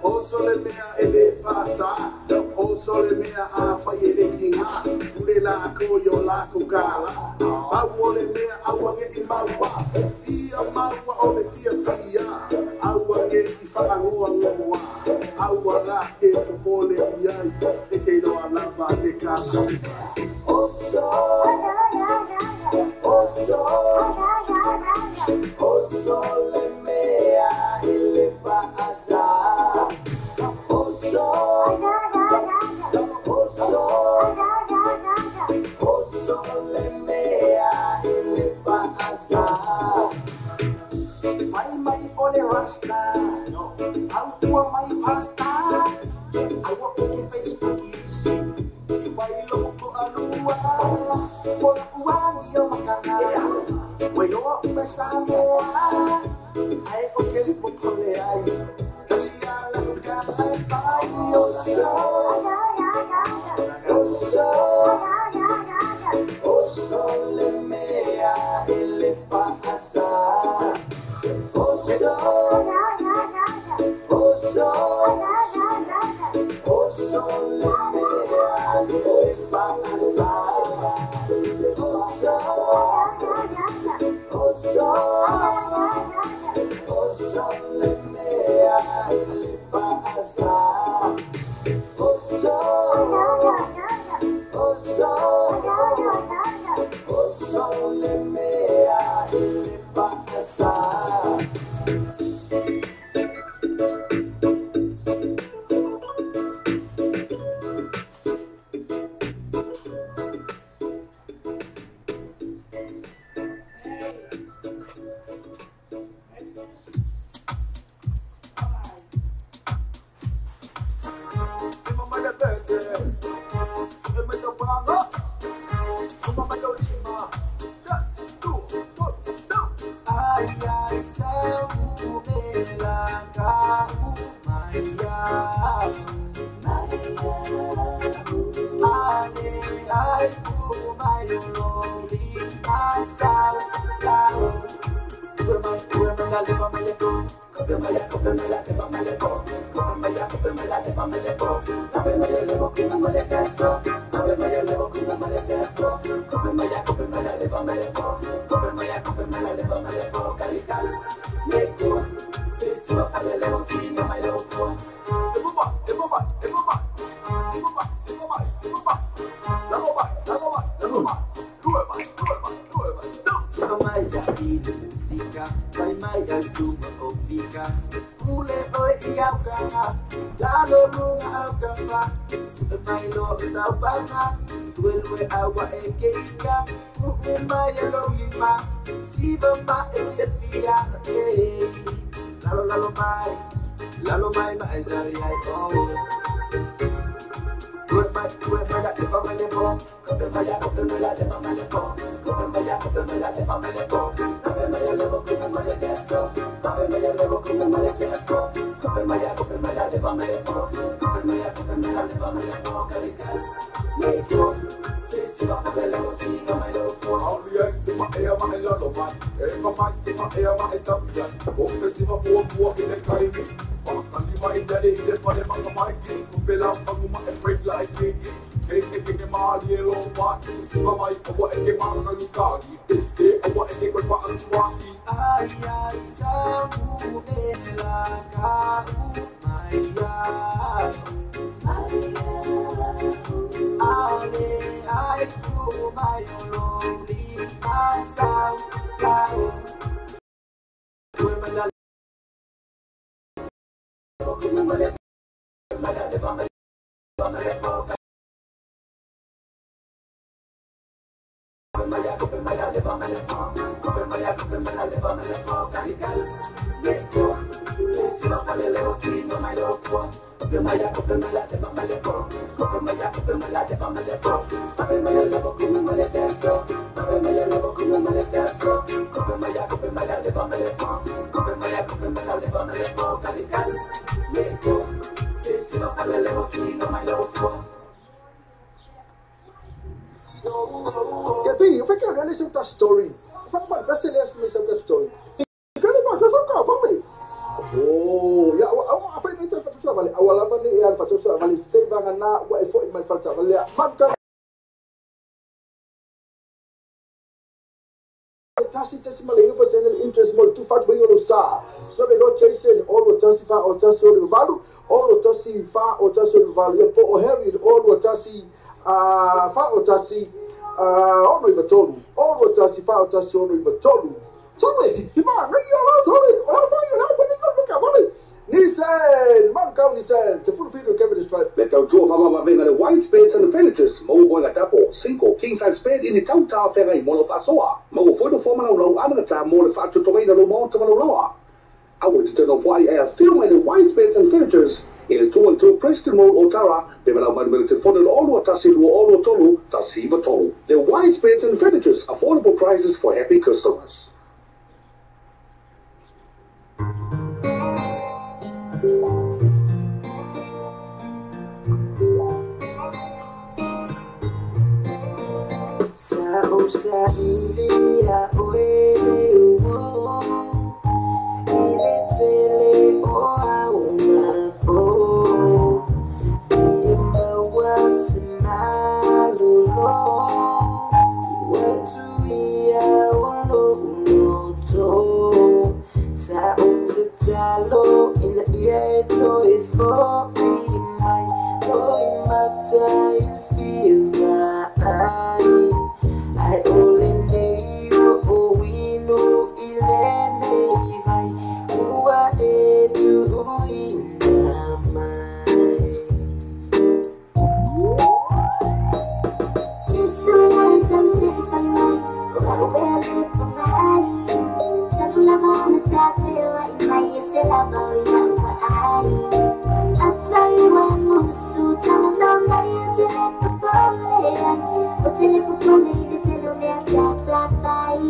Oso le mea e le fāsā, oso le mea a fai e le tiga, pule lākou i o lākou kālā. Pau o le mea aua ne i maua, ia maua o le fiafia, aua ne i faanoanoa, aua la e popole i ai, e te iloa lava le kala. Oso, oso, oso le mea i le faasa. Oso, oso, oso le mea i le faasa. Mai mai o le rasta, au ua mai pasta, aua o ke Facebook isi, i whailo ko alua, o la uami o makana, wailoa ume Samoa, ai o ke le popole ai, kasi ala ka ai whai oso, oso, oso le mea i le faasa. Oso, oso, oso le mea i le faasa. Oso, oso, oso le mea i le faasa. Oso, oso, oso le mea i le faasa. Story. Oh, yeah, faletaavale aua lava nei e alu faatasi taavale se vagana ua e fo'i mai le faletaavale lea manu 1.9% le interest mo le tufa atu ai o lou sa. So le lo Jason 0 1 4 o 1 6 8 0 1 4 o 1 6 8, ia po o Harry 0 1 4 o 1 6 9 3 0 1 4 o 1 6 9 3. Sole, ma ngai ala sole, o la mai la pa ni ko ka vale. Nissan, Manukau Nissan, 17 Cavendish Drive. Le tautua faamavaega le White Beds and Furnitures, maua moega double, single, king size bed i ni tau talafeagai mo lau faasoa. Maua foi nofoa ma laulau anagatā mo le faatotogaina lou maota ma lauloa. Aua e te nofo ai e afio mai le White Beds and Furnitures i le 212 Preston Road, Otara, pe valaau mai le telefoni le 0 1 2 3 1 3. Le White Beds and Furnitures, affordable prices for happy customers. Sa o sa ili a oe le uo I le tele o au ma po Fia maua se malolo Ua tuia o lou loto Sa o tatalo ina ia e toe fo'i mai Loi mata i le fia vaai Ai o lenei ua ou inu i lenei vai Ua e tuuina mai. Se sau se fai mai o au pea le pogai. Talu lava na tafeoai mai e se lava o ina ua ai. Afai ua musu talanoa mai o te le popole ai. O te le popole i le tele o mea sa tafai.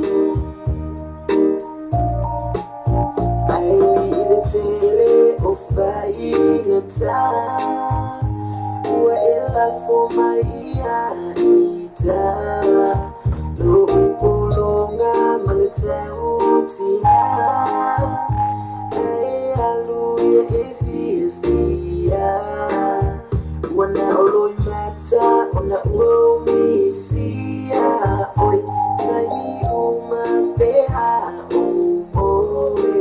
Ai i le tele o faigata Ua e lafo mai ia ita Lou pologa ma le tautia E alu ia e fiafia Ua na o loimata ona ua ou misia Oi taimi uma pe a ou moe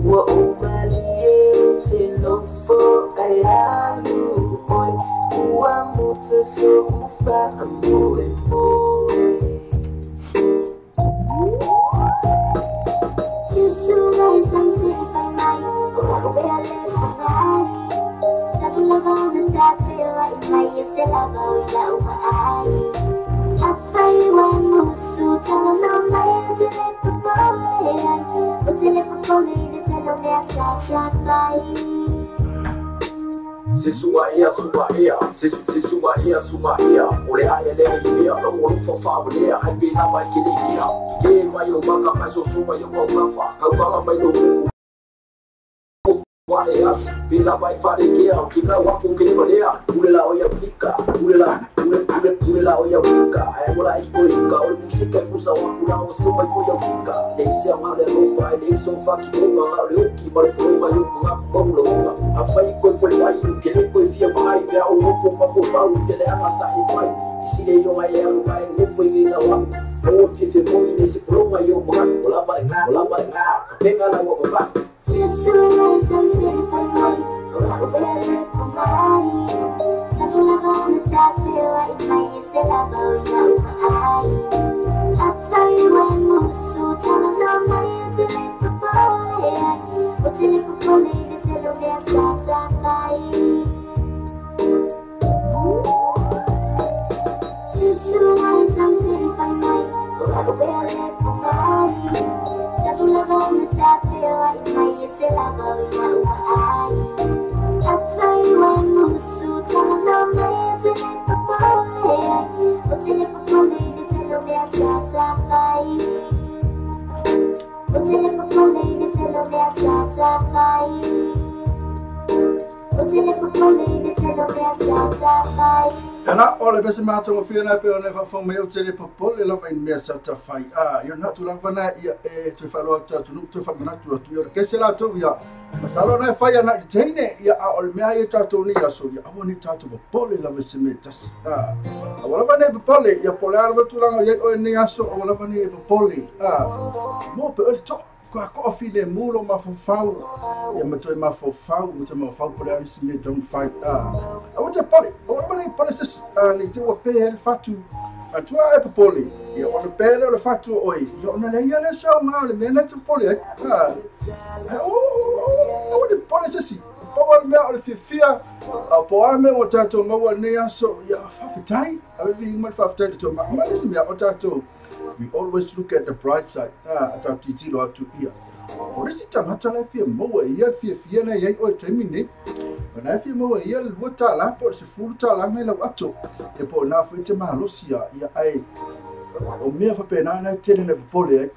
Ua ou malie ou te nofo ae alu oe Ua muta so'u faamoemoe. Se sau se fai mai o au pea le pogai. Talu lava na tafeoai mai e se lava o ina ua ai. Afai ua musu talanoa mai o te le popole ai. O te le popole i le tele o mea sa tafai. Se sua ea sua ea se se sua ea sua ea o le ae le i mea lo o fa fa le ai pe la mai ke le kia ke mai o maka mai so so mai o ma fa ka ka mai lo ku wa ea pe la mai fa le kia o ki ka wa ku ke le lea ule la o ia fika ule la ule ule ule la o ia fika ai mo la i ko i ka o musika musa wa ku la o se mai ko ia fika le se ma le lo fa le so fa ki ko ma le o ki ma le pro ma yo ma ma lo ma a fai ko fo mai o ke le ko fia mai pe o fo ma fo fa o ke le ana sa i fai i si le yo mai alu mai no fo i na wa o fi fi mo i le se pro ma yo ma o la ba o la ba ka penga la wa ba. Se sau se fai mai o au pea le pogai. Talu lava na tafeoai mai e se lava o ina ua ai. Afai ua musu talanoa mai o te le popole ai. O te le popole i le tele o mea sa tafai. Se sau se fai mai o au pea le pogai. Talu lava na tafeoai mai e se lava o ina ua ai. Afai ua musu talanoa mai o te le popole ai. O te le popole i le tele o mea sa tafai. O te le popole i le tele o mea sa tafai. O te le popole i le tele o mea sa tafai. Na o le pese matou fia na pe ona fa mai o tele popole lava i mea sa tafai. A ia na tu lava na ia e te whaloa atu nu te whamanatu atu ia ke se la tu ia. Masalo na fai ana teine ia a o le mea ia tatou ni aso ia aua ni tatou popole lava se mea tasi. A aua lava nei popole ia pole lava tulaga ia o ni aso aua lava nei popole. A mo pe o le to ko ko file mulo mafofau ia matoi mafofau matoi mafofau pole ali si me don't fight. A aua te pole aua lava nei pole se ni te ua pe le fatu a tua e popole ia ona pe le o le fatu oi ia ona le ia le sau ngā le mea nei te popole ai. A aua te pole se si po le mea o le fiafia a po a mea o tatou maua nei aso ia faafetai a le viiga ma le faafetai le tou ma le isi mea o tatou. We always look at the bright side. A tatou tilotilo atu ia. O le isi tagata la e fia maua e ia le fiafia na iai o le taimi nei. O na e fia maua e ia le $2 po o le $10 ngai lau ato. E po o nā foi te malosi ia ia ai. O mea faapena na e tele na popole ai.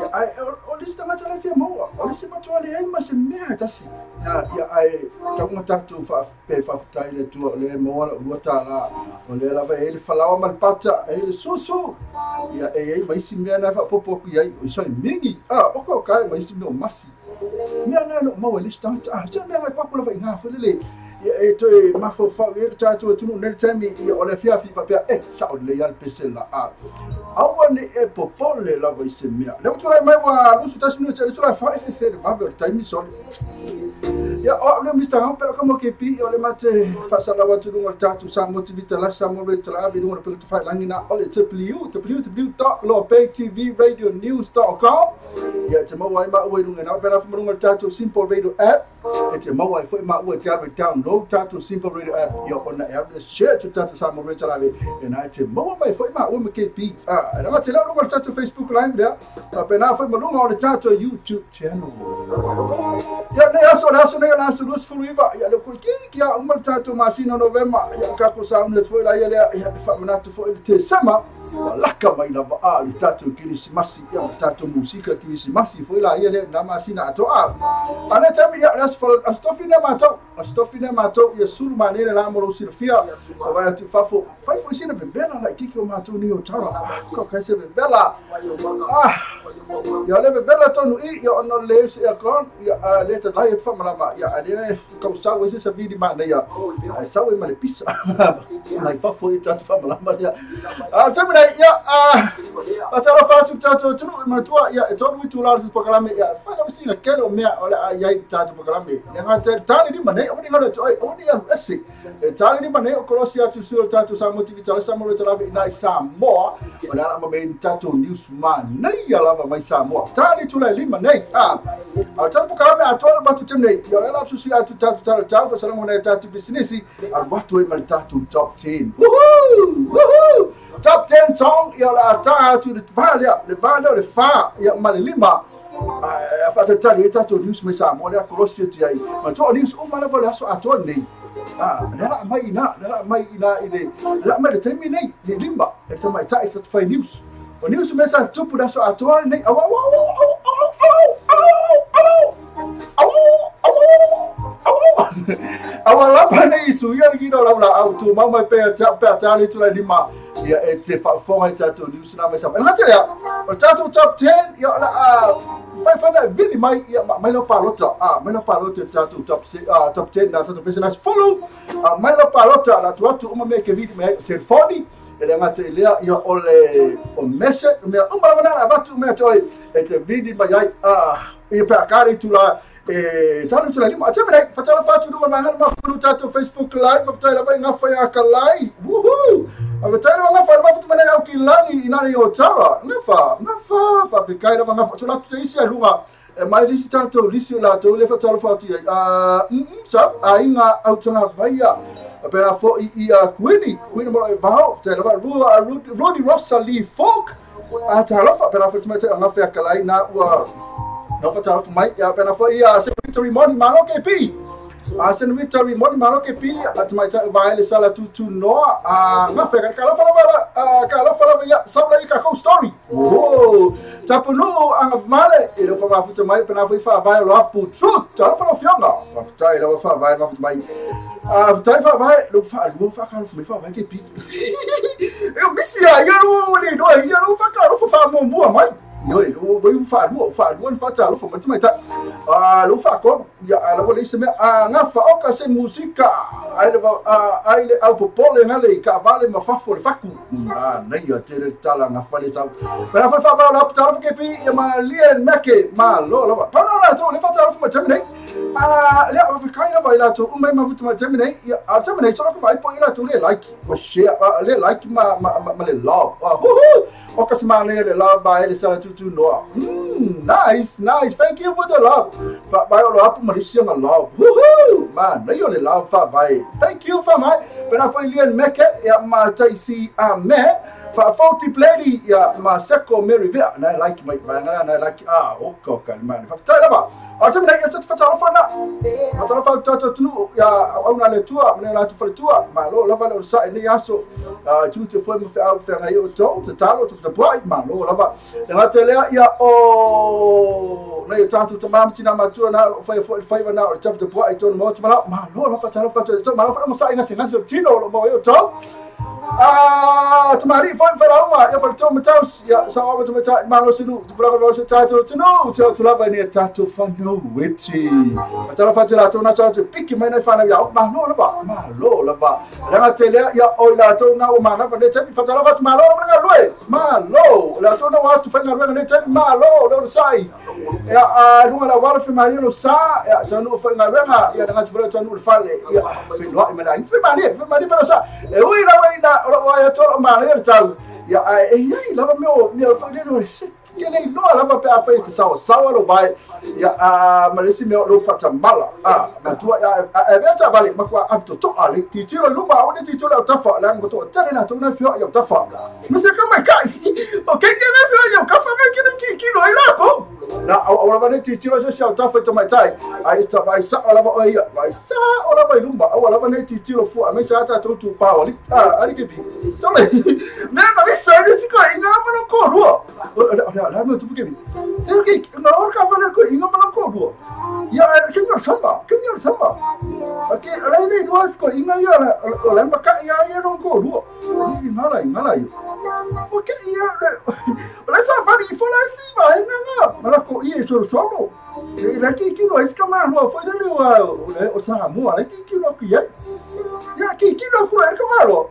Ia ai o le isi tagata la e fia maua. O le isi matua leai ma se mea e tasi. Ia ai tauga tatou pe faafetai le Atua o lea e maua lau $2. O lea lava e ai le falaoa ma le pata, e ai le susu. Ia e ai ma isi mea na e faapopo atu i ai. O isai mingi. Oka o kai ma isi mea o masi. Mea na e loo maua e le isi tagata. Se mea ngai paku lava i ngā foi lele. Ia e toe mafaufau i ai le tatou atunuu nei le taimi. Ia o le afiafi faapea e sao lelei a le pese la. Aua ne e popole lava i se mea. Lea ua tulai mai ua 21 minute le tulai fa e fefe le vave o le taimi sole. Ia o au lea Mr. Ngau pela ka mo KP ia o le mate faasalalau atu i luga o le tatou Samoa TV tala Samoa Radio tala ave i luga o le pega tafailagi na o le www.lobaytvradionews.com ia e te maua ai maua i luga ina o pena foi ma luga o le tatou Simple Radio app e te maua ai foi maua e te alu e download tatou Simple Radio app ia ona e alu e search o tatou Samoa Radio tala ave e na e te maua mai foi maua ma KP. E langa te leo luga o le tatou Facebook Live lea faapena foi ma luga o le tatou YouTube channel. Ia nei aso le aso nei o le aso 29 ia le kuikiki a uma le tatou masina o Novema ia kako sauni atu foi la ia lea ia e faamanatu foi le Tesema ua laka mai lava a le tatou Kerisimasi ia ma tatou musika Kerisimasi foi la ia lea na masina atoa. A nei taimi ia le aso aso tofi nei matou aso tofi nei matou ia sulu mane le la mo lou silafia o vai atu i fafo fai foi sina vevela la ikiki o matou nei o Tara. Ko kai se vevela. Ia le vevela tonu i ia ona le se aircon ia le te lai e whamalama ia a le kausau e se sa vili mana ia ai sau e ma le pisa mai fafo i tatou whamalama ia. A taimi nei ia a talo whātu tatou tunu i matua ia e tonu i tū la le pakalame ia whai lava singa kele o mea o le a iai tatou pakalame le ngā te tani lima nei o ni ngalo atu ai o ni alu ese e tani lima nei o kolosi atu sui o le tatou Samoa TV tala Samoa Radio tala i nai Samoa o le ala ma me tatou news ma nei ia lava mai Samoa tani tula lima nei a tatou pakalame a toa batu tem nei ia le la susi atu tatou tala tau fasalanga nei tatou business a watu e ma le tatou top 10. Woohoo! Woohoo! Top 10 song ia la ta atu le va le va le fa ia ma le lima a fa tali e tatou news mai Samoa le kolosi atu ai ma to news o ma lava le aso atoa nei. Le la mai ina le la mai ina i le la mai le taimi nei le lima e te mai tai fa news o news me sa tupu le aso atoa nei au au au au au au au au au lapa nei su ia le kino lau la au tu mau mai pe tali tu la lima ia e te faafofoga i tatou news na mai Samoa. E gata lea o tatou top 10 ia la fai fana vili mai ia mai lau palota mai lau palota tatou top 10 na tatou pese na follow mai lau palota la tu atu uma me ke vili mai telefoni e le gata i lea ia o le o message mea uma lava na avatu mea toi e te vili mai ai ia pe akare tu la e talo tu la lima ate mene fatala fatu nunga mangala mafunu tatou Facebook Live fatai lava i ngafa ia kalai. Woohoo! A fatai lava ngafa mafutu mene au ki lani i nani o Tara ngafa ngafa fa fikai lava ngafa tu la tu te isi a lunga e mai lisi tatou lisi o latou le fatala fatu i ai sa a inga au tanga vaia a pera fo i a Queenie Queenie mo e vao te lava Rudy Rosalie Folk a talofa pera fo te ngafa ia kalai na ua no fatala fo mai ia pera fo i a Secretary Money Malo KP. Sen Victory moni malo ke pi at mai ta vai le sala tu tu noa a ngafe ka la fala ka la fala ya saula i ka ko story. Oh, tapu no anga male e lo fa futa mai pena foi fa vai lo apu truth ta la fala fionga. Fa tai la fa vai ma futa mai. A tai fa vai lo fa lo fa ka lo fa vai ke pi. Eu misia ia no ni no ia no fa ka lo fa mo mo mai. No, lo fa lo fa lo fa ta lo fa mai ta. A lo fa ko ya la wale se me a ngafa o ka se musika ai le ai le au popole ngale ka vale ma fa fo le faku. A nei ya tere tala ngafa le sa. Pero fa fa la ta lo ke pi ya ma lien meke ma lo lo. Pa no la to le fa ta lo fa ma temne. A le fa kai la vai la to mai ma futa ma temne. Ya a temne so ko vai po ila to le like ma share le like ma ma le love. Hu o ka se ma le love ba le sala tu tu noa. Nice, nice. Thank you for the love. Fa vai lo apu Malaysia nga love. Woohoo! Man, na yo le love fa vai. Thank you fa mai. Pena foi lien meke ya ma taisi a me. Fa 40 plady ya ma seko Mary Vea. Na like mai vai nga na like ah oka oka man. Fa tai lava. A te nei te fa ta fa na. Fa ta fa ta ta tunu ya au na le tua, na la tu fa tua. Ma lo lava le sa ni aso. Tu te foi mo fa fa ngai o to te talo te te boy ma lo lava. Na te le ya o na yo tatu te mam tina matua na fa fa fa na o te te boy to mo te ma lo lava ta fa to ma lo fa mo sa inga singa so tino lo mo yo to. Ah, tamari foi farauma ya fa to mataus ya sa wa to mata ma lo sinu tu bla lo ta to no to to lava ni ta to fa no weti ta fa la to na sa to piki mai na fa na ya ma no lava ma lo lava la te le ya o la to na o ma na fa ne te fa ta lava ma lo ma lo ma lo la to na wa tu fa na ne te ma lo lo sai ya a lunga la wa fa ma lo sa ya ta no fa na ya na ta to no fa le ya fa lo ma la fa ma ni fa sa e ui la wa na o ya to ma le tau ya e ai lava meu meu fa le se ke le no lava pe a fa te sa sa lo vai ya a ma le si meu lo fa ta mala a ma tua ya e ve ta vale ma kwa a to to ale ti ti lo ma o ti ti lo ta fa la ngo to ta le na to na fio ya ta fa ma se ka ma ka o ke ke na fio ya ka fa ka ki ki lo ila ko na o lava ne ti ti lo se sa ta fa ta mai tai ai sa vai sa lava o ia vai sa o lava i luma o lava ne ti ti lo fu a me sa ta to tu pa oli a ali ke bi so le me ma me sa ne si ko inga ma no ko ro la me tu ke bi e ke na or ka va ko inga ma no ko ro ya ke no samba ke no samba ke ala ne do ko inga ya la la ma ka ya ya no ko ro inga la inga la yo o ke ya la sa va di fo la si va inga ma la ko ie so solo e la ki ki no es kama no foi le o sa mo la ki ki no ki ya ya ki ki no ku la kama ro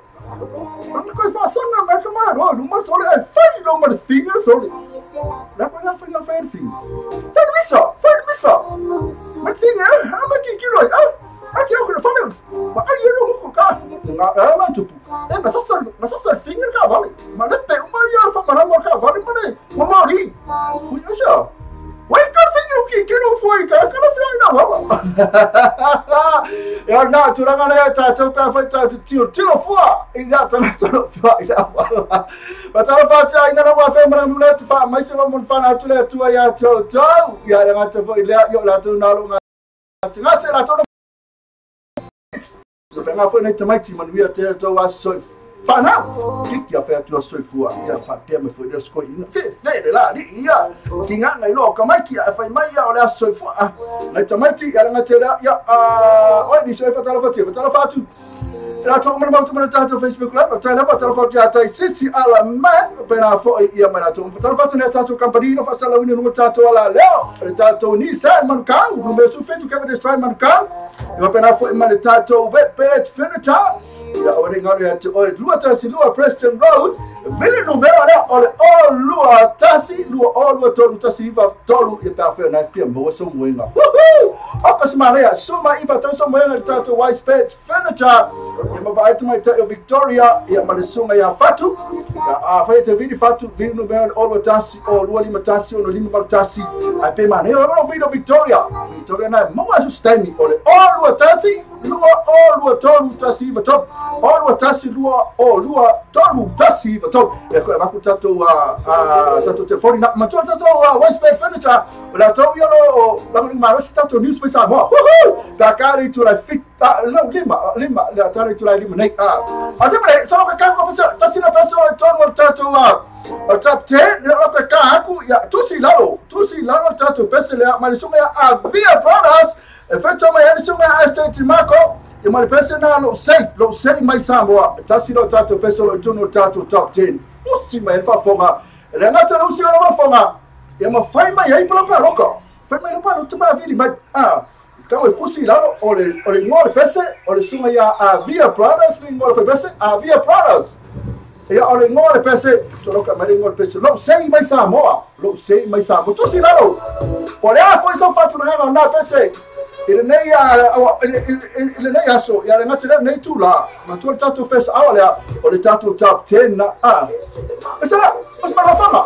ma ko fa sa na ma kama ro no ma so le fa no ma finga so la ko la fa na fa fin fa mi so fa mi so ma finga ha ma ki ki no ah aqui eu ko fa ma ai no ko ka na ma tu e ma sa finga ka vale ma le pe ma ya fa ma na ka vale ma ne ma ma ri ku yo Wai ka finga ki ki no foi ka ka no foi na wa. Ya na tu ranga le ta ta pa fa ta tu ti lo fua i na ta ta lo fua i na wa. Ma ta fa ta ina na wa fa ma na tu fa mai se mo fa na tu le tu ya to to ya la ta fo le yo la tu na lo nga singa se la to no. Se nga fo na te mai ti manu ya te to wa so fa na ki ya fa tu so fua ya fa pe me fo de sko ina fe fe de la ni ya ki nga ngai lo ka mai ki fa mai ya o la so fua na te mai ti ya nga te la ya a oi ni so fa ta la fa ti fa ta la fa tu la to mo mo ta to Facebook live ta la fa ta la fa ti ta sisi ala ma pe na fo ia ma na to fa ta la fa tu na ta to company no fa sa la uni no ta to ala leo ta to ni sa man ka no me su fe tu ka de man ka yo pe na fo ma ta to web page furniture ya o re ngalo ya te o lua tasi lua Preston Road vile numero le o lua tasi lua o lua tolu tasi iva tolu e pa fe na fi mo so mo inga woohoo o ka sma ya suma iva tau so mo inga ta to Wise Pets Furniture ya ma vai mai ta Victoria ya ma le sunga ya fatu ya a fa te vidi fatu vile numero o lua tasi o lua lima tasi o no lima valu tasi a pe ma ne o vidi Victoria Victoria na mo a sustemi o le o lua tasi 2 0 2 3 1 9 3 0 2 1 2 0 2 3 1 9 3. E koe avaku tatou tatou telefoni na matua tatou West Bay Furniture o latou ia lo lagolagomalosi tatou news mai Samoa. Woohoo! Pe a ka le itulai fita lau lima lima le tala itulai lima nei a te mele solo ka ka ko pesa tasi na pesa o tonu o tatou o top 10 le lo ka ka aku ia tusi lalo tatou pesa le ma le sunga a Via Brothers e feto mai le sunga a State Marco e ma le pesa na lo sei mai Samoa tasi lo tatou pesa lo tonu tatou top 10 usi mai fa fonga le ngata usi lo fa fonga e ma fai mai ai pala pa roka fai mai pa lo tuma vili mai a ka o pusi lalo o le ngol pese o le sunga ia a Via Brothers le ngol pese a Via Brothers ia o le ngol pese to lo ka mai ngol pese lo sei mai Samoa lo sei mai Samoa tusi lalo o le a foi so fatu na na pese ile nei a ile nei aso ia le ngati le nei tu la ma tu tatou fes a le o le tatou top 10 na a esa os ma fama.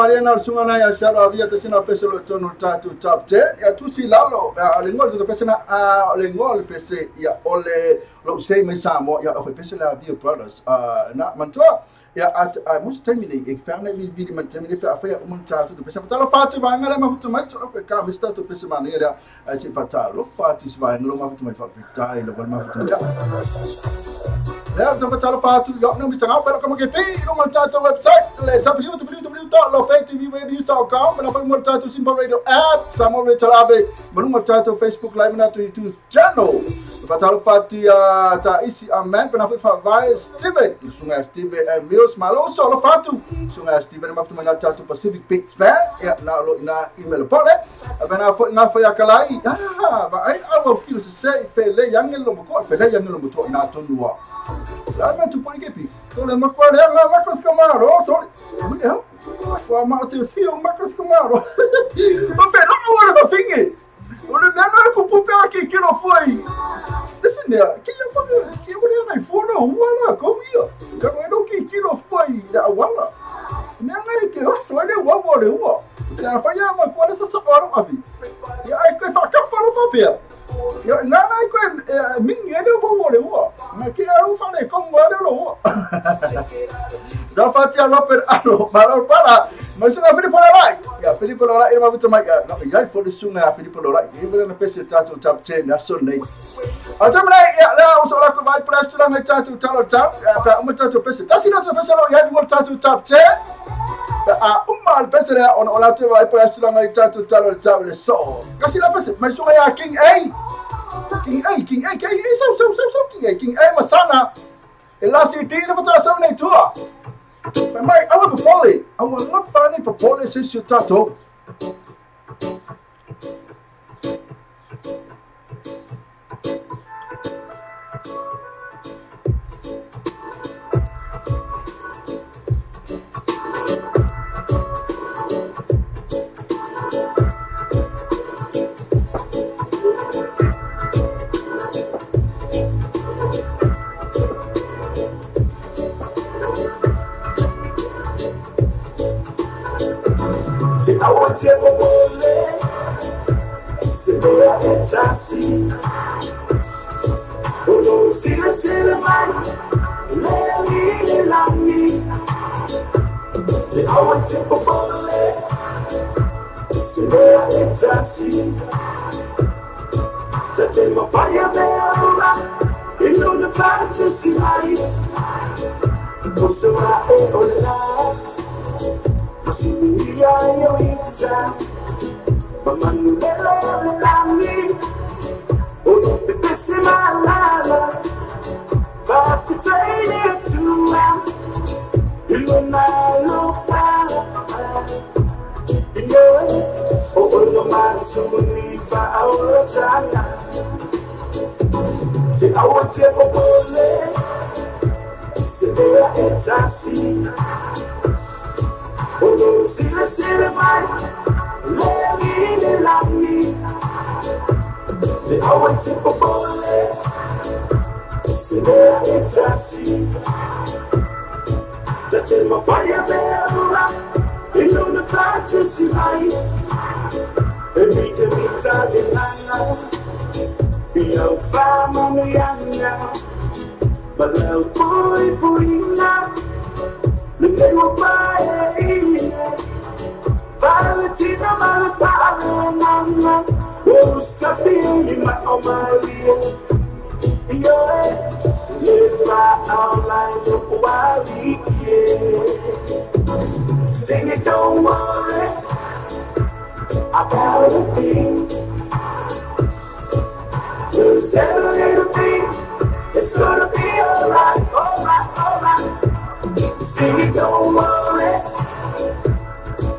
Mariana sunga ya shara via tesina pese lo tono tatu top 10 ya tusi lalo lengo le pese na lengo le pese ya ole lo sei me samo ya o pese la via brothers na mantoa ya at most time ni e fanga vi vi man time ni pe afia um tatu pese fatalo fatu vanga le mafutu mai so ko ka mi sta tu pese man ya si fatalo fatu si vanga lo mafutu mai fa vitai lo mafutu ya ya to fatalo fatu yo no mi tanga pero como que ti no tatu website le www.lofetvradio.com na fa mo tatu Simple Radio app samo re talabe mo tatu Facebook live na YouTube channel fatalo fatu ya ta isi amen na fa vai Steven sunga Steven and Mills malo solo fatu sunga Steven ma fatu na tatu Pacific Beats Band ya na lo na email pole bena fo nga fa ya kalai ah ba ai awo kilo se fe le yangelo mo ko fe le yangelo mo to na tonua la ma tu poli kepi to le ma ko le ma Marcos Camaro sorry ya wa ma se si o Marcos Camaro o fe no o le finge o le mena ko pupe aqui que não foi desse né que eu que eu nem mai foi no wala ko ia eu não que não foi da wala mena que eu só le wa wa le wa ya fa ya ma ko le sa sa ora abi ya ai ko fa ka fa lo papel ya na na ko minha le bo le wa ma que eu falei como era lo da fatia Robert alo para para mas o Filipe Lorai ya Filipe Lorai ele mavuta mai ya ya foi sunga Filipe Lorai ele na pese tatu top 10 na Sunday a também ya lá o só que vai para estudar mai tatu talo tap para uma tatu pese tá sino pese lo ya do tatu top 10 a uma pese lá on ola te vai para estudar mai tatu talo tap le so kasi la pese mas sunga ya King A King A King A King A so so so so King A King A masana e lá se tem na votação na tua mai awa popole awa ngapani popole se se tato Fire, E mita mita le lana, ia whamanu. Malau pui puina, le lewa pae ina. Palatina malapala, o sapi ma o malia. Io e le fa aulai lo wali yeah. Sing it, don't worry about a thing. Cause every little thing, it's gonna be alright, alright, alright. Sing it, don't worry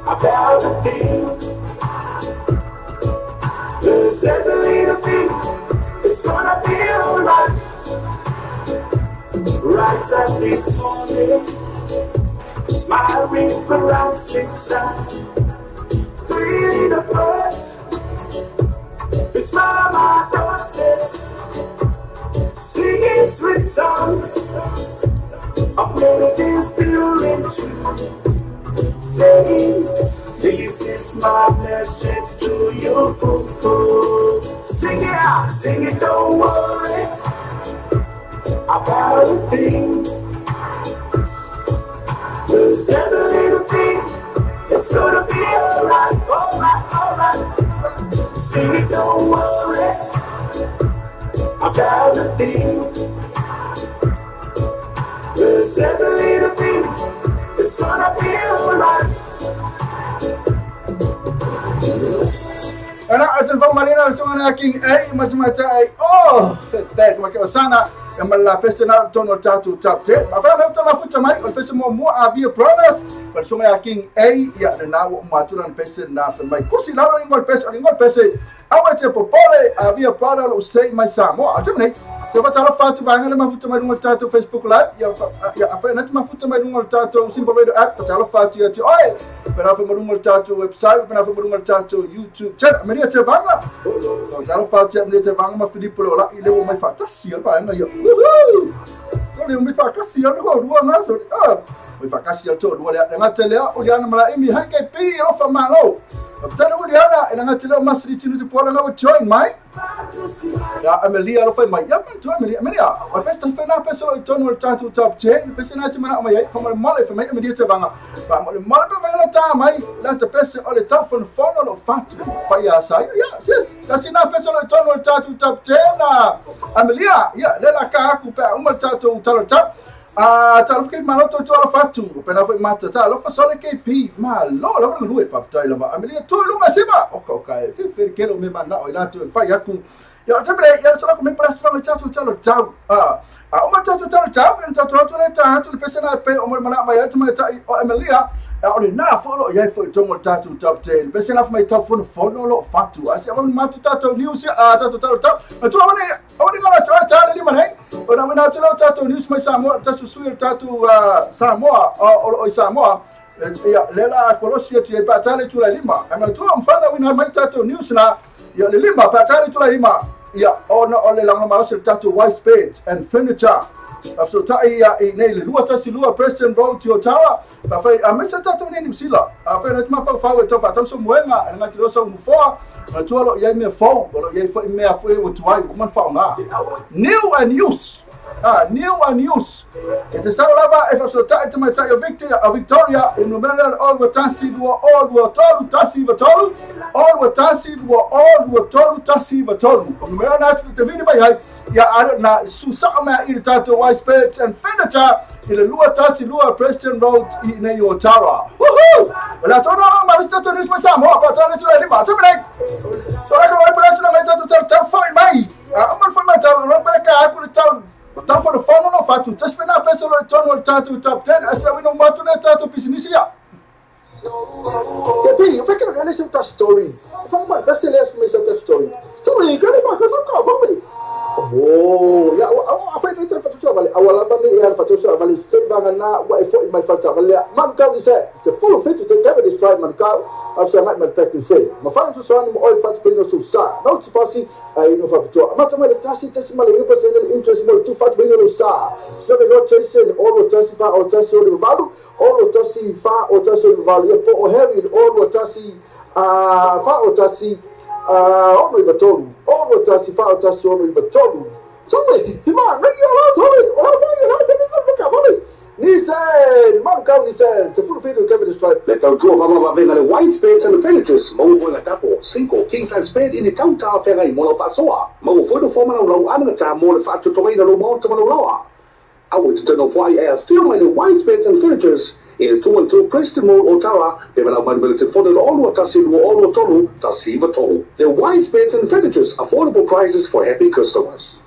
about a thing. Cause every little thing, it's gonna be alright. Rise up this morning, smile with around 6 eyes. 3 little birds, it's my doorsteps, singing sweet songs of melodies pure and true, saying, this is my message to you. Sing it out, sing it, don't worry about a thing. Cause every little thing, it's gonna be alright, alright, alright. Sing it, don't worry about a thing. Cause every little thing, it's gonna be alright. Ana asan marina sunga King A matumata oh fete makosana ya mala pese na tono tatu top 10 afana na mafuta mai o pese mo mo avia brothers but sunga King A ya na wo matula pese na fe mai kusi lalo ingol pese awete popole avia brother lo say mai samo atemne te batala fatu banga le mafuta mai ngol tatu Facebook live ya ya afana mafuta mai ngol tatu Simple Radio app batala fatu ya ti oi pero fe ngol tatu website pero fe ngol tatu YouTube channel Maria Tevanga so talo fatu Maria Tevanga ma Filipo la ile wo mai fatasia ba nga ya woohoo le mai fatasia no ruwa na so ah mai fatasia to ruwa le ngatele o liana mala imi ha ke pi lo fa malo Tana Uliana and Angatilo Masri to Pola now join my Ya Amelia lo mai ya man to Amelia Amelia o festa fena pesolo itono tatu top 10 pesena ti mana mai fa male fa mai Amelia Tevanga fa male pe vela ta mai la te pese o le tafon fono lo fatu fa ya sa ya yes tasina pesolo itono tatu top 10 Amelia ya le la ka ku pe uma tatu talo tap talo ke malo to ala fatu pena foi mata talo fa sole KP malo la lo lui fa tai la Amelia to lu masima okay okay fe ke lo me mana o ila to fa yaku ya temre ya solo come para solo tatu talo tau ah uma tatu talo tau en tatu talo ta tu pesena pe o mana ma ya tma ta o Amelia o le na fo lo ya fo to tatu top 10 pesena fa mai top phone phone lo fatu asi ava matu tatu news a tatu talo tau tu avane avane ngala ta ta le mana o na mana talo tatu news mai Samoa tatu suil tatu Samoa o Samoa ya lela kolosia tu e patale tu la lima ama tu amfana wina mai tatu news na ya le lima patale tu la lima ya ona ole la malo se tatu white space and furniture afso ta ia e nei le lua tasi lua Preston Road to Ottawa pa fai amesa tatu nei New Zealand a fa na ma fa fa to fa so moenga nga ti lo so fo na tu lo ia me fo lo ia fo me a fo o tu ai man fa nga new and use new and use it is lava if so ta ta Victoria Victoria in numero all watasi do all watalu tasi watalu all watasi do all watalu tasi watalu numero na te vini mai ya na susama i tato white space and furniture ile lua tasi lua Preston Road i nei Ottawa woohoo wala tono ma tato news mai Samoa pa talo tu le ma so me so la ko pa tu la tato ta fa mai amal fa mai ta lo pa ka ku ta ta for the phone no fatu just when I pesolo tono tatu top 10 asa we no matu na tatu business ya Kepi, eu fai que ele é story. Fala mais, vai ser essa story. So we can ba ka so ka ba me. Oh, ya o afai nei te fatusa vale awala ni e fatusa vale se vanga na wa e foi mai fatusa vale man kau ni se se full fit to David is try man kau au sa mai pek se ma fa so so ni mo fatu pino so sa no te pasi ai no fa to ma tama le tasi tasi ma le yupa se interest mo tu fatu pino sa so me no chase o lo tasi fa o tasi o le valu o lo tasi fa o tasi o le valu e po o Harry o lo tasi a fa o tasi ono i vatolu ono tasi fa o tasi ono i vatolu sorry ma nei ala sorry ora vai ala pele ko ka vale ni se man kau ni se se full fit Kevin Stripe Le tautua whaamavavenga le White Beds and Furnitures maua moega tapo 5 king size bed i le tautāfeagai mo lau faasoa maua foi no fōmalaulau anagatā mo le faatotogaina lou maota ma lau laoa aua e tatau foai e afio mai le White Beds and Furnitures i le 212 Preston Road Otara pe malau mai le telefone le 6 1 2 3 1 9 3. The White Beds and Furnitures, affordable prices for happy customers.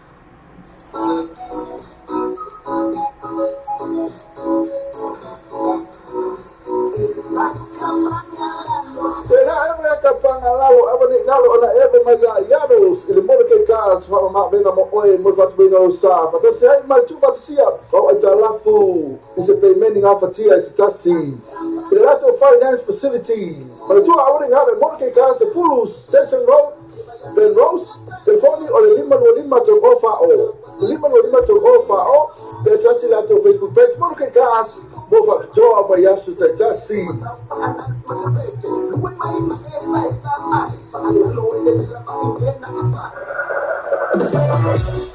Ena ewe kapanga lalo ewe ni ngalo ona ewe maya yaros ile mo ke kas fa ma venga mo oe mo fatu bino sa fa to se ai mal tu fatu sia o ai talafu is a payment nga fatia is tasi ile lato finance facility ma tu awre ngalo mo ke kas full station road Ben Rose telefoni o le lima no lima to ofa o lima no lima to ofa o tasi lato Facebook page mo ke kas mo fa to ba yasu tasi.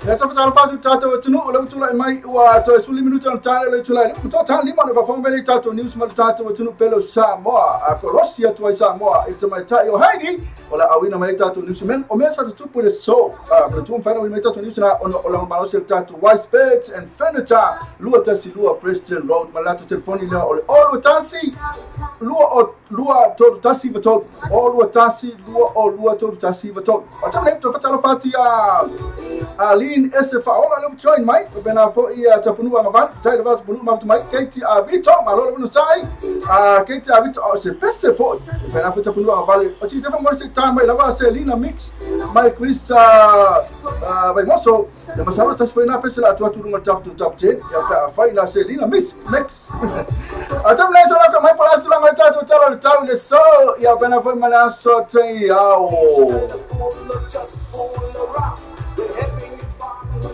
Nessa fala faz o tato tunu le tula mai wa to suli minuto tale le tula to ta lima no fa fombe tato news mal tato tunu pelo Samoa a Colosia tu Samoa e mai ta yo haidi ola awina mai tato news men o mesa do tupu le so a tu fana mai tato news na ono ola malo se tato White Beds and Furniture lua tasi lua Preston Road malato telefoni le ole o tasi lua o lua to tasi vato o lua tasi lua o lua to tasi vato o tamle to fatalo fatia Aline S Faola le join mai bena fo i tapunua ngavan tai le vat punu ma mai Katie a Vito ma lo no sai a Katie a Vito se pese fo bena fo tapunua ngavale o ti te mo se ta mai lava Selina mix mai Chris vai moso le masalo tas foi na pese la tua tu no top to top 10 ya ta fai la Selina mix mix a tam le so la mai pola sula mai ta to tala le le so ya bena fo mala so te ya o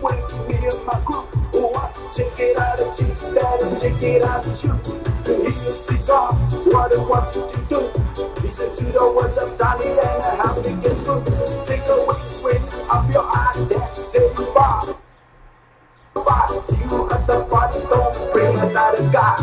With me and my crew, oh, I check it out of cheeks, that I check it out of you. Here's a cigar, what I want you to do. Listen to the words of Tali and how to get through. Take a wind off your eye, that's it, bye. Bye, see you at the party, don't bring another guy.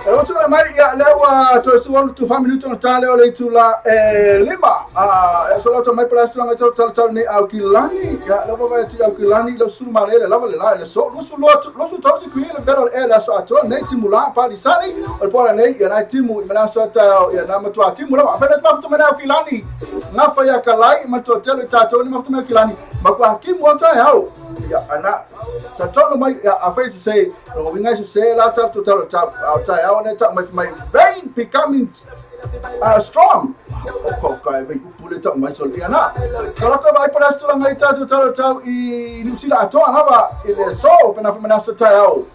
Rotuna mai ia lewa to suan tu family to tale ole tula lima a so la mai pala sula ngai tau tau ni au kilani ia leva vai ti au kilani lo sulu male le lava le la le so lo su lo su tau ti kui le velo e la so ato nei timula pa li sani o pola nei ia nai timu i mala so ta ia na matua timu la fa na tu mena au kilani nga fa ia kalai ma to tele ta to ni ma tu mena kilani ma kwa hakimu ata hao ia ana ta tono mai ia a fa se no winga se la ta to tau ta ta my vein becoming strong. Okay, we pull it up my soul. Yana. Kalaka vai para stu langai ta tu tau tau i New Zealand ato anava i le so pena fa so ta au.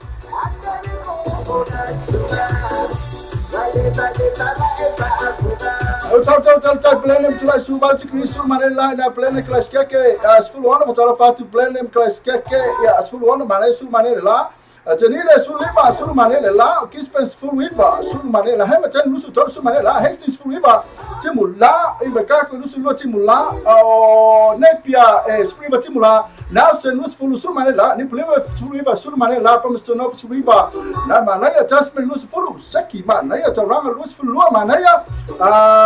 O tau tau tau tau plenem tu la su ba ti krisu manela na plene class keke as full one of tala fa tu plenem class keke ya as full one manela su manela. Tenile sulima sulumanele la Kispens full river sulumanele Hamilton lusu tol sumanele Hastings full river timula ibekako lusu lo timula o Nepia river timula Nelson lusu full sulumanele ni plema full river sulumanele Palmerston North river na manaya Tasman lusu full seki manaya Tauranga lusu full manaya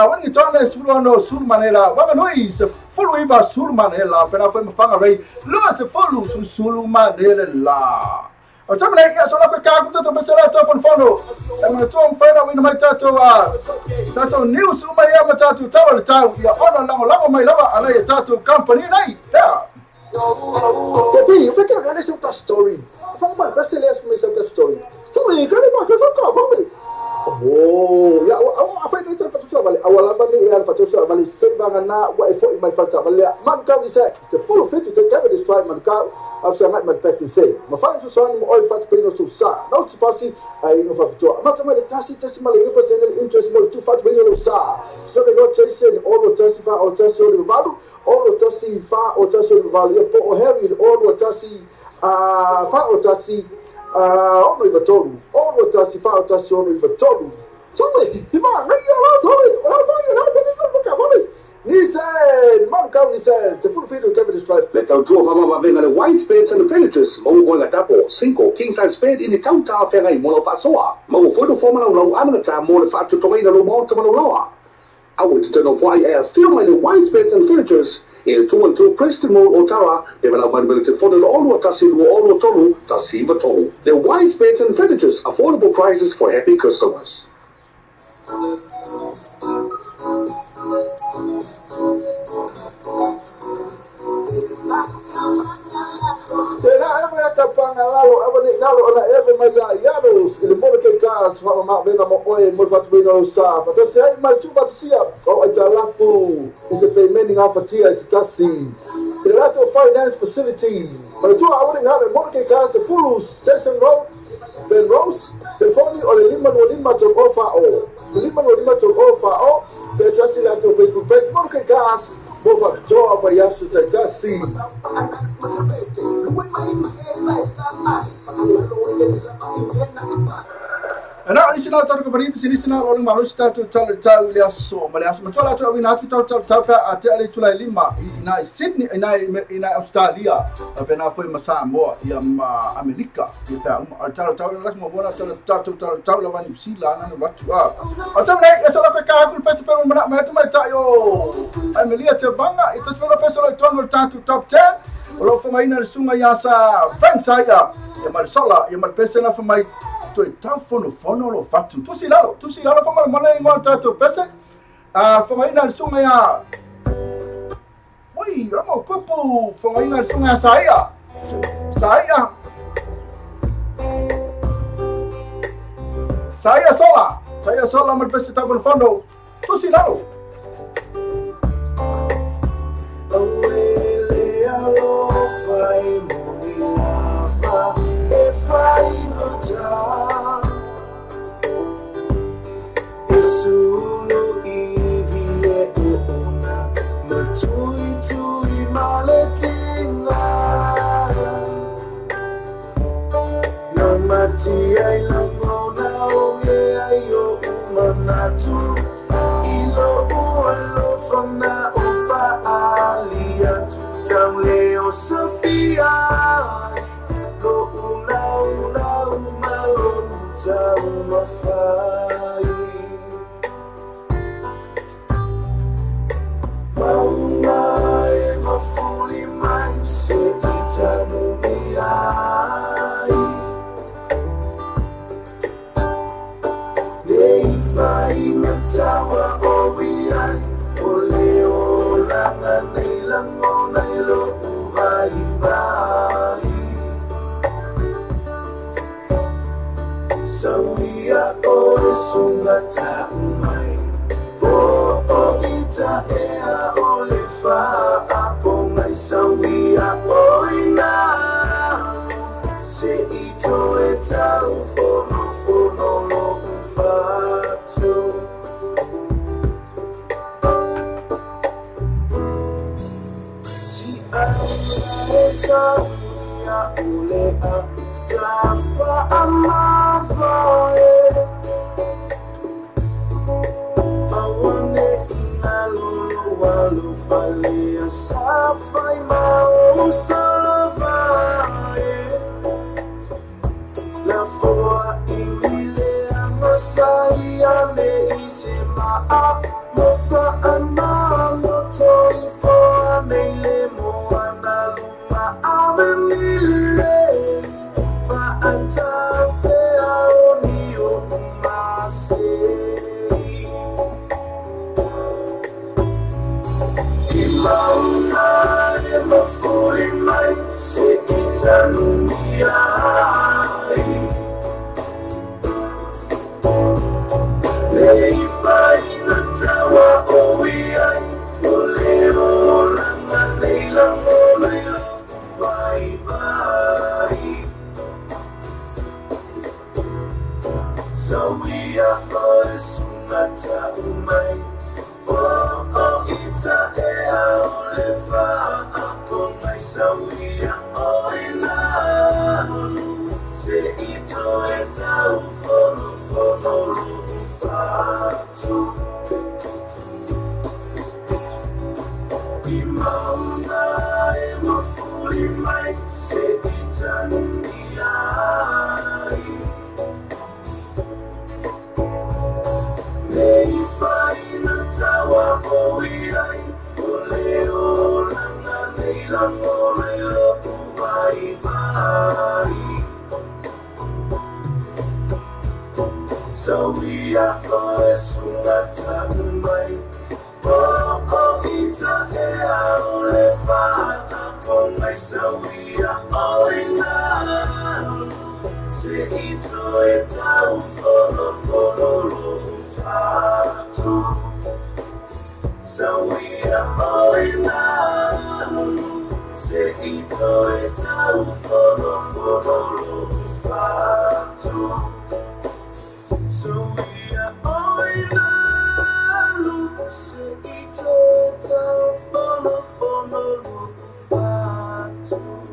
wani tone full no sulumanele Wanganui se full river sulumanele pena foi mfanga rei lusu full sulumanele la. O tamle ia so la ka ku to pesela to fon fono. E ma so mfana wina mai tato tato news uma ia ma tato tawa tau ia ona lango lango mai lava ala ia tato company nei. Yeah. Tepi, eu quero ler essa story. Fala mais, vai ler essa story. So me kale ba ka so ka ba me. Oh, ya o a fa ni fa so vale. Awala ba ni ya fa so vale se ba vagana ua e fo'i mai faletavalea Manukau ni se se fulu fitu te Cavendish Drive Manukau au fesagai ma le Pak'nSave mafai fesoasoani mo oe le faatupeina o sou sa no te pasi ai no faapitoa amata mai le 1.9% le interest mo le tuufaatupeina o lou sa soke loa Jason 6 1 4 o 1 6 8 6 1 4 o 1 6 8 ia po o Harry 6 1 4 o 1 6 9 3 6 1 4 o 1 6 9 3 Sorry, Nissan, Manukau Nissan, se fulu fitu Cavendish Drive. Le tautua faamavaega le White Beds and Furnitures, maua koe ga tapo, 5, king size bed i le tau tāfeagai mo lau faasoa. Maua foi le fua malaulau anagatā mo le faatotogaina lou maota ma lou laoa. Aua e te toe nofoai e afio mai le White Beds and Furnitures i le 212 Preston Road Otara, pe valaau mai le telefoni le 6 1 2 6 3 1 9 3. Le White Beds and Furnitures, affordable prices for happy customers. Te la eva ia kapanga lalo eva ni ngalo ona eva mai ia ianos i le mole ke kas fa ma venga mo oe mo fatu ina lo sa fa to se ai mai tu fatu sia o ai talafu i se payment nga fatia i se tasi i le lato finance facility ma le tua awe ngalo mole ke kas Fulu Station Road Ben Rose telefoni o le 5 2 5 3 o fa o 5 2 5 3 o fa o pe se asi lato Facebook page mole ke kas mo fa toa pa yasu tasi. Ana ni sina tau ko bari sini sina ro ma lo sta tu tal tal le aso ma le aso ma tola tu wina tu tal tal tal pa ate ale tu lai lima ina Sydney ina ina Australia pe na foi ma Samoa ia ma Amerika ia pa tal tal la mo bona tal tal tal tal la New Zealand na watu a o tam nei eso la ka ku pe pe ma ma tu mai ta yo Amelia te banga i to pe pe so lo tatu top 10 o lo fo mai na sunga ia sa Frank ia ia ma sola ia ma pese na fo mai toe tau fono fono lo fatu tusi lalo fa ma le ngol tatu pese a fo mai na sunga ia oi ramo kopo fo mai na sunga saia saia saia sola ma pese tau fono fono tusi lalo. Sulu ivile una matui tui maletinga no mati ai langona onge ai o umanatu ilo ualofana o faalia taule o Sofia lo una una umalo taumafai. Se itanu mi ai Nei whainga tawa o iai O le o langa nei lango nei lo uwai vai Sauia o e sunga tau mai Po o ita ea o le wha apo ngai sauia o ina Se ito e tau fono fono lo ufatu Si au e sauia ule a tafa amafa e Awane ina lolo walu falea safai mau salavae La foa inile amasai ane ise maa Mofa ama moto ifo ane le moana luma amenile Faata fea oni o umase Mauna e mafuli mai se itanu mi ai Nei whaina Sawia o sungata umai o o ita e ao le fa ako mai sawia o ina se ito e tau fono fono lu fatu I mauna e mafuli mai se itanu ai Me faina tawa o iai o leo langa nei lango nei lopu vai vai Sawia o e sungata umai o o ita e ao le fa ako mai sawia o ina Se ito e tau fono fono lo fatu Sawia o ina Se ito e tau fono fono lo fatu Sawia o ina Se ito e tau fono fono lo fatu.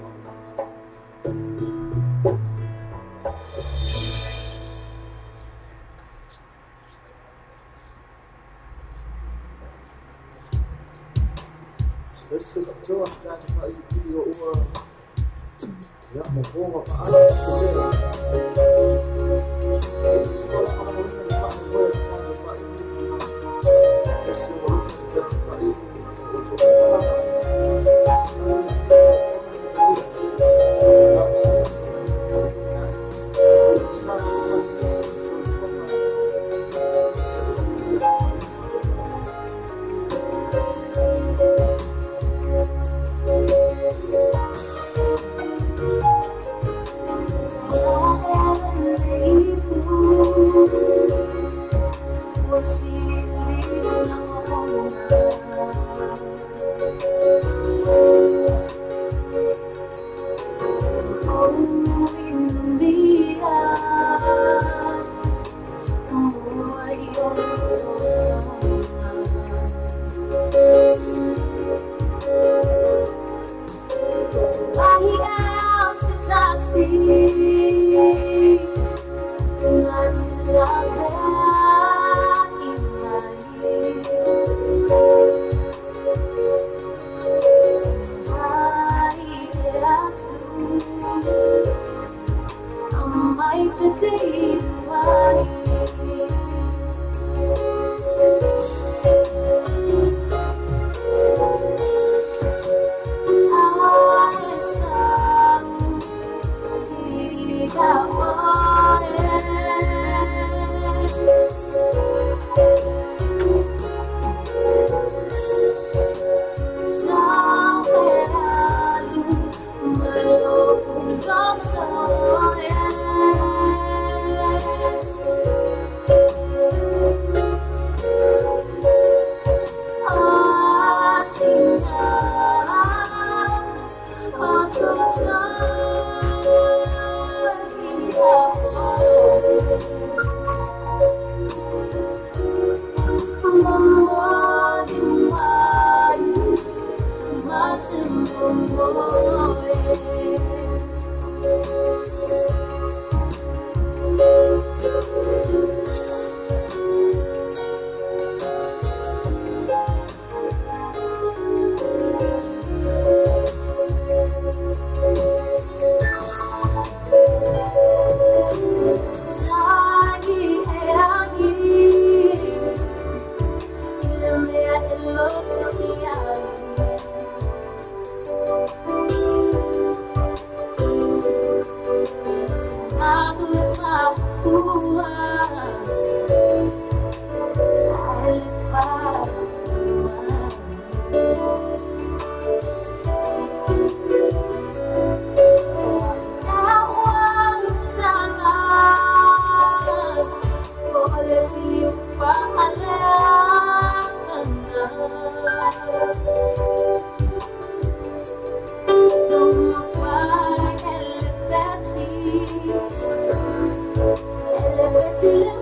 Till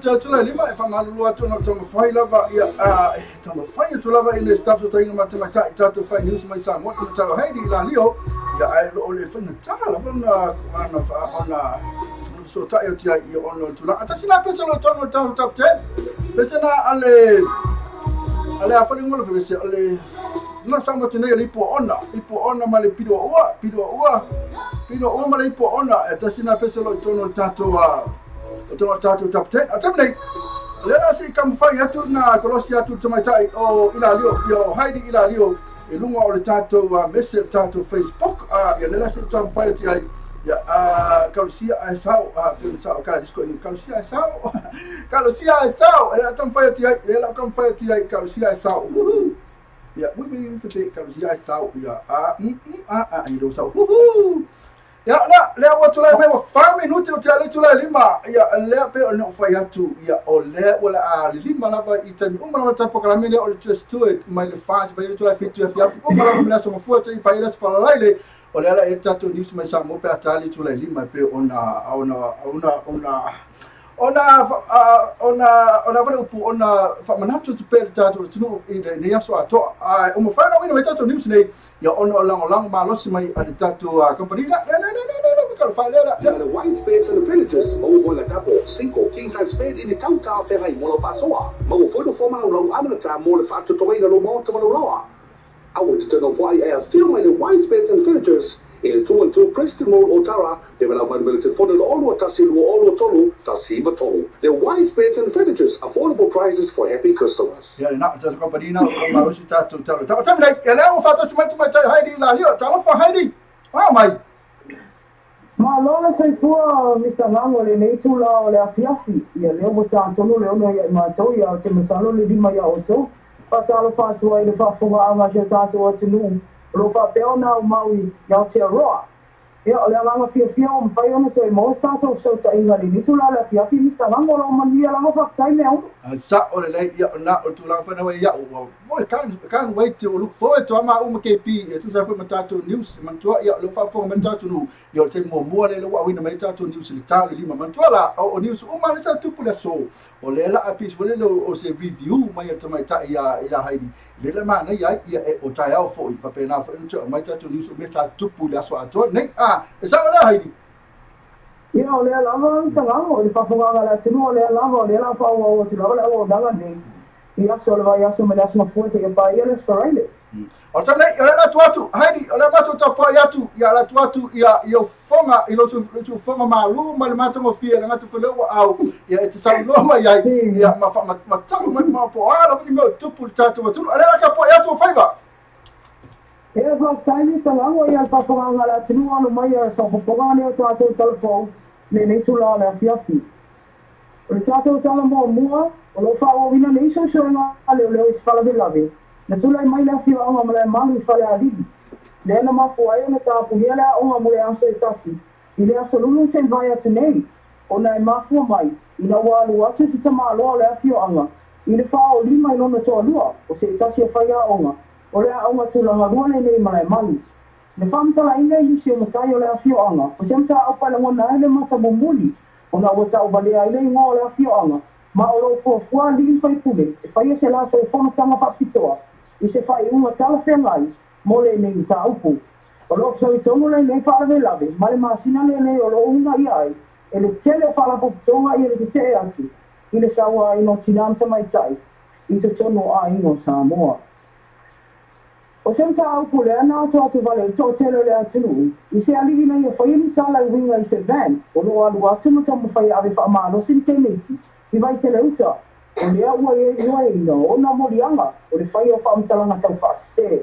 Tula lima e whangalulu atu na tamawhai lava ia tamawhai atu lava i le staff so tainga matematai tātou whai news mai sa motu matau heidi la lio ia ai lo le whainga tā lava na ona so tai o tia i ono tula atasi la pesa lo tono tau top 10 pesa na ale ale a whare ngola pesa ale na sa motu nei le ipo ona ma le piro ua ma le ipo ona atasi na pesa lo tono tātou a o tātou top 10. A tamne, le asi kamfai atu na kolosi atu tamaitai o ilalio yo Heidi ilalio e lunga o le tātou message tātou Facebook ia le asi tamfai atu ai ia kalusia ai sau sao kala disco in kalusia ai sau kalusia ai sau le tamfai atu ai le la kamfai atu ai kalusia ai sau ia wi wi kalusia ai sau ia a a i do sau ia la le ua tulai mai ua 4 minuti o te ale tulai lima ia lea pe o neo fai atu ia o lea ua la a lima lava i taimi uma lava tapo kalame lea o le just do it mai le fasi pai tulai fitu afi uma lava mea so mafua te pai le falaile o lea la e tatou news mai sa mo pe atali tulai lima pe ona ona ona ona Ona ona ona vale upu ona faamanatu atu pea le tatou atunuu i lenei aso atoa. Ae ua mafai ona auina mai tatou news nei, ia ona o lagolago malosi mai a le tatou kamupani la. Ia, le, le, le, le, le, talofa lea la. Ia le White Beds and Villages, maua foi le double, single, king size bed i le tau talafeagai mo lau faasoa. Maua foi nofoa malaulau anagata mo le faatotogaina lou maota ma lou laoa. Aua e te nofo ai e afio mai le Wise Beds and Furnitures i le 212 Preston Road, Otara, pe valaau mai le telefoni 021 223 193. Le Wise Beds and Furnitures, affordable prices for happy customers. Ia lena, o le tatou kamupani lena o lo o malosi tatou talo. Talo taimi nei, ia lea ua faatasi mai le tamaitai Heidi Lalio. Talofa Heidi, a mai. Malo le soifua Mister Gago i lenei itula o le afiafi. Ia lea ua ta tonu le 6 ia i matou, ia ou te masalo le 5 ia outou. Faatalofa atu ai i le faafofogaaga a si o tatou atunuu o lo o faapea ona aumau i Aotearoa. Ia, o le agaga fiafia ua mafai ona toe maua se tatou fesootaiga i lenei itula o le afiafi, Mister Gago, o lou manuia lava, faafetai mea uma. Sao lelei, ia na o le tulaga foi na ia ua boy can't wait to look forward to ama uma KP e tusa foi ma tatou news manatua ia o lea ua faafofoga mai le tatou atunuu ia o le taimi muamua lea ua auina mai tatou news i le ta o le 5 manatua la o news uma lea sa tupu le aso o lea la a pisi foi lele o se review mai a le tamaitai ia Heidi lea la manaia ai ia e o taeao foi faapena foi ona toe aumai tatou news o mea sa tupu i le aso atoa nei a e sao lea Heidi. Ia, o lea lava Mister Gago, i le faafofogaaga a le atunuu, o lea lava, o lea la faaauau atu lava le auaunaga nei i aso o le vaiaso mai le Aso Gafua seia paia le Aso Faraile. O le taimi nei, o le atu atu, Heidi, o le matou tapuai atu, ia le atu atu, ia, i ou fofoga, i lou siufofoga malu ma le matagofie, le gata foi lea ua au, ia e te saunoa mai ai, ia, ma, ma, ma tau mai ma po o a lava ni mea o tupu i le tatou atunuu. O lea la tapuai atu o faiva. Ea faafetai Mister Gago ia le faafofogaaga a le atunuu alo mai ia faaopoopoga nei o tatou tala fou i lenei itula o le afiafi. O le tatou tala muamua, o lo o faaauauina nei suesuega a leoleo i se faalavelave na tulai mai le afioaga o Malaemalu i Falealili, lea na mafua ai ona tapunia le aoga mo le aso e tasi i le Aso Lulu se mavae atu nei, ona e mafua mai ina ua alu atu se tamaloa o le afioaga i le faaolima i lona toalua o se tasi o faiaoga o le aoga tulaga lua lenei i Malaemalu. Na faamatalaina i nisi o matai o le afioaga o se mataupu e lagona ai le mata mumuli ona ua tauvalea ai le igoa o le afioaga ma o lo o fuafua alii ma faipule e faia se latou fonotaga faapitoa i se faaiuga talafeagai mo lenei mataupu. O lo o fesoitonu lenei faalavelave ma le masina lenei o lo o uunaia ai e le tele o faalapotopotoga ia le tetee atu i le sauaina o tinā ma tamaitai i totonu o aiga o Samoa. O se mataupu lea na atoato vale i le toatele o le atunuu i se alii ina ia faia ni tala e uiga i se van o lo o alu atu ma taumafai e ave faamalosi ni teineiti i Vaitele-uta. O lea ua ioeina ona moliaga o le faia o faamatalaga tau faasese.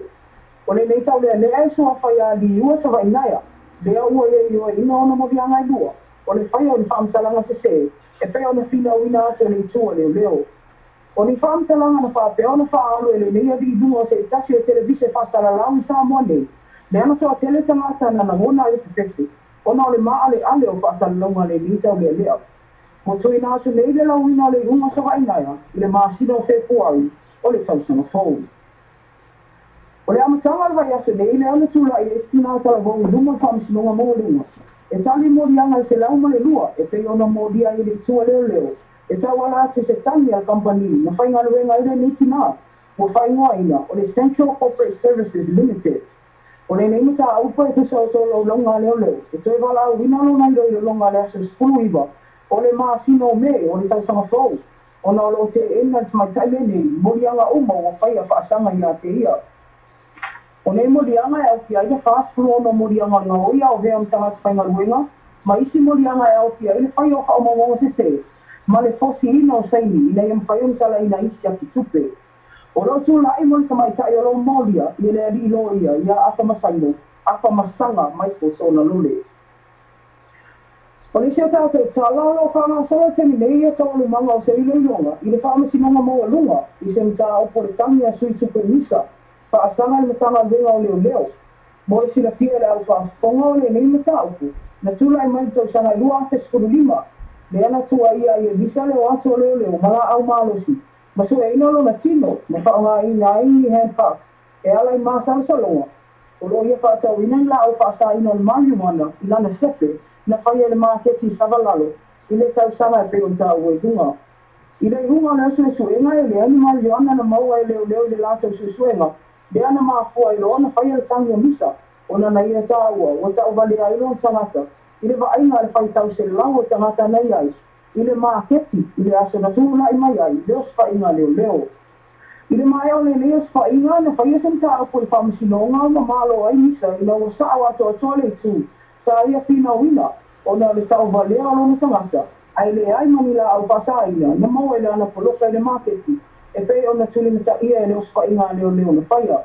O lenei taulealea e suafa ia Liua Savainaia, lea ua ioeina ona moliaga e lua o le faia o ni faamatalaga sese e pei ona finauina atu e le itu a leoleo. O ni faamatalaga na faapea ona faaalu e lenei alii i luga o se tasi o televise faasalalau i Samoa nei, lea na toatele tagata na lagona ai le fefefe ona o le maaleale o faasalalauga a lenei taulealea. Ua tuuina atu nei le lauina o le iuga Savainaia i le masina o Fepuari o le tausaga fou. O le amataga o le vaiaso nei lea na tulai ai se tinā talavou i luma o le Faamasinoga Maualuga e tali moliaga i 102 e pei ona molia ai e le itu a leoleo e tauala atu i se tagi a le kamupani na faigaluega ai lenei tinā ua faaigoaina o le Central Corporate Services Limited. O lenei mataupu e tusa o tolaulauga a leoleo e toe valaauina lona iloilologa i le aso 19 o le masina o Me o le tausaga fou ona o lo o teena le tamaitai lenei i moliaga uma ua faia faasaga ia te ia. O nei moliaga e aofia ai le 46 moliaga o le gaoia o vea ma tagata faigaluega, ma isi moliaga e aofia ai le faia o faamaumauga sese ma le fosiina o saini ina ia mafai ona talaina isi siaki tupe. O lo o tulai mo le tamaitai o lo o molia ia le alii loia ia Afamasaino Afamasaga Michael Sonalole. O le isi o tatou tala o lo o faagasolo i le taimi nei ia taualumaga o se iloiloga i le Faamasinoga Maualuga i se mataupu o le tagi a sui tupe misa faasaga i le Matagaluega o Leoleo. Mo le silafia e le au faafofoga o lenei mataupu na tulai mai i le tausaga e 2015 lea na tuuaia ai e misa le o atu o leoleo ma laau malosi ma sueina lona tino ma faaaogaina ai ni handcuff e ala i masalosaloga o lo o ia faatauina ni laau faasaina o le marijuana i lana sefe na faia i le maketi i Savalalo i le tausaga e pei ona taua i luga. I le iuga o lea suesuega, e leai ni mariuana na maua e leoleo i le latou suesuega, lea na mafua ai loa ona faia le tagi o misa, ona na ia taua ua tauvalea ai lona tagata i le vaaiga a le faitau selau o tagata na i ai i le maketi i le aso na tulai mai ai le osofaiga a leoleo. I le maea o lenei osofaiga, na faia se mataupu i le Faamasinoga ma malo ai misa ina ua sao atoatoa le itu sa ia finauina ona o le tauvalea o lona tagata ae leai ma ni laau faasaina na maua i lana poloka i le maketi e pei ona tulimataia e le osofaiga a leoleo na faia.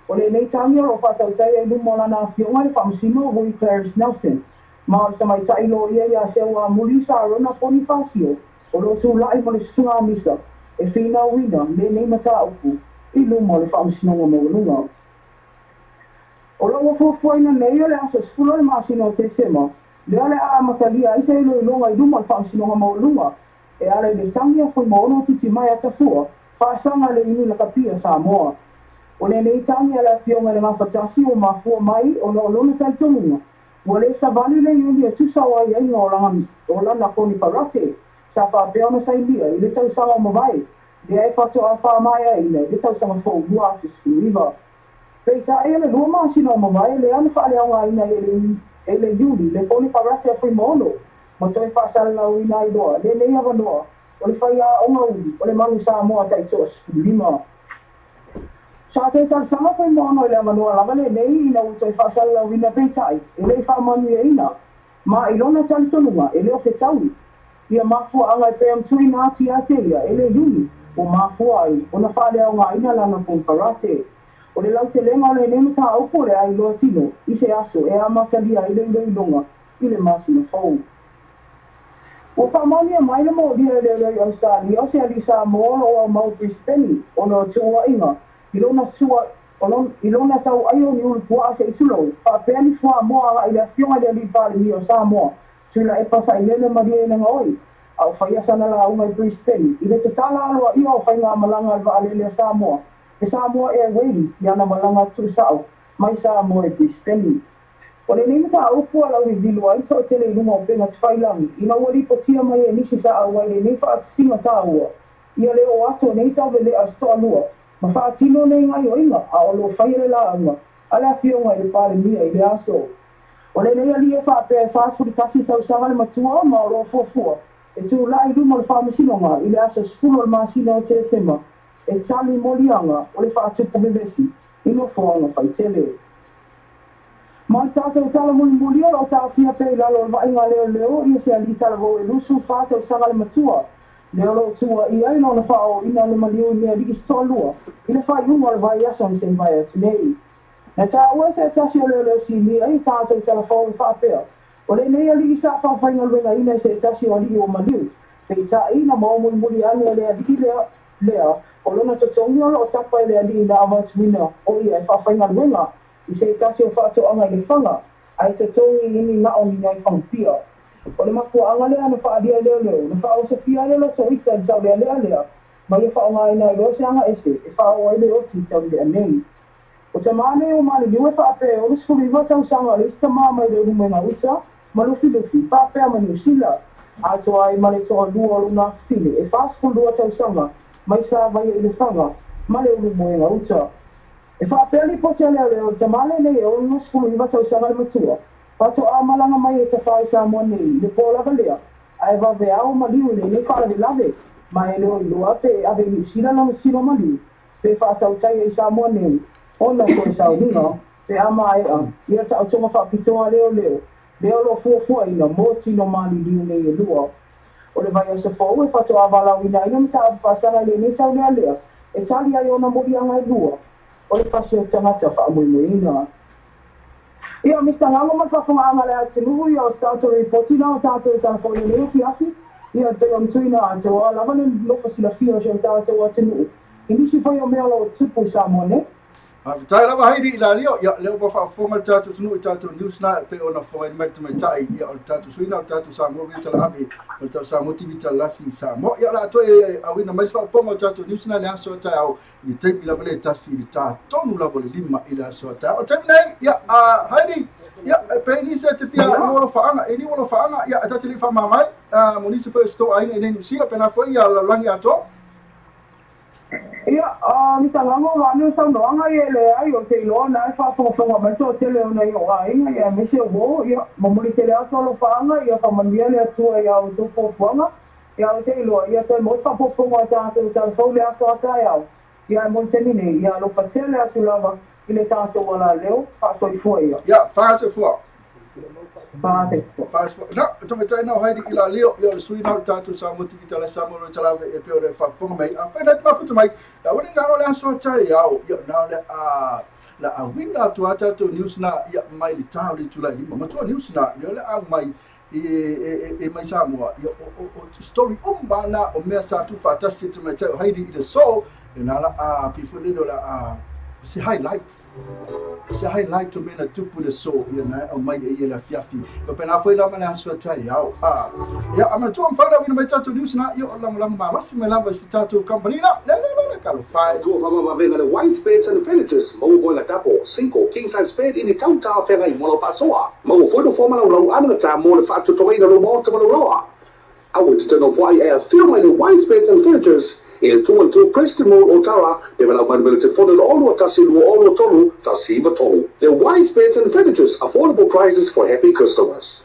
O lenei tagi o lo o faatautaia i luma o lana afioga i le Faamasino Vui Clarence Nelson ma o le tamaitai loia ia Seuamuli Sarona Ponifasio o lo o tulai mo le susuga misa e finauina lenei mataupu i luma o le Faamasinoga Maualuga. O lo o ua fuafuaina nei o le aso 10 o le masina o Tesema lea o le a amatalia ai se iloiloga i luma o le Faamasinoga Maualuga e ala i le tagi a Fuimaono Titimaea Tafua faasaga i le Iuni Lakapi a Samoa. O lenei tagi a le afioga i le Gafatasi ua mafua mai ona o lona talitonuga ua le savali le iuli e tusa o aiaiga o lana konikarate sa faapea ona sainia i le tausaga o mavae lea e faatoa faamaeaina i le tausaga fou 2019. Peitai o le 2 masina o mavae lea na faaleaogaina ai e le iuli le konikarate a Fuimaono ma toe faasalalauina ai loa lenei avanoa o le faiaoga uli o le manu Samoa taitoa 15. Sa toe talosaga Fuimaono i le avanoa lava lenei ina ua toe faasalalauina peitai e le i faamanuiaina ma i lona talitonuga e le o fetaui ia mafuaaga e pei ona tuuina atu ia te ia e le iuli ua mafua ai ona faaleaogaina lana konekarate. O le lautelega o lenei mataupu o le a iloa tino i se aso e amatalia ai le iloiloga i le masina fou. Ua faamaonia mai le molia e leoleo i Ausetalia o se alii Samoa o lo o aumau i Brisbane ona o tuuaiga i lona tauaia o ni ulupuaa se i tulou faapea ni fuamoa agai i le afioga i le alii Palemia o Samoa Tuilaepa Sailele Malielegaoi a o faia sana lauga i Brisbane i le tatala aloaia o faigamalaga a le vaalele a Samoa le Samoa Airways i ana malaga tuusao mai Samoa i Brisbane. O lenei mataupu a lauivilu ai le toatele i luga o upega tafailagi ina ua lipotia mai e nisi sa auai lenei faatasiga taua ia le oo atu o nei tauvelea se toalua ma faatino nei gaioiga a o lo o faia le lauga a le afioga i le Palemia i le aso. O lenei alii e faapea e 41 tausaga le matua ma o lo o fuafua e tulai i luma o le Faamasinoga i le aso 10 o le masina o Tesema e tali moliaga o le faatupu vevesi i nofoaga faitele. Ma le tatou tala mulimuli o lo o taofia pea i lalo o le vaaiga a leoleo ia se alii talavou e 24 tausaga le matua lea o lo o tuuaia i lona faaooina o le maliu i mealii se toalua i le faaiuga o le vaiaso na se i mavae atu nei. Na taua e se tasi o leoleo sinia i tatou talafou e faapea, o lenei alii sa faafaigaluegaina e se tasi o alii ua maliu, peitai na maua mulimuli ane e le alii lea o lona totogi o lo o tapa e le alii na avatuina o ia e faafaigaluega i se tasi o faatoaga i Lefaga ae totogi i ni na o ni nai fagupia. O le mafuaaga lea na faaalia e leoleo na faaosofia ai le loto ita i le taulealea lea ma ia faaaogaina ai loa se aga ese e faaoo ai le oti i taulelea nei. O tamā nei o maliliu e faapea e 69 tausaga o le isi tamā mai le Ulumoega Uta ma Lufilufi faapea ma Niu Sila atoa ai ma le toalua o lona afafine e 42 tausaga mai Savaia i Lefaga ma le Ulumoega Uta. E faapea lipoti a leoleo o le tamā lenei e 69 tausaga le matua faatoa malaga mai e tafā i Samoa nei i le pō lava lea ae vaveao maliu i lenei faalavelave ma e le o iloa pe e ave i Niu Sila lona tino maliu pe faatautaia i Samoa nei ona toe sauniga pe a maea ia taotoga faapitoa a leoleo lea o lo o fuafuaina mo tino maliliu nei e lua. O le vaiaso fou e faatoa valaauina ai le mataupu faasaga i lenei taulealea e tali ai ona moliaga e lua o le fasi o tagata faamoemoeina. Ia, Mister Gago ma le faafogaaga a le atunuu, ia o se tatou ripoti la o tatou i talafou i lenei afiafi, ia e pei ona tuuina atoa lava le nofo silafia o si o tatou atunuu i nisi foi o mea o lo o tupu i Samoa nei. Faafetai lava Heidi i Lalio, ia lea ua faafofoga le tatou atunuu i tatou news na e pei ona fofogaina mai le tamaitai, ia o le tatou suiga o le tatou Samoa Radio Talaave, o le tatou Samoa TV Talalasi i Samoa. Ia o le a toe auina mai se faaopoopoga o tatou news na i le aso a taeao i le taimi lava le 1 i le ta tonu lava o le 5 i le aso a taeao. O le taimi nei, ia Heidi, Ia, pe ni se te fia ni walo faanga, e ni walo faanga, ia, e tati li wha mamai, mo nisi foi sto ainga i nei New Zealand, pena foi ia langi ato. Ia, mita lango wa ni saunoaga ia leai o te iloa na e faafogafoga mai toatele o nei o aiga ia aemaise uō ia momoli tele atu alofaaga ia faamanuia le Atua iā outou fuafuaga ia o te iloa ia toe mo se faapuapuaga o tatou talafou le aso a taeao ia e mo le taimi nei ia alofa tele atu lava i le tatou alaleo faasoifua ia. Ia, faasoifua. Faasoifua. Faasoifua. Na, tamatai na o haere i la leo, ia o le sui na o le tatou Samoa TV tala Samoa ro talave e pe o le faafofoga mai. A whai nai mafuta mai, la wani ngalo le aso tai au, ia na le a la a wina atu a tatou news na ia mai le tau le tula lima. Matua news na, ia le au mai e mai Samoa, ia o story umba na o mea sa tu whaatasi te mai tai o haere i le so, ia na la a pifo le la a se highlight. Se highlight o mena tupu le so ia na au mai e ia le fiafi. O pena foi la mana aso tai au. Ia ama tu am whaina wina mai tatou news na ia o lango lango malosi mai lava si tatou company na. Le le le le kalo fai. Tua whama mavenga le white beds and furnitures. Mau boy tapo 5 king size bed in the town town whenga i mono whasoa. Mau foi no whama lau anu ta mo le whaatutoga ina lo maota malo loa. Au te tano whai e a whio mai le white beds and furnitures. Il 212 Preston Road, Otara, e wala mai mele te fono le olo tasi lua olo tolu, tasi iwa tolu. The wise beds and furnitures, affordable prices for happy customers.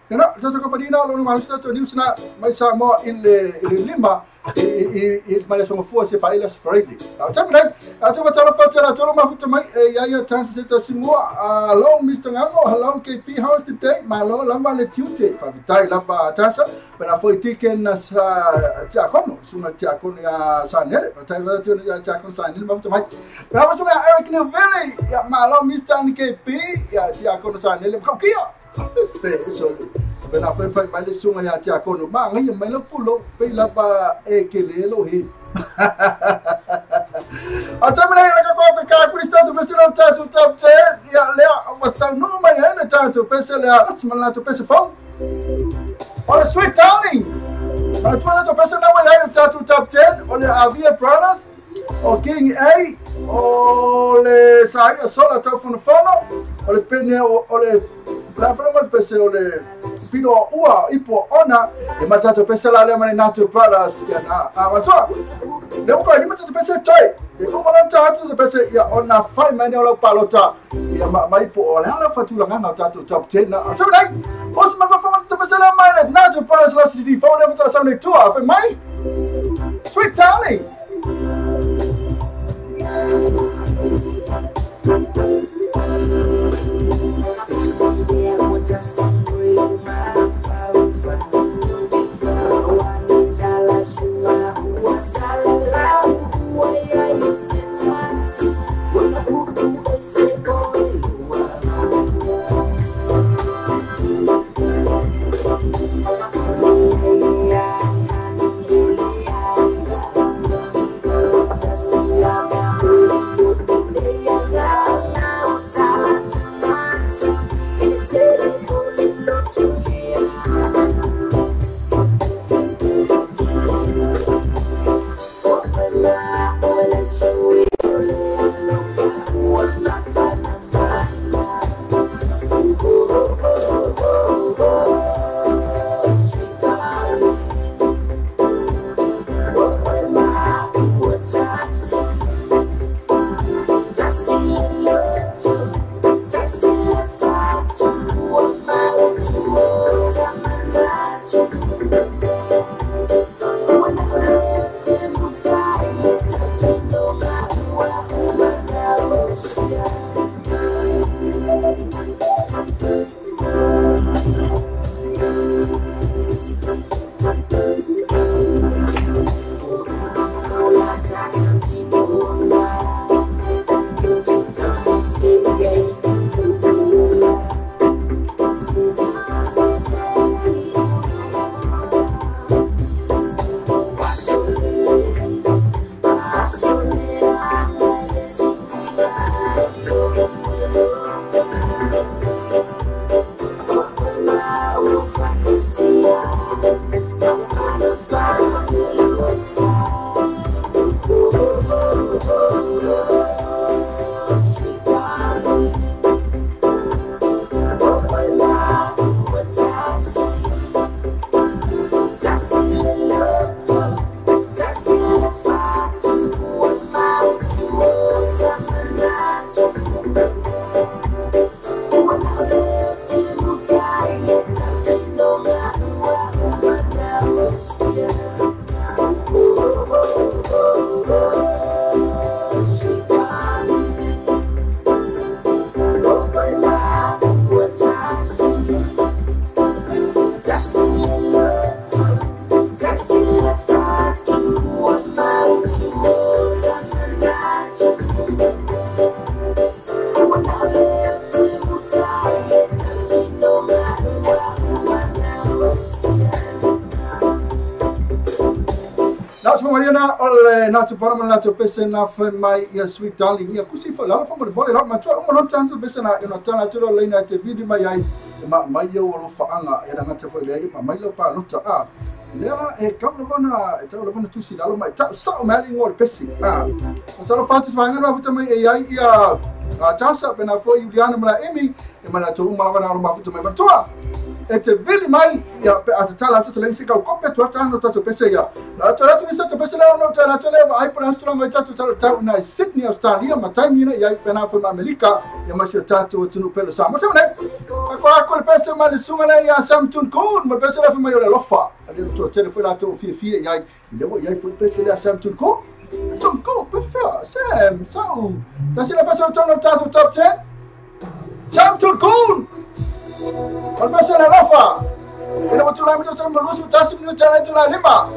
Tena, tatou company na lo malu tatou news na mai Samoa i le lima i mai le songa se pa ila Friday. Au tamu nei, a te watala whatela tolo mafuta mai e ia ia tansa se tasimua. Hello Mr. Ngango, hello KP, how's the day? Malo lava le tiute, whavitai lava tansa. Pena foi tiken na sa tiakono, suna tiakono ia sanele, whatai whatai ia tiakono sanele mafuta mai. Pena foi sunga Eric Neville, ia malo Mr. KP, ia tiakono sanele, mkaukia. Fe, so pena foi fai mai le sunga ia tiakono, ma ngai mai le pulo, pe lava e ke le lo he. A tamina ila ka ko ka Kristo pese lo tatu top 10 ya le was ta no mai hele tatu pese le a man la pese fo. O sweet darling. A tu tatu pese na wa ya tatu top 10 o le Avia Brothers o King A o le sai sola tau fono fono o le pene o le la fono pese o le pino ua ipo ona e matatu pese la le mane Nato Brothers ya na a wa le ko ni matatu pese tai e o mala tatu pese ya ona fai mane o la palota ya mai po o la fatura nganga tatu top 10 na o tsabai o se ma fa tatu pese la mane Nato Brothers la CD 4 level to sound 2 a fa mai sweet darling. Mariana o le natu para ma natu pese na fai mai ia sweet darling ia kusi fo lalo fo mo le la matua o mo tantu pese na ina tana tu le na te vidi mai ai ma mai yo lo faanga e na te fo le ma mai lo pa luta a le la e kau le vona e tau le vona tusi lalo mai tau sa o mai ngol pese a o sa lo fatu svanga na futa mai e ai ia a tasa pena fo Juliana mala emi e mala tu ma wana lo ma futa mai matua e te vili mai ia pe a tala tu le se kau kope tu tano tu pese ia la tu la tu se tu pese la no tu la tu le ai por tu mai tu tu tu na Sydney Australia ma time ina ia pena fo Amerika ia ma se tatu tu no pelo sa mo se ne a ko a ko le pese ma le sunga na ia Sam Tun Kun ma pese la fo mai le lofa a le tu tele fo la tu fi fi ia le wo ia fo pese le Sam Tun Kun Tun Kun perfect Sam so ta se la pese tu top 10 Sam Tun Kun al pese la lofa ele botou lá, me deu uma luz, tá se me deu lá, lima.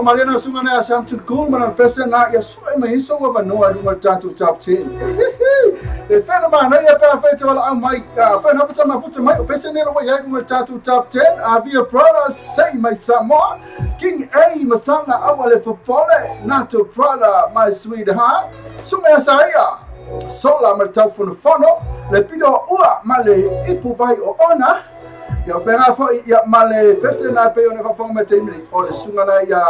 Mariana sunga na Sam Tun Kun mana pese na ia sue mai iso wa vanoa lunga tatu top 10. E fena mana ia pa fe te wala mai fena futa ma futa mai o pese ne lo ia lunga tatu top 10 Avia Brothers say my Samoa King A Masana awale popole Nato Prada my sweetheart Sunga saia Sola ma tau fono fono le pido ua male ipu vai o ona ia pena fo ia male pese na pe ona fa ma temli o le sunga na ia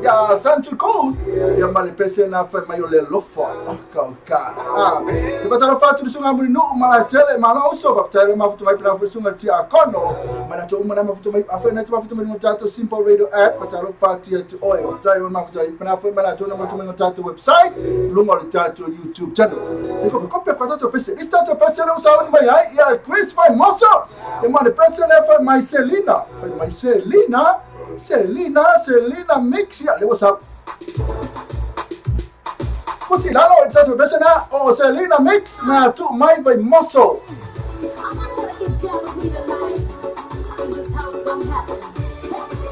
ia Santu Kun ia male pese na fa mai o le lofa ka ka ah te patara fatu sunga muri no mala tele mala uso ba tele ma futu mai pena fu sunga ti akono mana to mana mafuta mai afa na mafuta mai no tato Simple Radio app patalo fatu ya to oy tai o mafuta mana fa mana to na mafuta mai no tato website lunga le tato YouTube channel ko ko pe ko tato pese lista to pese le usa ni mai ai ya Chris fai moso e mana pese le fai mai Selina fai mai Selina Selina Selina mix ya le what's up Kusi lalo tato pese na o Selina mix na tu mai vai moso. I'm not trying to get down with me tonight. This is how it's gonna happen. Hey,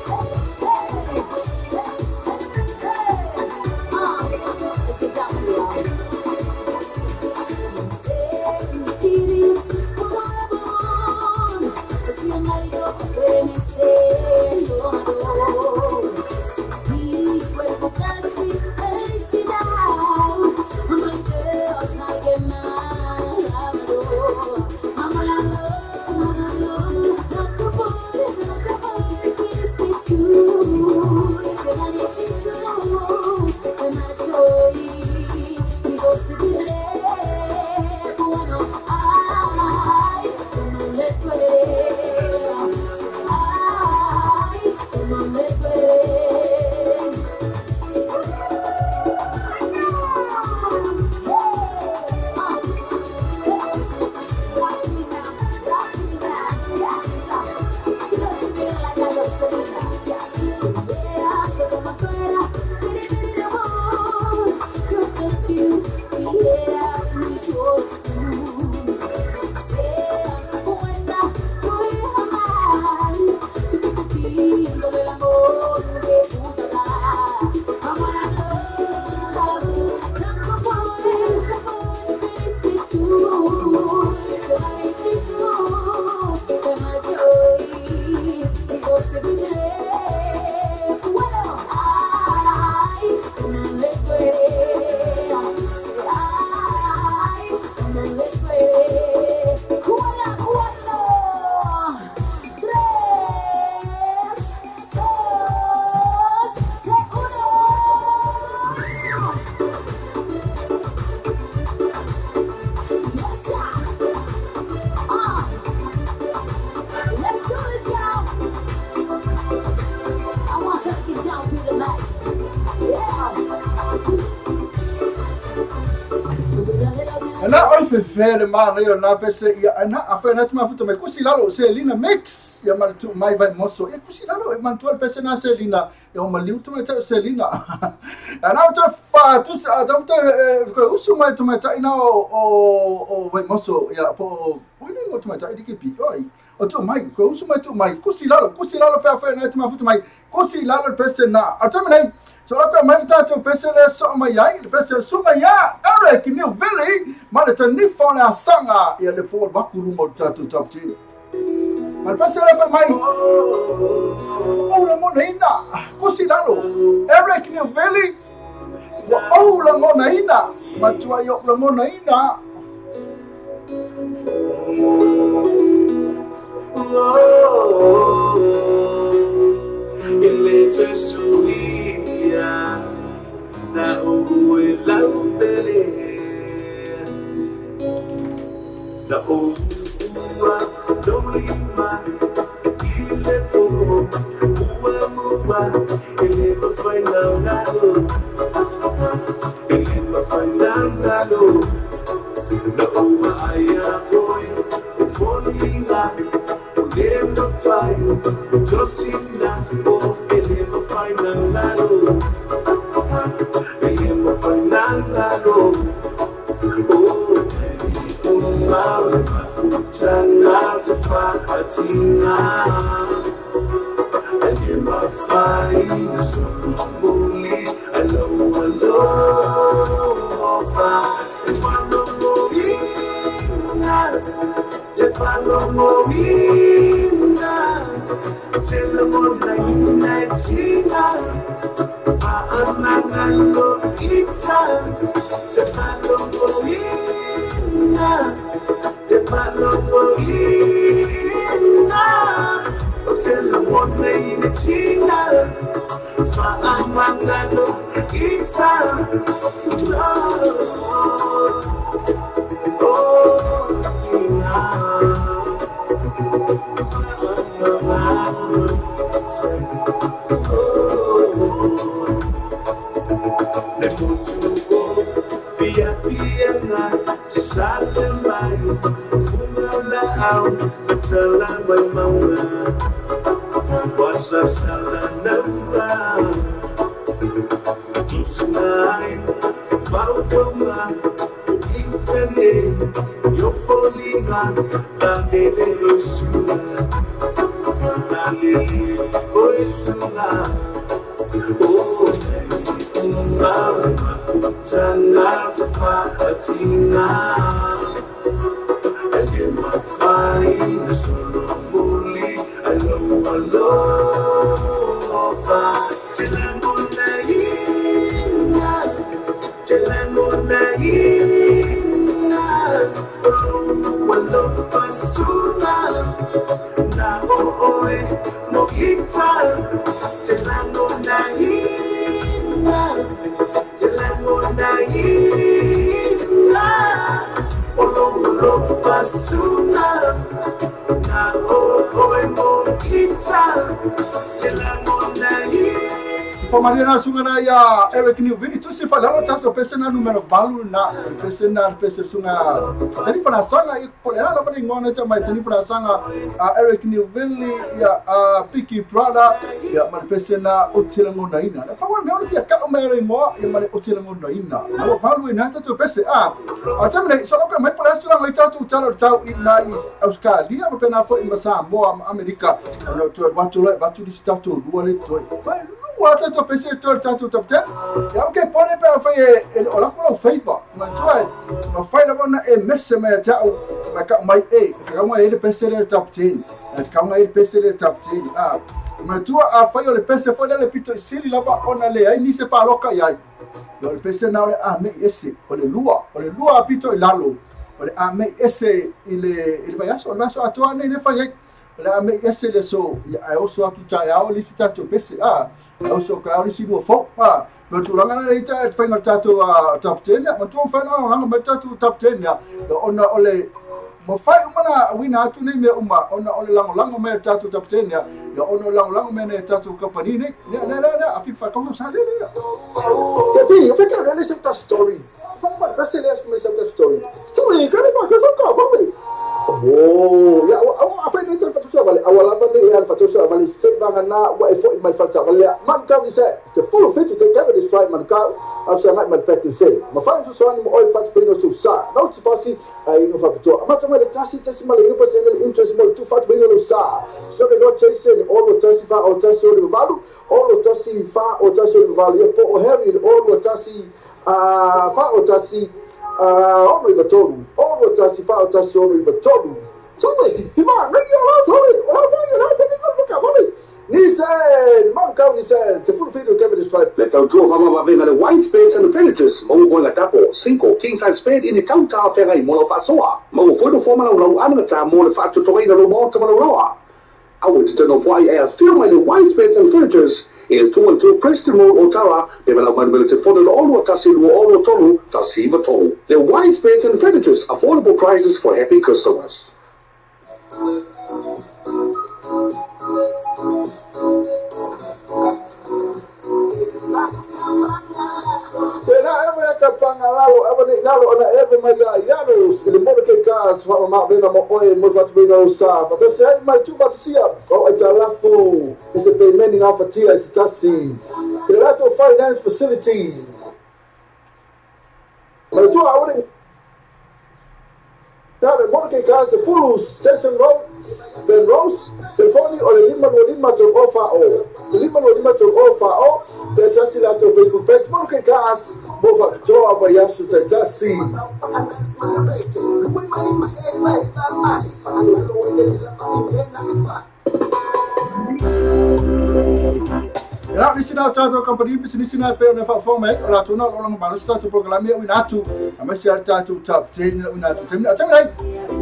hey, hey, hey, hey. Let's get down with y'all. Ana oi fefele ma le na pese ia ana afa na tuma futa mai kusi lalo Selina mix ia ma tu mai vai moso ia kusi lalo e man tu al pese na Selina ia o maliu tu mai Selina ana o fa tu sa dam te ko usu mai tu mai ina o vai moso ia po o ni mo tu mai tai ki pi oi o tu mai ko usu mai tu mai kusi lalo pe afa na tuma futa mai kusi lalo pese na a tu mai so la ko mai ta tu pese le so mai ai le pese so mai ya Eric New Valley ma le tani fo la sanga ia le fo ba kulu mo ta tu top ti ma le pese le fa mai o la mo ina kusi lalo Eric New Valley wa o la mo ina ma tu ai o la mo ina. Oh, ele te suia na o lautele na o dolima ile po ua mua ele ma fainangalo ele ma fainangalo na o aia koi o folinga ele ma faio tosina o ele ma fainangalo ele ma fainangalo o Tana fatina ele ma fai sumuli alo alo fa te falo movina te lo modina china fa anangalo itsa te falo movina te falo movina te lo modina china fa anangalo itsa oh. Sale mai, funga la au, tala mai maunga. Wasa sala naua, tusunai, fau-faunga, internet, yo folinga, lalele osunga, lalele osunga. Oh, mafuta fatina, ele mafai solo fuli, alo alofa. Telango na ina, alofa suna, na oe mokita. Telango na ina, telango na ina, alofa suna, na oe mokita. Telango na ina. Pamalina sunga ya Eric New Vini tu se fala ta so pese na numero valu na pese na pese sunga tani para sanga i pole ala pale ngona ta mai tani para sanga Eric New Vini ya Piki Prada ya mal pese na otila ngona ina na pa me ona fia ka o mere mo ya mal otila ngona ina na valu ina ta tu pese a tamne so ka mai para sura mai ta tu talo tau ina i Australia ma pena fo i Samoa Amerika no tu watu le watu di statu lua le toi Wata to pese to tatu top 10. Ya okay pone pe fa e o la ko favor. Ma tu ma fa la bona e messe me ta o ma ka mai e ka mai ele pese le top 10. Ka mai ele pese le top 10. Ah ma tu a fa le pese fo le pito sili la ba ona le ai ni se pa loka ya. Yo le pese na le a me ese o le lua pito lalo. O le a me ese ile ile va so va so a to ne le fa ye. La me ese le so ya o so atu ta ya o le sita to pese a o so ka o le si do fo pa no tu langa le ita fa nga ta to top 10 ma tu fa no langa ma ta to top 10 ya ona o le mo fa uma wina atu nei me uma ona o le lango lango me ta to top 10 ya ona lango lango me ne ta to company ne ne ne ne a fifa ko sa le le Ti o fa le se story fa fa se le se story story ka le pa ka so ka ba Oh, ya, a fa ne fa vale awala vale ya fa so vale se va na wa e fo mai fa vale man ka se se full fit to take this try man ka a se mai pet se ma fa so so ni mo fa pe no so sa no ti pasi ai no fa to ma to le tasi tasi ma le percent interest mo tu fa pe no sa so que no chase o lo tasi fa o tasi o valu o lo tasi fa o tasi o valu e po o Harry o lo tasi a fa o tasi o no ivatolu o lo tasi fa o tasi o no ivatolu. Sorry, ma no yo sorry. Ora vai ora pe ko ka vale. Ni se man ka ni se se full feed to this tribe. Le tautua whamawawena le white space and furnitures mau koe tapo 5 king size bed i le tauta whengai mo lau whasoa. Mau foi no fōma lau lau anagata mo le whaatutoina lo maota ma lau rawa. Au e te tano whai e a whio mai le white space and furnitures i le 212 Preston Road Otara pe walau mai le te fono le olua tasi lua olua tolu tasi iwa tolu. Le white space and furnitures, affordable prices for happy customers. Pangalalo eva ngalo ona eva mai ia ile mo ke ka fa ma vena mo oe mo fa tbino sa fa se ai mai tu fa sia o ai talafu ese payment nga fa tia ese tasi ile lato finance facility ma tu a ore dale mo ke ka se full station road Ben Rose telefoni o le lima no lima to ofa o lima no lima to ofa o pesa la to vehicle pet mo ke gas mo fa to ava ya su tasi. Ya ni sina tato company business sina pe na fa forma la to na lo ma lo tato programa e winatu ama sia tato top 10 winatu tem na tem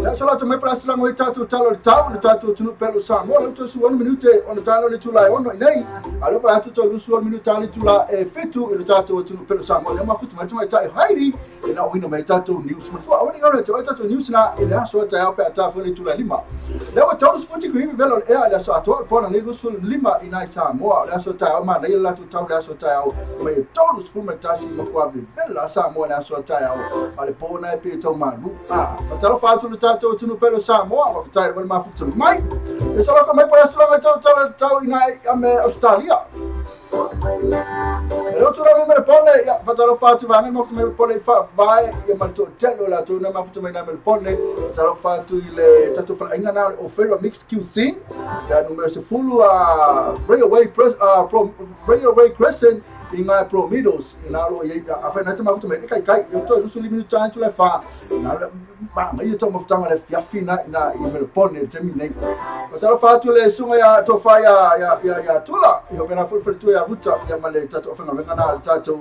ya so la to me pra sula ngoi tato talo tau tato tunu pelo sa mo lo to su 1 minute on talo le tula on nei alo pa to lu su 1 minute talo tula e fitu ile tato tunu pelo sa mo le ma futu ma tuma ta hairi e na wina mai tato news ma so awani ngalo to tato news na ile so ta pa ta fo le tula lima le wa to su futi ku velo e ala so ato pona le lu su lima ina sa mo la so ta ma na la tu tau la so ta au me todos fu me tasi ma kwa vela sa mo la so ta au A le pōna e pe tau malu. Fatalofa atu le tātou tunu pelo Samoa, wa fatai le mafuta mai. E solo ka mai po asulanga tau tau tau ina ame Australia. E rotu la me pone ya fatalofa atu vanga mafuta mai pone fa vai ya malto telo la tu na mafuta mai na me pone fatalofa atu ile tatu fa inga na o Federal Mix QC ya numero 10 a Railway Press Railway Crescent inga Pro Middles ina lo ye a fa na te mafuta mai kai kai yo to lusu limi tan tu le fa na ma mai to mafuta le fiafi na na i me pone te mi nei fatalofa atu le sunga ya to fa ya ya ya ya tula yo vena fu fu tu ya vuta ya male tatu fa na na tatu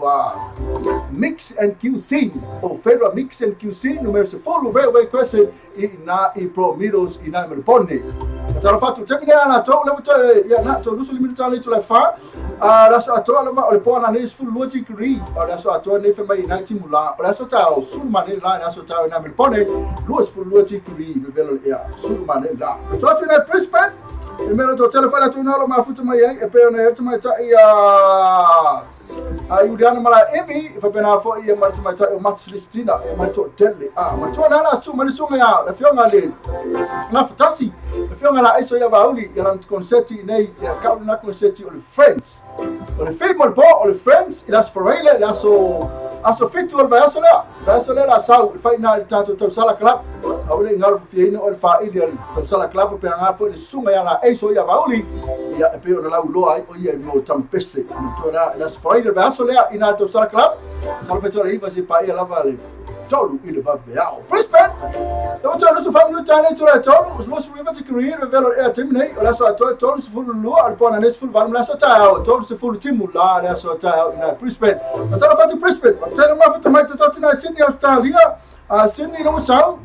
Mix and QC o Federal Mix and QC numero 10 Railway Crescent ina i Pro Middles ina me pone fatalofa atu te mi na to le to ya na to lusu limi tan tu le fa a la so to le o le pona nei fu lu degree o la so to nei fa mai 19 mula o la so ta o su ma nei la la so ta na me pone lu fu lu degree le velo ya su ma nei la to tu na Brisbane e mero to telefona tu na lo mafuta mai e pe na e mai ta ia a Juliana mala emi fa pena fo ia mai mai ta o Mats Listina e mai to tele a ma to na la su ma su ya la fionga le na fatasi la fionga la iso ya vauli ya la concerti nei ya ka na concerti o Friends o le film o po o Friends ila sforele la so aso fitu al vasola vasola la sau final tato to sala club au le ngal fiina o fa ili al sala club pe nga fo le sunga ya la eiso ya vauli ya pe o la ulo ai o ia mo tampese to la la sforele vasola ina to sala club sala feto le iva se pa ia la vale tolu ile va veao Brisbane to to so family tale to la tolu os mos river to career velo e timne o la so to tolu se fulu lu al pona nes fulu valum la so ta tolu se fulu timu la la so ta ina Brisbane tala fatu Brisbane tala ma fatu mai to to na Sydney Australia a Sydney no sau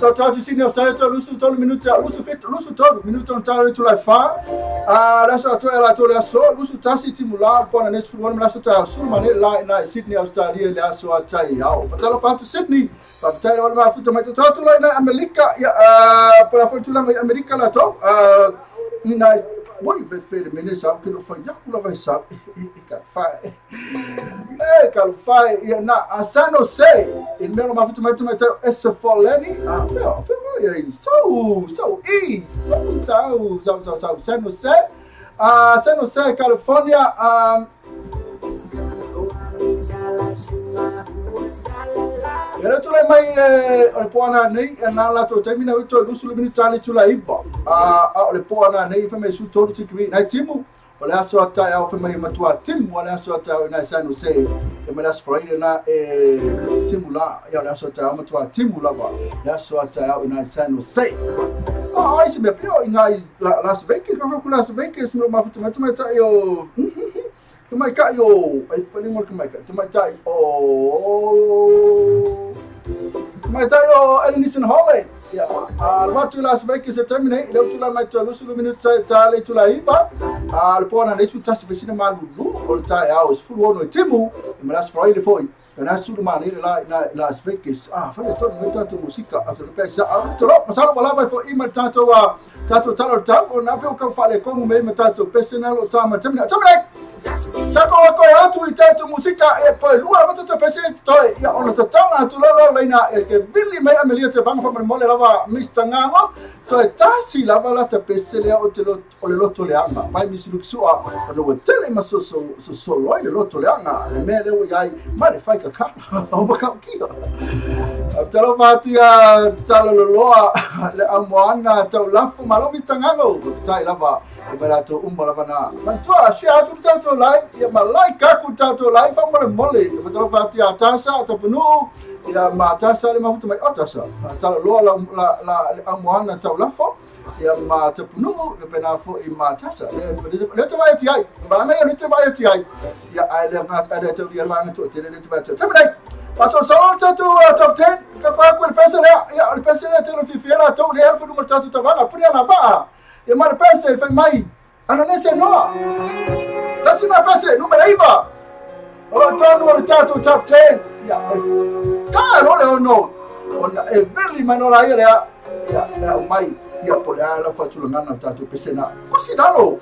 to Sydney Australia to lusu tolu minuta lusu fit lusu tolu minuta talo to la fa a la so to la to la so lusu tasi timula pona nes fulu la so ta sul mane la na Sydney Australia la so ta iau tala fatu Sydney pa tala ma futa mai to to la na Amerika ya para futu la Amerika la to na Oi, vai fer mene sa que não foi yakula vai sa e ka fa e ka fa e na a San Jose e mero ma futa mai mai esse foleni a fe e so so e so so so so so San Jose a San Jose California a Era tu le mai o le poana nei na la to termina o lusu le minuta le tula iba a o le poana nei fa mai su tolu tikri na timu o le aso ata au fa mai matua timu o le aso ata na San Jose e mai las Friday na e timu la ya le aso ata matua timu la ba le aso ata au na San Jose ah ai se me pio inga Las Vegas ka ku Las Vegas mo ma futu mai ta yo mai ka yo ai fali mo mai ka mai ta o mai ta yo Elnison Holland ya al watu Las Vegas se termine ile tula mai ta lusu minuta ta le tula iba al pona le su ta se vecina malu o ta ya os fu no timu me las Friday foi na su ma le la Las Vegas ah fa le to me ta música a to pesa a to lo masalo wala vai fo email ta to ta to ta ta o na pe o ka fa le komu me ta to personal o ta ma termine termine ta ko ko ya tu ta to música e po lua ma to pesa to ya ona to ta na tu lo lo na e ke villi me amelia te bang fa mo le lava Mr Ngango to ta si lava la te pesa le o te lo o le loto le anga vai mi si luxua no tele ma so so so lo le loto le anga le me le o yai ma le fai ka ka o ma ka ki talo fatia talo loa le amoana tau lafu malo Mr Ngango tai lava e la to umma lava na ma tua share tu tau to live ya malaika ku tau to live fa mo le mole talo fatia tasa tapunu ya ma tasa le mafuta mai otasa talo loa la la amoana tau lafu ya ma tapunu e pena fo i ma tasa le te vai ti ai ba me le te vai ti ai ya ai le na ai te le ma to te le te vai te te Paso solo to top 10 ka kwa ku le pesa le ya le pesa le te lo fifiela to le alfa numero tatu tavanga puri ala ba e ma le pesa e mai ana nese noa tasi ma pesa numero iva o tonu o tatu top 10 ya ka lo le no ona e veli manola ia le ya ya mai Ia po le a lau faatulagana o tatou pesena. Kosi lalo.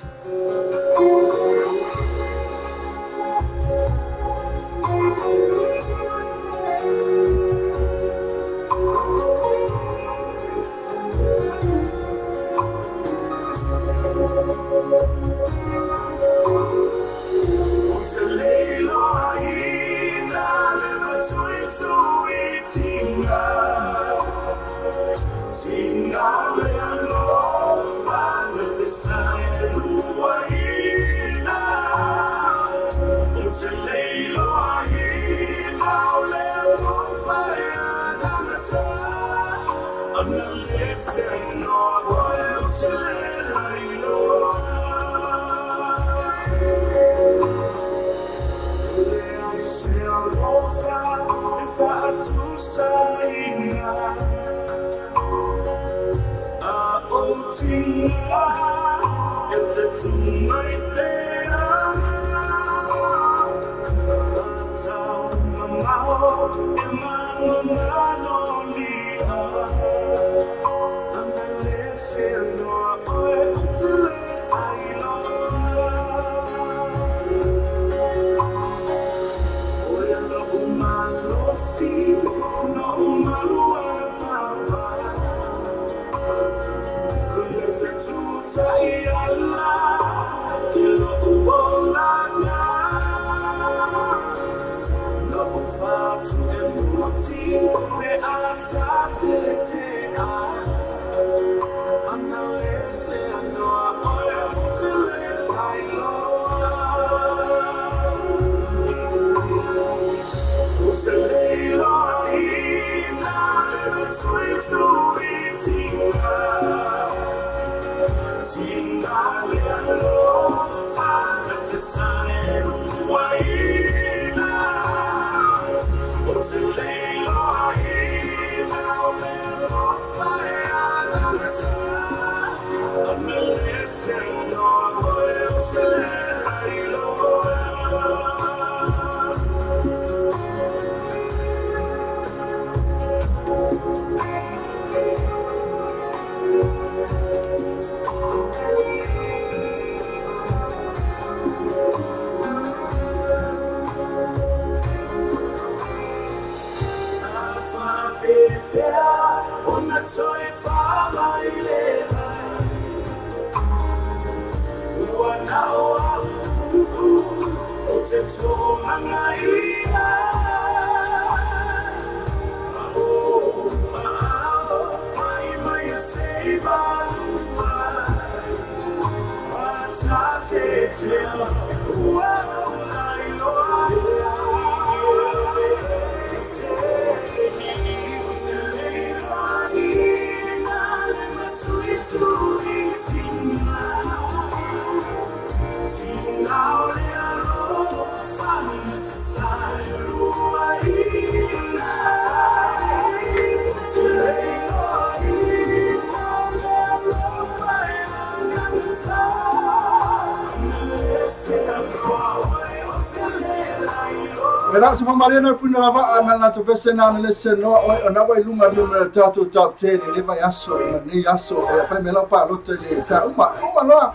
Mariana puna lava a mana to pese na le se no o na wai lunga no le tato top 10 le vai aso ni aso e fa me la pa lo te le sa uma uma no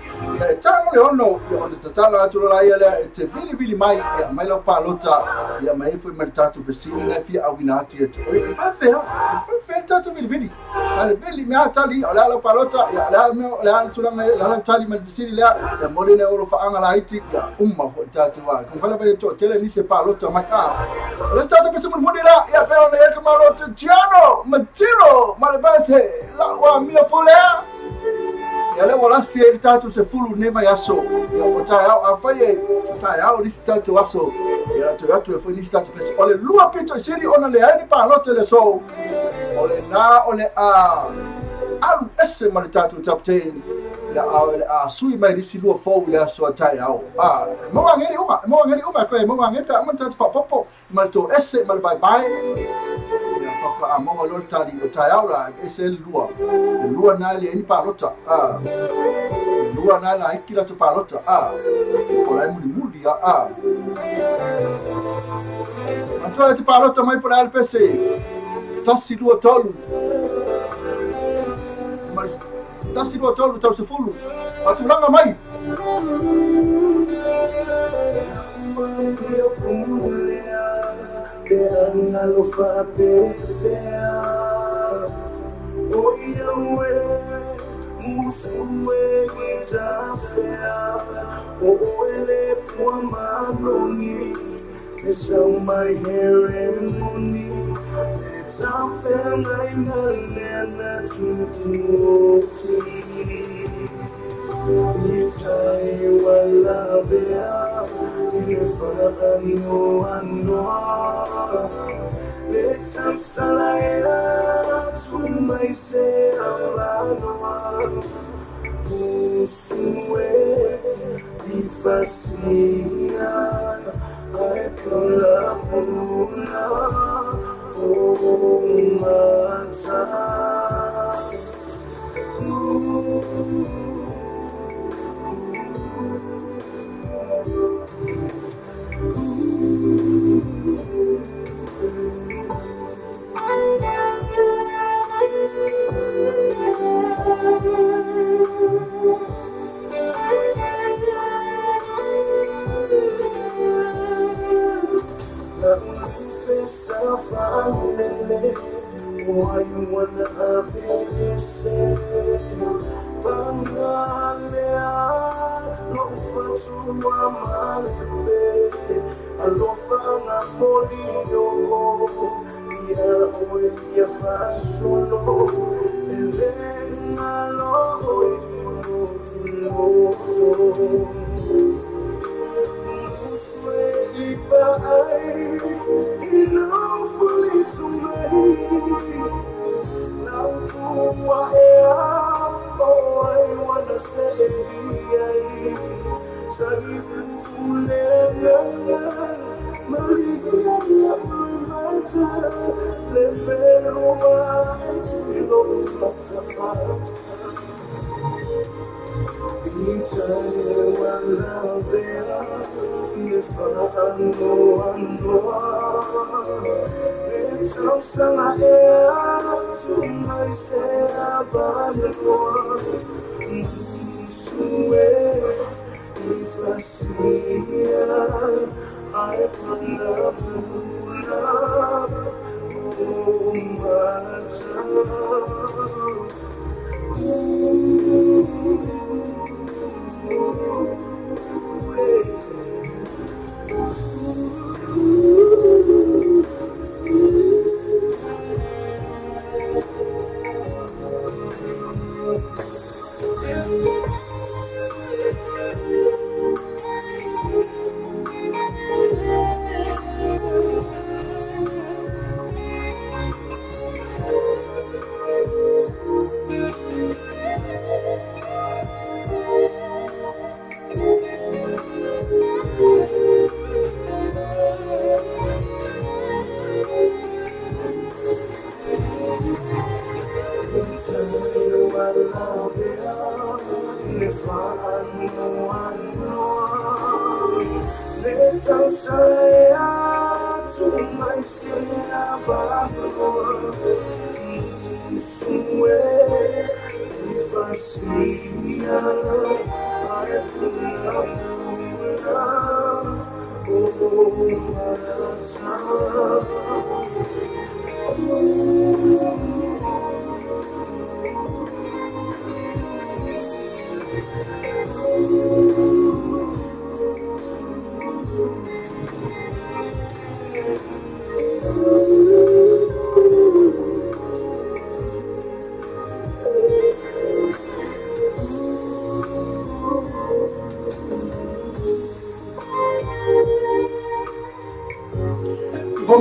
e tango le ono o le tatala atu la ia le te vili vili mai e mai la pa lo ta ia mai foi me tato pese le fi au ina atu e fa fe tato vili vili ale vili me atali ala la pa lo ta ia la me la tu la me la tali me visi le ya mole ne o fa anga la iti ya umma fo tato wa ko fa la ba to tele ni se pa lo ta mai a Let's start the person with that. Yeah, pero le kamalo to Giano, Matiro, Malabase, la wa mia polea. Ya le wala se tato se fulu neva yaso. Ya ota ya afaye, ta ya o tato aso. Ya to ya to fo ni tato fes. Ole lua pito seri ona le ani pa lote le so. Ole na ole a alu esse mal tato top 10. Ya a sui mai lisi lua fo ya so ta ya o. Ah, mo ngeli uma, mo ngeli uma ko mo ngeli pa mo tato fa popo. Mal to esse mal bye bye. Ya fa a mo lo tali o ta ya la esse lua. Lua na le ni pa lota. Ah. Lua na la ikila to pa lota. Ah. Ko la muli muli ah. Antoa te pa lota mai por LPC. Tasi lua tolu. Mas 1 2 3 tau 10 patulanga mai.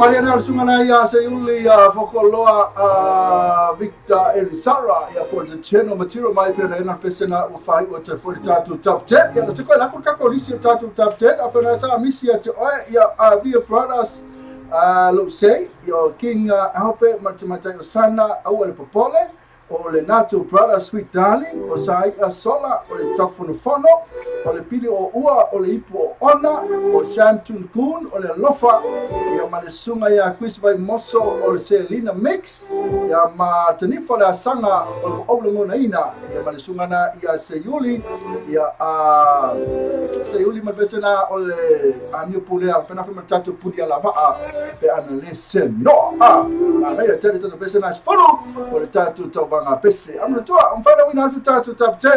Mariana Sungana ya se uli fokoloa Victor Elisara ya for the channel material mai pena ena pesena o fai o te for tatu top 10 ya se ko la ka ko lisi tatu top 10 afana sa misi ya te ya via brothers lo sei yo King Ahope matimata yo sana au le popole O le Nato Brother Sweet Darling, o Saia Sola, o le Tafonofono, o le Pili o Ua, o le Ipu o Ona, o Sam Tunkun, o le Alofa, ia ma le Sunga ia Chris Vaimoso, o le Selina Mix, ia ma Tanifa le Asaga, o le Oula Ngonaina, ia ma le Sunga na ia Seiuli, ia a Seiuli ma le Pesena o le Amio Pulea, pena fai ma le tatou puni ala vaa, pe ana le se noa, a, na ia tele tatou pesena sefulu, o le tatou tauvaga pese. Amanatua, mfana wina atu tatou tapte,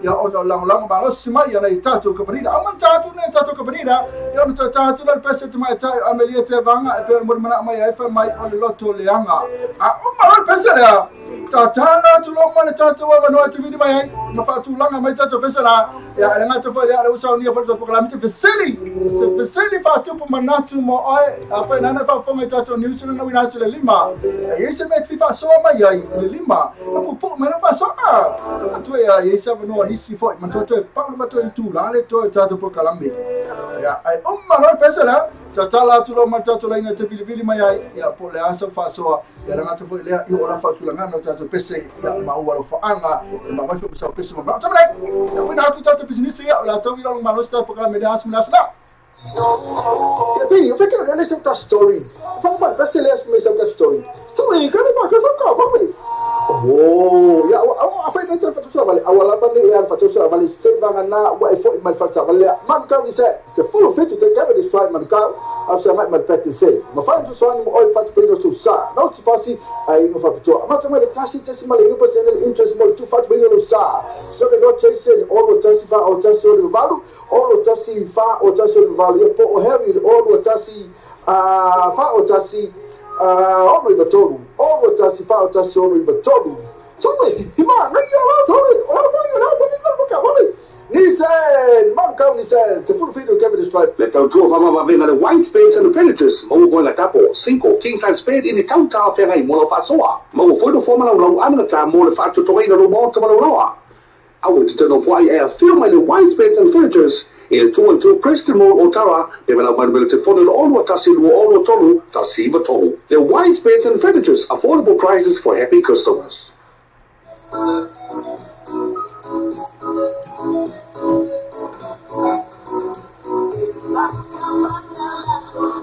ia ona langolango malosi mai, ia nei tatou kapanina, aman tatou nei tatou kapanina, ia ona tatou le pese te mai tai, amelia te vanga, e pe mo mana mai ai fa mai o le loto leanga. A uma le pese lea, tatala tu lo mana tatou avanoa te vidi mai ai, ma faatulaga mai tatou pese la, ia le ngata foi le usaunia foi tatou prokalami te fesili, te fesili faatupu manatu mo oe, a fai nana faafofoga i tatou news na wina atu le lima, e i se mea te faasoa mai ai le lima, a pupu mai na faasoa, atu e ia i se avanoa nisi foi, manatua toe pau le matoe itu la le toe tatou prokalami. Ia, ai uma loa le pese lea, tatala atu lo ma tatou laina te vilivili mai ai, ia po le asa faasoa, ia le ngata foi lea, ia o la faatulagana o tatou pese, ia maua lo faaaga, e ma mai foi ma sau pese ma manao. Tamalai, ia wina atu tatou pisinisi ia, o le atau ila malosi tatou prokalami le aso me la. Pi, eu fiquei olhando essa story. Fala, vai, vai ser essa story. Story, cadê uma coisa com a mãe? Oh, ya, a foi dentro da fatura vale. A wala ba le a fatura vale se va na wa e foi mal fatura vale. Man ka ni se, se full fit to take this try man ka. A se mai mal pete se. Ma fa so ni mo fat pe no sa. No ti pasi ai no fa pito. Ma tama le tasi tasi mal le percent interest mo tu fat pe no sa. So le no chase o lo tasi fa o tasi o valu, o lo tasi fa o tasi o valu. Ia po o Harry o lo tasi fa o tasi ono i tolu, ono tasi fa o tasi ono i tolu. Sorry, ma no yo sorry. Ora pa yo pa ni ko ka Nissan, man ka ni se full feed Kevin Stripe. Le tautua faamavaega le White Space and Furnitures, maua koe tapo, 5 king size bed i le tauta feagai mo lau faasoa. Maua foi le fua malaulau anagata mo le faatotogaina lou maota ma lau laoa. Aua e te tano foai e afio mai le White Space and Furnitures i le 212 Preston Road Otara, pe walau mai le telefone le 6 1 2 6 3 1 9 3. Le White Space and Furnitures, affordable prices for happy customers.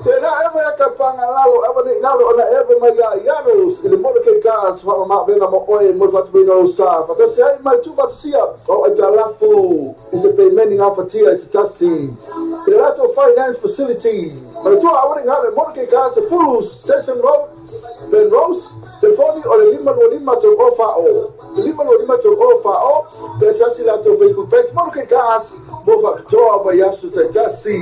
Tena ever ka pangalalo ever ni ngalo ona ever mai ia ianos i le mole ke gas fa ma venga mo oe mo fatu bino sa fa se ai mai tu fatu sia o ai talafu is a payment nga fatia is tasi le lato finance facility ma tu awani ngalo mole ke gas full station road Ben Rose telefoni o le 5 5 3 fa o 5 5 3 fa o pe sasi lato Facebook page mole ke gas mo fa toa ba yasu tasi.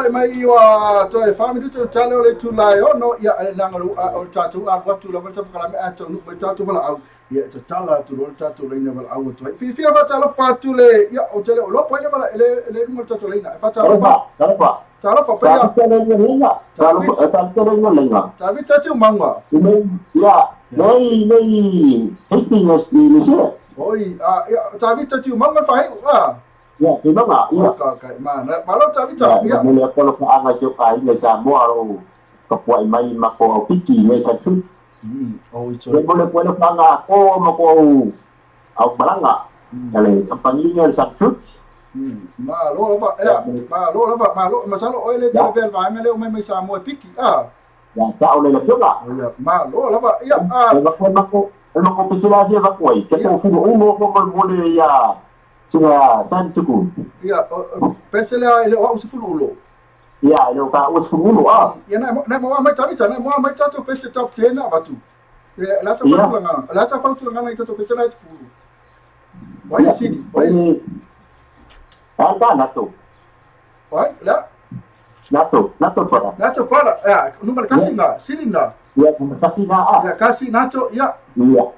Mai wa toe family to tale o le tulai ono ia langa lu o tatu a watu la volta kala me ato nu tatu wala au ia to tala tu lo tatu le na wala au to fi fi fa tala fa tu le ia o tele o lo po le wala le le lu tatu le na fa tala fa tala fa pa ia tala le na tala le na ta vi tatu mangwa ia nei nei hastings ni se oi a ta vi tatu mangwa fa a Ya, memang ah. Ya. Okey, mana malu tak bicara. Ya. Mula kalau kau angkat siapa ini semua orang kepuai mai mako piki mai satu. Oh itu. Boleh boleh angkat ko mako au balanga. Kalau company ni satu. Malu apa? Ya, malu apa? Malu masalah oil itu level mana le mai mai semua piki ah. Ya, saya oleh level lah. Ya, malu apa? Ya. Mako mako mako pesilah dia mako. Kita full umur kau boleh ya. Sungai San Cuku. Ya, pesela ele wa usifulu ulo. Ya, ele ka usifulu ulo ah. Ya na na mo mai tavi na mo mai tato pese top 10 na batu. Ya, la sa fa tulanga. La sa fa tulanga na tato pese na fulu. Wai sidi, wai. Ah, nato. Wai, la. Nato, nato para. Nato para. Ya, número kasi na, sini na. Ya, kasi na ah. Ya, kasi nato, ya. Ya.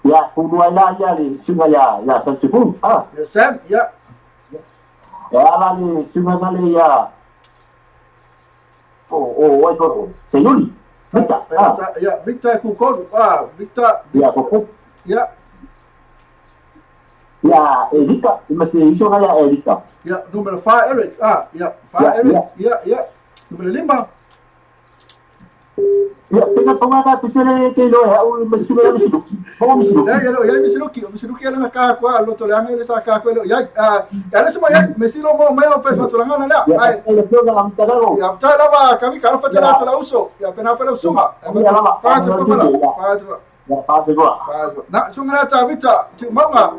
Ya, kedua lah ya ni sungai ya, ya Sam Cuku. Ah. Ya Sam, ya. Ya lah ni sungai ni ya. Oh, oh, wai kau. Seyuli. Victor. Ah. Ya, Victor Kukon. Ah, Victor. Ya, Kukon. Ya. Ya, Erika, mesti sungai ya Erika. Ya, nombor 5 Eric. Ah, ya, 5 Eric. Ya, ya. Nombor 5. Ya, tengah-tengah dah pisah ke lo ya, mesti lo mesti luki. Oh, mesti luki. Ya, ya, mesti luki, mesti luki ala ka ko lo to le angele sa ka ko lo. Ya, ya le semua ya, mesti lo mo mai o peso to langa la. Ai, le lo la mista lo. Ya, ta la ba kami ka fa la la uso. Ya, pena fa la usuma. Fa fa fa fa. Ya, fa fa. Na, sunga ta vita, tu manga.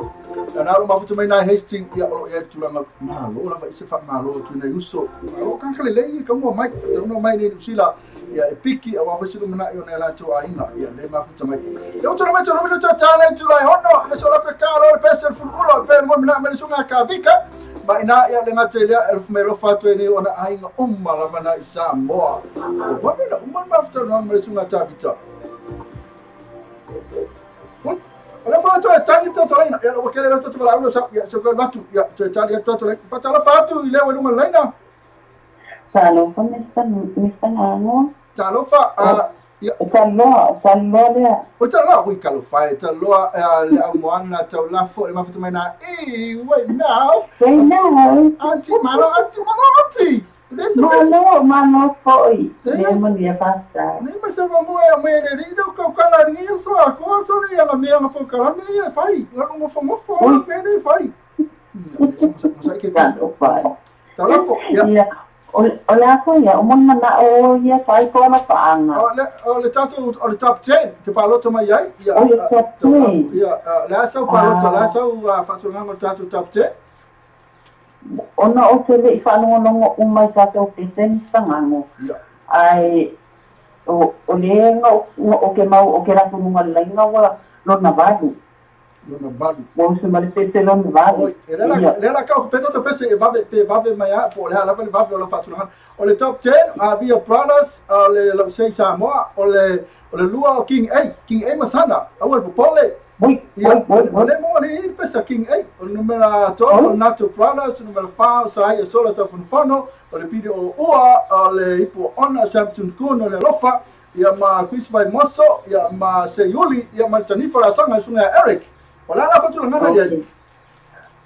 Na lo mafutu mai na Hastings ya o ya tulanga malo la fa ise fa malo tu na uso. Malo kan kale le ka mo mai, no mai ni usila. Ya piki awa fa silu mana yo na la to ainga ya le mafutu mai. Yo to mai to mai to tale tu la hono, le sola ka ka lo pese fulu pe mo na me sunga ka vika. Ma ina ya le ngate le elf me lo fa to ni ona ainga umma la bana isa moa. O ba na umma mafutu no me sunga ta vita. Ala fa to tangi to tolaina ya lo kele to to la sa ya so ko batu ya to tali to to fa tala fa tu ile we lu laina talo fa mista ngo talo fa ya talo talo le o talo we kalo fa talo le moana talo la fo le ma futu mena e wait now auntie malo auntie malo auntie. Malo, malo foi. Mesmo dia passar. Nem mas eu vou me ele não com calarinha só com só le ela me ela por calarinha vai. Ela não foi foi me vai. Não que tá lá fo. Ya. Olha foi, o mon mana o ya sai ko na paanga. Olha tato olha top 10 te palo to mai ai. Ya. Olha top 10. Ya, lá só palo to lá só faço um tato top 10. Ona o te le i whaalongolongo umai tātou pese ni sangango. Ai o le o ke mau o ke rapununga lainga wa lona valu. Lona valu. Mo se male pese lona valu. Le la ka pe to pese e vave pe vave mai a po le ala le vave o la faatulanga. O le top 10 a Via Brothers o le Lausei Samoa o le lua o King A, King A Masana, au le popole. Oui, o le mo le pese King A, o le numera 3 o Nato Brothers, o numera 4 Saia Sola Tafunfono, o le pidi o Ua, o le Ipo Ona Samtun Kun o le Alofa, ia ma Chris Vai Moso, ia ma Seyuli, ia ma Tanifa la sanga sunga Eric. O la la faatulanga ia.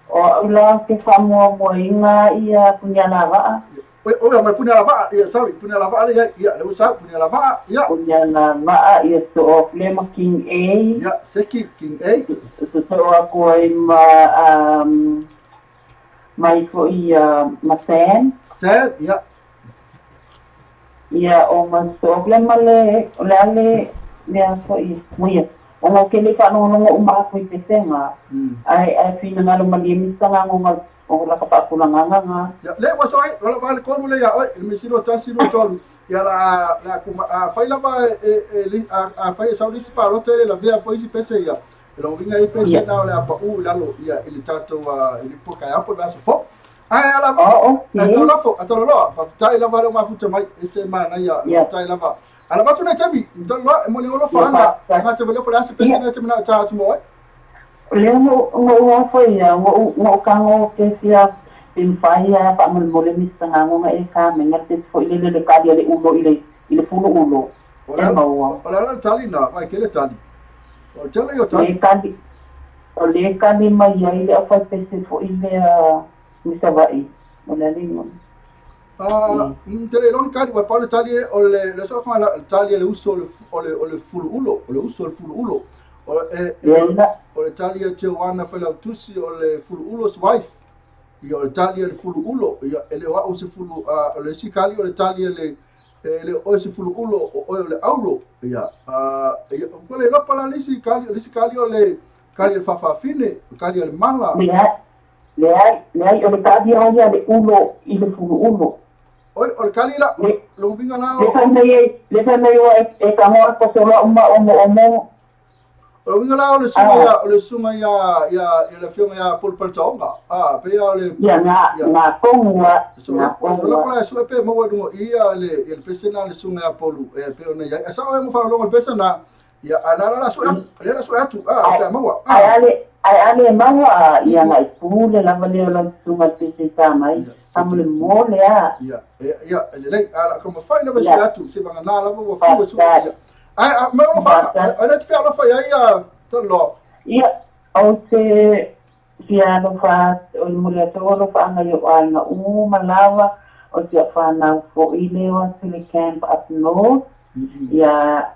O la ke whamua moinga ia punya lava. O ma punya lava, ia sorry, punya lava ia ia le usa punya lava ia. Punya lava ia to o flema King A. Ia seki King A. To to ako ai ma mai fo ia ma Sam. Sam ia. Ia o ma to flema le o le ale le fo ia muia. O ngā kele whanongongo uma ako i pesenga. Ai whina ngalo malie misa ngā o la kapapulanga ngā. Ya, le waso ai, wala wale kolu le ya oi, le misiro tasi ro tolu. Ya la la kuma a fai lava e a fai sa lisi pa rote le la via foi si pese ya. Lo winga i pese na le apa u lalo ya ile tato ile poka ya po vaso fo. Ai ala atolo atolo lo, fa tai lava lo mafuta mai ese mana ya tai lava. Ala batu na tami, tolo mo le lo fa na te vele po la se pese na tami na ta tu mo. Lea ngō foi ia, ngō kango ke sia pinwhai pa mo le misa ngā ngā e ka me ngā te foi le le kali le ulo i le fulu ulo. O la la tali na, vai ke le tali. O tali o tali. Le kali. O le kali mai ia i le awhai pese foi le misa vai. O le lingo. Te le longi kali, wa pa le tali o le le so la tali le uso o le fulu ulo, o le uso le fulu ulo. O le tali e Joanna Felautusi o le Fuluulo's wife. Ia o le tali e le Fuluulo. Ia ele o au se fulu o le sikali o le tali e le o se Fuluulo o o le auro. Ia ia ko le lopa la lisi kali o le kali le fafafine, kali le mala. Le ai o le kali o le ulo i le Fuluulo. Oi o le kali la lo binga la. Le fa nei o e ka mo ko so la uma o mo. O winga la o le sunga ya ya le fionga ya Paul Paltaonga. Ah, pe ya le ya na kongwa na kongwa la su pe mo wa ia le el pesena le sunga ya Paul e pe ona ya. Sa o mo fa longo le pesena ya ala la su le la su atu ah pe mo. Ai ale maua ia ngai pule la vale la sunga peseta mai. Amule mo le a. Ya ya le le ala como fa le su atu se va na la vo fu su ya. Ai ma lo fa ai te fa lo fa ia to lo ia o te ia lo fa o mo le to lo fa nga yo ai nga u malawa o te fa na fo ile wa te camp up north ia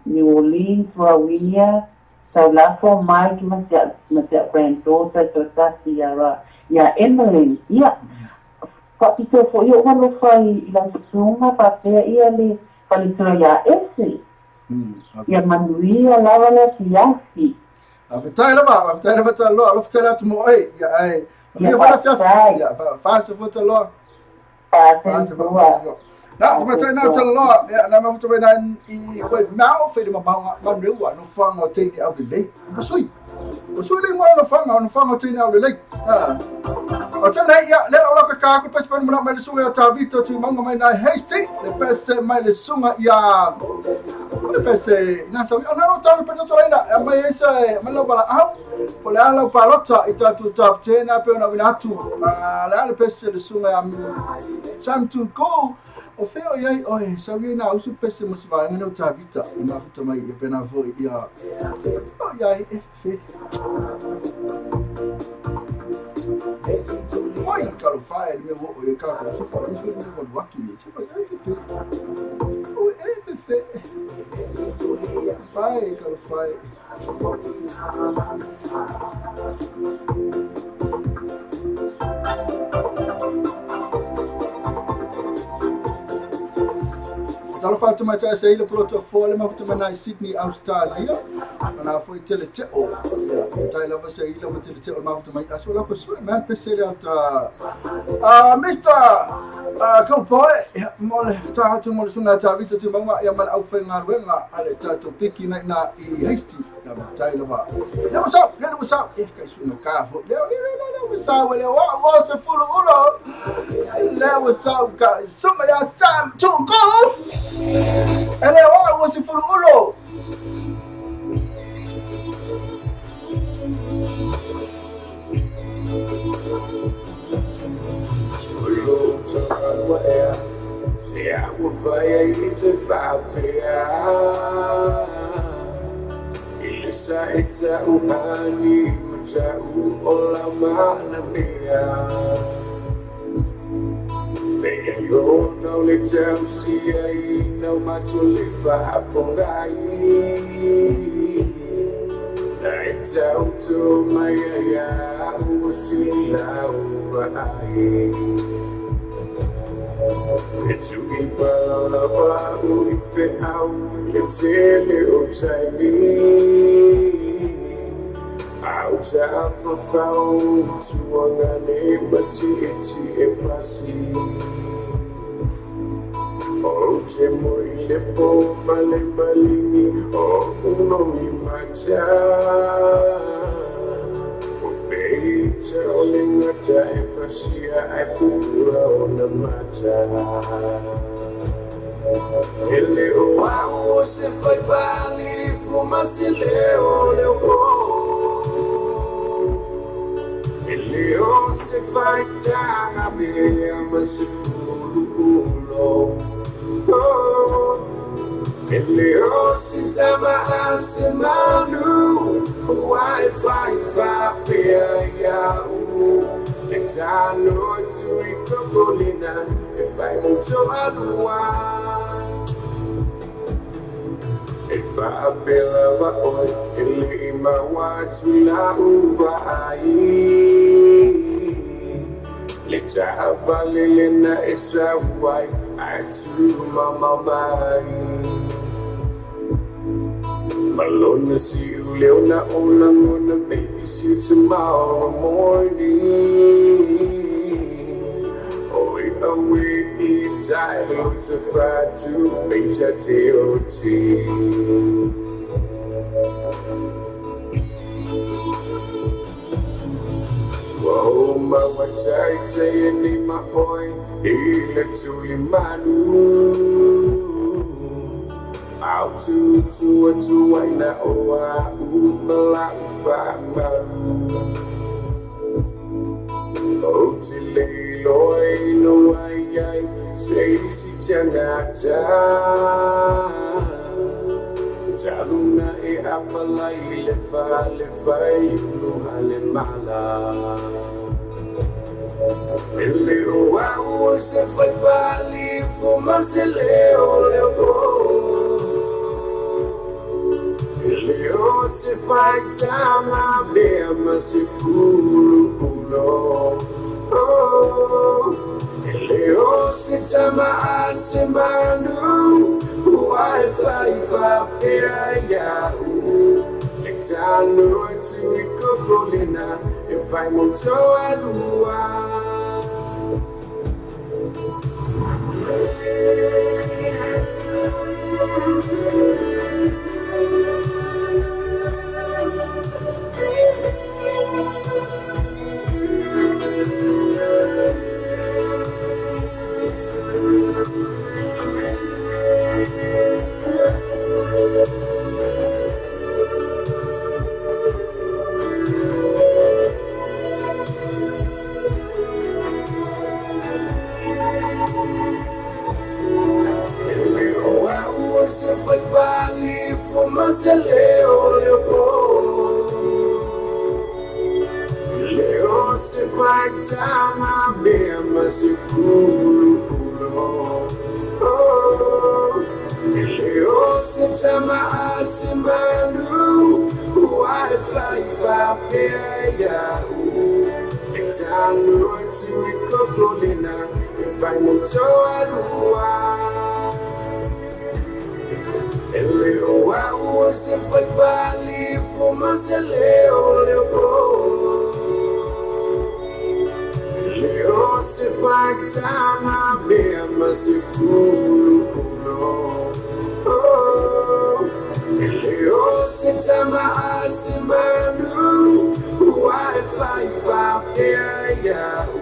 New Orleans wa winia so la fo mai ma te granddaughter to ta ia ra ia Emily ia fa pito fo yo wa lo fa i la sunga pa te ia le fa le ia ese ia manuia lava le fiafi. A fetai lava ta loa, alofa tele atu mo oe, ia ai. Manuia fo la fiafi, ia fase fo ta loa. Fase fo loa. Na, tumatai na ta loa, ia na mafuta mai na i koe mau, whaile mamaunga, manueua, no whanga o teine au le lei. O sui le moa no whanga o teine au le lei. O tēnei, ia, lera o laka kā, ko pese panu mana mai le sunga ia Tavita tu maunga mai nai Hasty, le pese mai le sunga ia, le pese, nā sau, o nā rō tālu pese tō leina, mai eisa, mai lau wala au, po le ala palota i tātou tap tēnā pe ona wina atu, le ala pese le sunga ia Samtun Ko, o feo iai, oe, sau iai nā usu pese mo se vaenga leo Tavita, i mafuta mai ia pena foi ia, o iai, e fe. Oi, kalo whae, le mea o e kā kalo sopa, le mea o watu ia, tipa, ia e fe. O e fe. Whae, kalo whae. Talo Fatima ta se ile ploto fo le mafuta mana Sydney Australia ana foi tele te o tai lava se ile ma tele te o mafuta mai aso la ko su man pese le ata Mr. Cowboy mo le ta hatu mo le sunga ta vita te maunga ia mal au whainga ruenga ale tato piki na na i Hasty na tai lava le what's up le what's up e kai sunga ka fo le le le le what's up le wa wa se fulu ulo le what's up ka sunga ya Sam Tuko ele wa wa se fulu ulo. Tomorrow morning, oh, we to fight to HITOT. Whoa, my what I say in my point, he manu. Out to to I know I Oh, no I say Taluna e apalai le fa le mala. Ele o au se fai pali fuma se leo leo. Ele o se fai tama me se fulu. Oh, ele o se tama se manu. Wi-Fi fa pea Lexano to ikokolina if I'm on to alua. If I'm on to alua. o se fai pali fuma se leo leo leo se fai tanga mea ma se fulu ulo leo se tama a se manu ua e fai fa pea ia u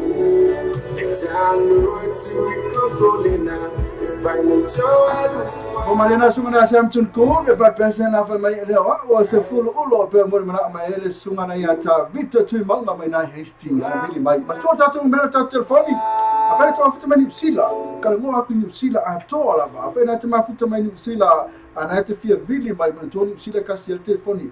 e tanu e tui kokolina e fai mo toa. O malena sunga na sam tun ku e bat pesa na fa mai le o se fulu ulo pe mo mana mai ele sunga na ia ta Vita tu manga mai na Hastings a vili mai ma to ta tu mera ta telefoni a fa to futa mai New Zealand ka mo aku New Zealand a to la ba fa na te ma futa mai New Zealand a na te fia vili mai ma to New Zealand ka si telefoni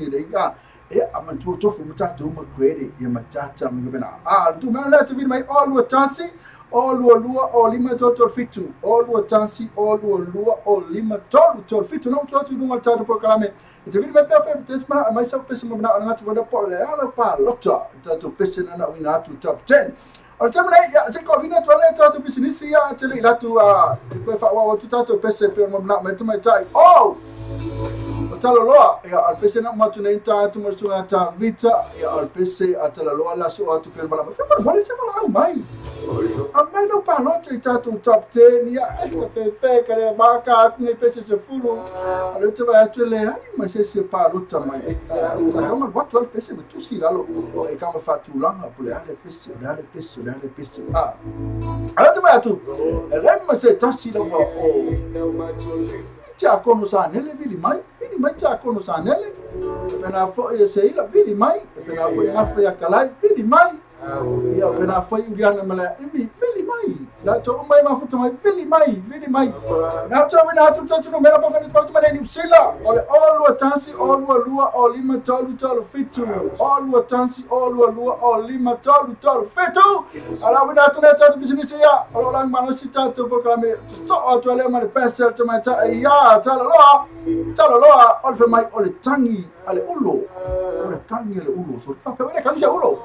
le inga e a ma to to fu ma ta ma credit e ma tata ma bena a tu mera la te vili mai o lua tasi o lua lua o lima tolu fitu o lua tasi o lua lua o lima tolu fitu não tu tu nunga tatu por kalame e te vili mai pe fe te mana mai sa pese mo na ngatu vada po le ala pa lota tatu pese na na wina atu top 10 o te mana ya se ko vina tu ale tatu pese nisi ya te le latu a te koe fa wa tu tatu pese pe mo na mai te mai tai o talaloa ya al pese na matu nei tatu mo sunga ta vita ya al pese a talaloa la so atu pe bala fe mo le se bala mai a mai no palote tatu top 10 ya e fe ka le maka ni pese se fulu a le te va atu le ai ma se palota mai sa ka ma watu al pese tu si lalo e ka ma fatu langa pole ale pese le pese le pese a ala te va atu le ma se tasi la o tia kono sa nele vili mai tia kono sa nele pena fo e se ila vili mai pena fo ngafa ya kalai vili mai ia pena fo uliana mala imi vili mai la to mai ma futa mai vili mai na to na to no mera pa fa pa mai ni usila ole o lua tasi o lua lua o lima tolu fitu o lua tasi o lua lua o lima tolu fitu ala wina to na to business ya o la mano si ta to proclame to to le ma le pensel to mai ta ya ta la o fe mai o le tangi ale ulo o le tangi ale ulo so fa pe le kangi ulo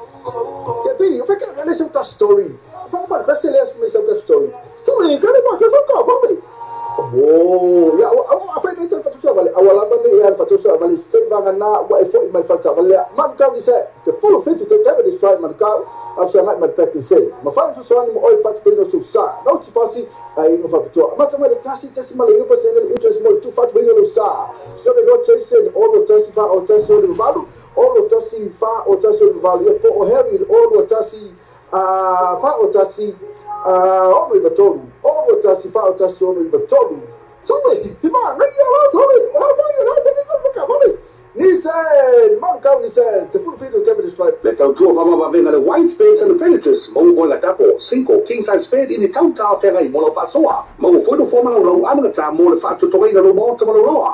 ya pi o fe ka le sa story fa fa pensel le sa story so e ka le pa ka so ka ba oh ya o fa ne fa so vale awala ba ne ya fa so vale se va na wa e fo i mal fa so vale man ka ni se se full fit to never destroy man ka a so ma pa ki se ma fa so ni mo oi fa pe no so sa no ti pasi ai no fa to ma to ma le tasi tasi ma le pa se ne interest mo tu fa pe no sa so le no chase o lo tasi fa o tasi o le valu o lo tasi fa o tasi o le valu e po o Harry o lo tasi a fa o tasi a ono i tolu o tasi fa o tasi ono i tolu so me ma re ya la so le o ba ya la pe ka ba le ni se man ka ni se se full fit to Kevin Stripe le tautua mama venga le white space and furnitures mo bola tapo 5 king size bed in the town ta fera i mo fasoa mo fo do forma lo ana ta mo le fa to to ina lo mo to lo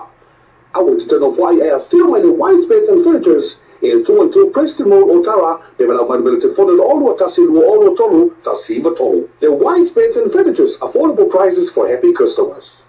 a wo te no fly air feel my white space and furnitures in 212 Preston Road, Otara, they will have to follow all tasi all tolu tasi tolu. The wide beds and furnitures, affordable prices for happy customers.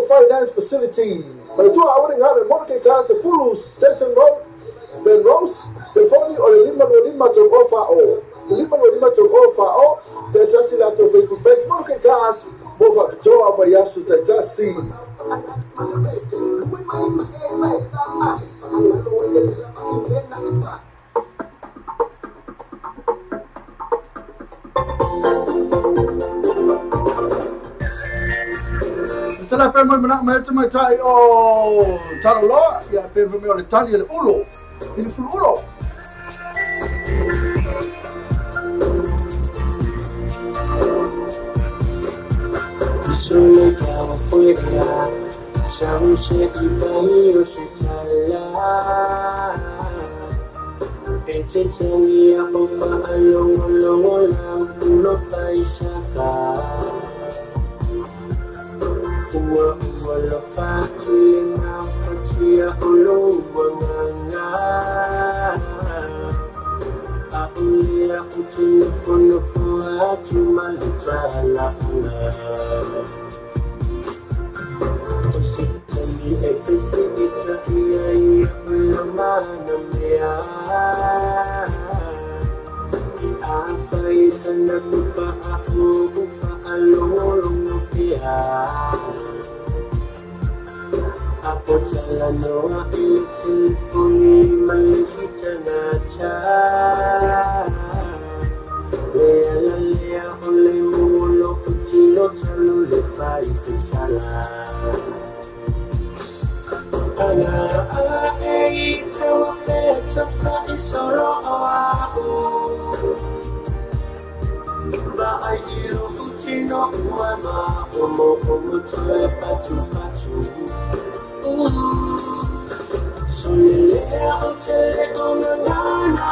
Finance facility. But 2 hours in Fulu Station Road, Ben Rose, Telefoni o lima lima to ofa o. Lima lima to ofa o. Pesasi la to Facebook page Monoke Gas, Mova Toa Bayasu Tajasi. Sala pe mo mana mai mai tai o talaloa ia pe mo le tali le ulo il fu ulo Sole ka fuera Samse i pai o se tala E te tangi a o fa alongo longo la ulo fai saka Ua ua lo fatu le ngā fatia o lo ua ngā A ulea o te nofonofo atu Malanga Ositani e pesi ita ia ia ulamana mea Afai sana kupa aku ufa alongolongo pia Apo talanoa ili telefoni malisita na cha Lea la lea ole muolo utilo talo le fai te tala Ana a e te wafe te fai solo o au Ba ai ilo utino uama omo omo toe patu patu Solelea o tele o ngana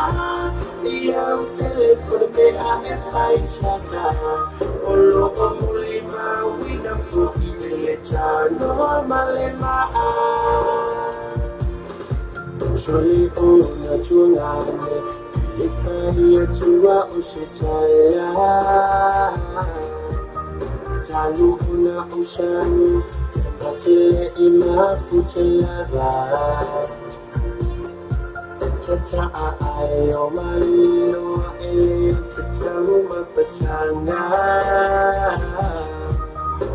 Ia o tele kore mea e whai sata Olo o mulima wina fuki ele tanoa male maa Sole o na tuangane Le whai atua o se taia Talu o na osanu Matele i mafu te lava Tata a ai o malinoa ele se tamu mapatanga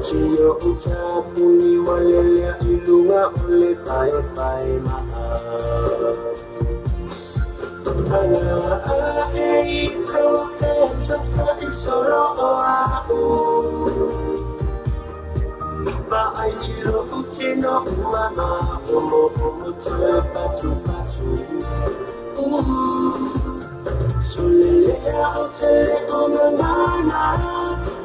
Tio utapuni walelea ilunga ole pae pae maa Ana a e te wafe te whai solo o au Ba ai ilo utino uama omo omo toe patu patu Solelea o tele o ngana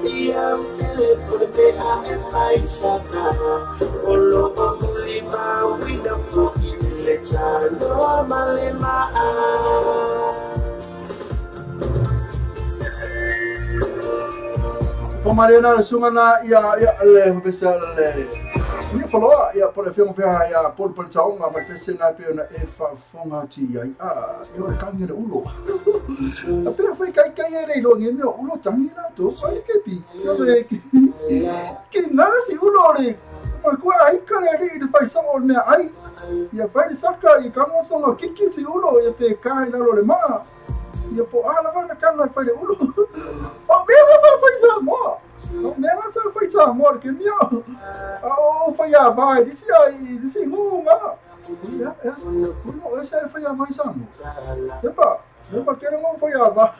Ia o tele kore mea e whai sata Olo o mulima wina fuki ele tanoa male maa Pamarena le sungana ia ia le pesa le ni foloa ia por le fionga fea ia por por taonga ma pese na pe na e fa fonga ti ia a e o kangi le ulo a pe foi kai kai ele lo ni me ulo tangi na to foi ke pi le ke na si ulo le ma ko ai ka le le fai sa o me ai ia fai saka i ka mo songa kiki si ulo e pe kai na lo le ma ia po ala va na kanga fai le ulo o me va sa fai sa mo o me va sa fai sa mo ke mio o fai a vai disi ai disi ngunga ia ia o sa fai a vai sa mo epa epa quero mo fai a vai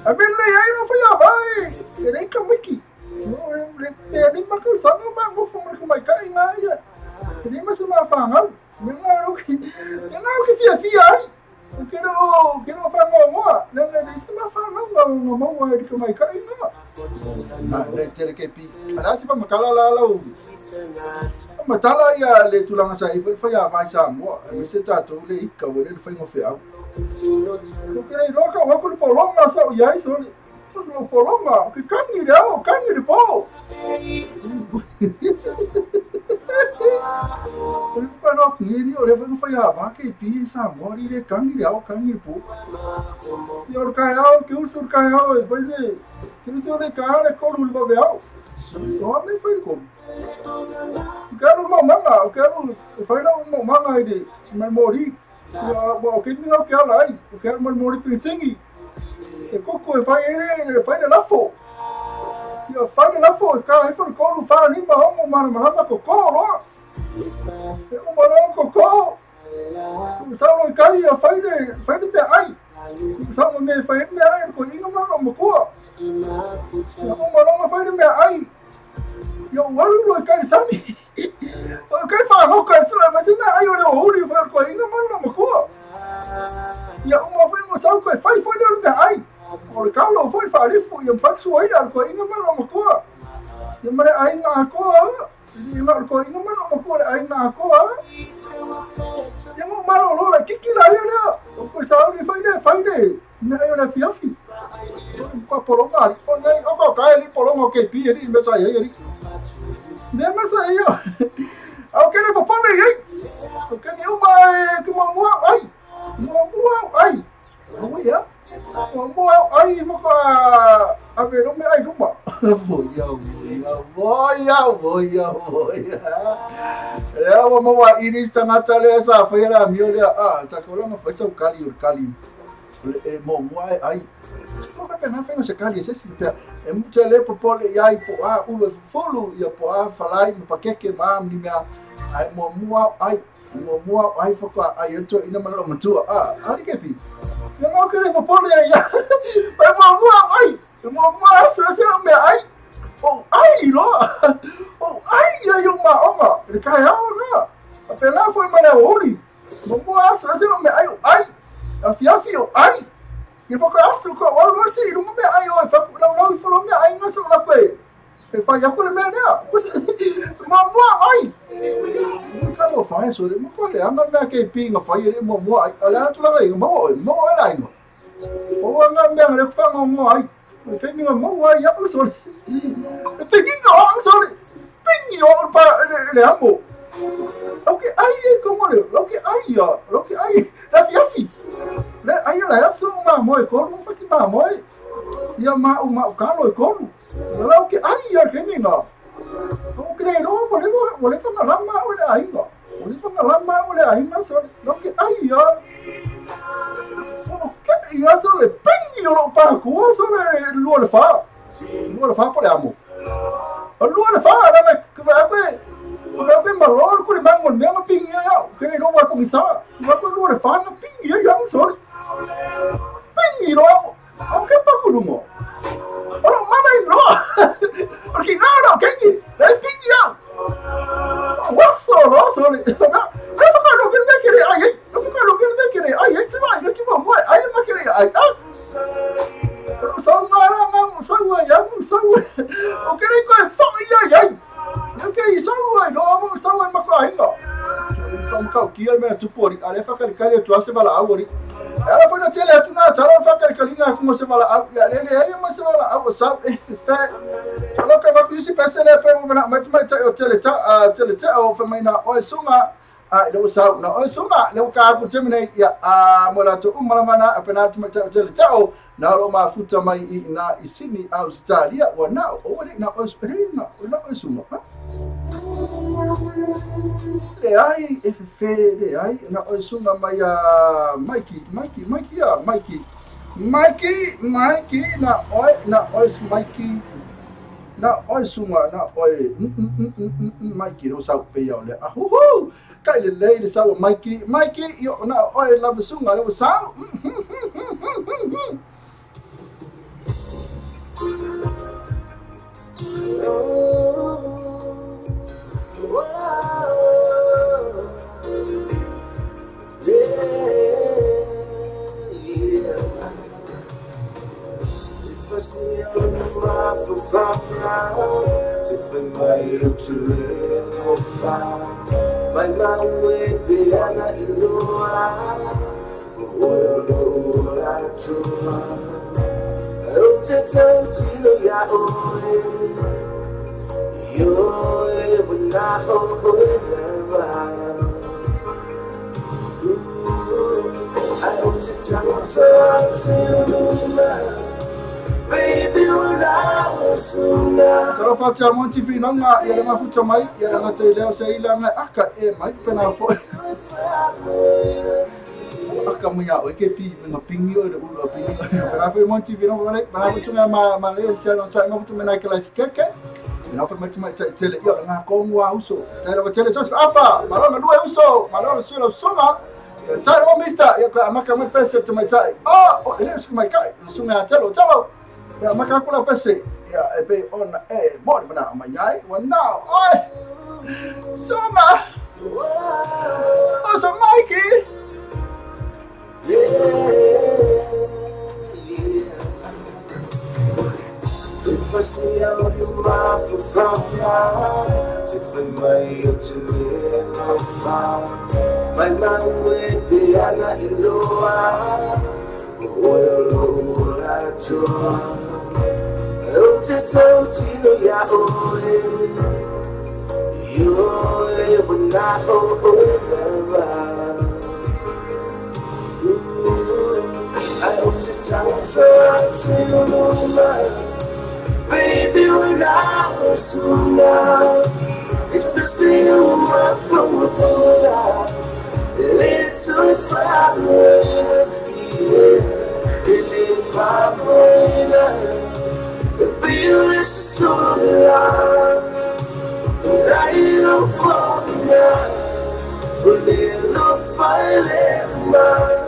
a me le ai no fai a vai le ka miki no le le ma ko sa no ma mo fo mo mai kai na ia le ma sa ma fa ngau me ngau ki me ngau ki fia fia ai Quero falar mo, não não isso não fala não não não é que mai kai não. Ah, le tele ke pi. Ala si fa makala la la u. Matala ia le tulanga sa i fa ia vai sa mo, me se tato le ika o le fa ngo fe au. Ko ke ro ka wa ko polonga sa ia so le. Lo polonga, ke kangi le au, kangi le po. O le no ni o le fa ia va ke pi sa mo ri le kangi le au kangi le po. Ia o ka au ke usu ka au e foi le. Ke usu le ka le ko lu le au. O me foi ko. Quero uma manga, eu quero fai lá uma manga aí de marmori. O que não quero lá aí, eu quero marmori pinsingi. E coco fai ele fai lá fo. Ia fai lá fo, ka aí foi ko lu fa ni ma homo ma ma ko ko lo. E o ma ko ko. Sa lo kai ia fai de me ai. Sa me fai me ai ko inga ma mo ko. Ia o ma fai de me ai. Yo walu lo kai sami. O kai fa mo kai sa ma se me ai o le o uri fa ko inga ma mo ko. Ia o ma fai mo sa ko fai fai de me ai. O le kalo foi fa le fu ia fa su ai al ko inga ma mo ko. Ia ma ai na ko. Ia ma ko inga ma mo ko ai na ko. Ia mo ma lo la kiki la ia le. O ko sa uri fai de. Ne ai o le fiafi. Ko polonga o nei o ko kai li polonga ke pi ri me sa ia ri. Me ma sa ia. O ke le popole ia. O ke ni uma ke mo mo ai. Mo mo ai. O ia. Mo mo ai mo ka a ver o me ai luma. Voia, voia, voia. Lea ua maua ini si tagata lea sa faia le amio lea, a, sa kaulama fai sau kali o le kali. O le e muamua e ai. O faapena faiga o se kali e se isi pea. E mutu ai le popole iai po o a ulu e fufulu, ia po o a falai ma pakeke ma a ma ni mea. Ae muamua ai, muamua ai faatoa ai e le toeaina ma lona matua. A, a le kepi. Ia mau ke le popole ai ia. E muamua ai, e muamua aso ese o mea ai. O ai loa. O ai ai o maoga. Le taeao lena. Faapena foi ma le aoauli. Muamua aso ese o mea ai o ai. Afiafi o ai. Ia faatoa aso ko alu ese i luga mea ai o e fapu laulau ifo lo mea ai nga o lapo e. E fai aku le mea lea. Muamua ai. Ka mo fai so le mo ko le anga mea ke pi nga fai le muamua ai. Ale atu la ngai maua oi, maua oi la inga. O nga mea le pa ngo ai. O te minga maua ai aku so le. E pingi o so le. Pingi o pa le amo. Au ke ai e komo le, lau ke ai ia, lau ke ai, la fiafi. Le ai la aso ma mo e kolu, fasi ma mo e. Ia ma u ma u kalo e kolu. Lau ke ai ia ke minga. O ke le ro mo le mo le pa lama o le ai nga. O le pa lama o le ai nga so lau ke ai ia. O ke ia so le pingi o lo pa ku so le lua le fa. Lua le fa po le amo. O lua le fa na me ka pe. O ka pe malo ku le mango me ma pingi ia. Ke le ro wa ko misa. Wa ko lua le fa na pingi ia so le. Pingi ro. O ke pa ku lumo. O lo mana i loa. O ki ngā rau kengi. Le pingi ia. Waso lo so le. Na whakaro ke me kere ai ai. Na whakaro ke me kere ai ai. Tima ai ki mo ai ma kere ai. Ah. Sa ngā rā ngā sa ua ia mu sa ua. O kere koe whai ai ai. O ke i sa ua i loa mo sa ua ma ko ai ngā. Ka mkau kia mea tupu ori. Ale whakalikali atu ase wala au ori. Ala foi na tele atu nā tala whakalikali ngā kumo se wala au. Ia lele ai ma se wala au o sau e fe. Alo ka waku isi pese le pe mo mana mai mai tai o tele ta tele ta o fa mai na oi sunga a le o sau na oi sunga le o ka ku temine ia a mo la to umala mana a pena mai tai o tele ta o na ro ma futa mai i na i Sydney Australia wa na o le na oi na na oi sunga. Le ai e fe le ai na oi sunga mai a Mikey Mikey Mikey a Mikey Mikey Mikey na oi Mikey na oi sunga na oi Mikey ro sau pe ia le a hu hu kai le le sau Mikey Mikey yo na oi la sunga le sau Tara monti finanga ia nga futa mai ia nga te leo se ila nga aka e mai pena fo aka mo ia o ke pi nga pingi o le ulo pingi pena fo monti finanga le pena fo tunga ma le se no tsa nga futa mena ke la skeke na fo mai mai tele ia nga ko mo uso tele o tele so afa malo nga uso malo so lo soma tele o mister ia ka maka mo pese te mai tai oh ele su mai kai su nga tele tele ia maka kula pese ia e pe ona e mo mana mai ai wa now oi soma o so Mikey Baby, Baby, when I was too loud, it's a single my phone for that. Little fire, if I'm be so alive. I don't fall now. Little fire in my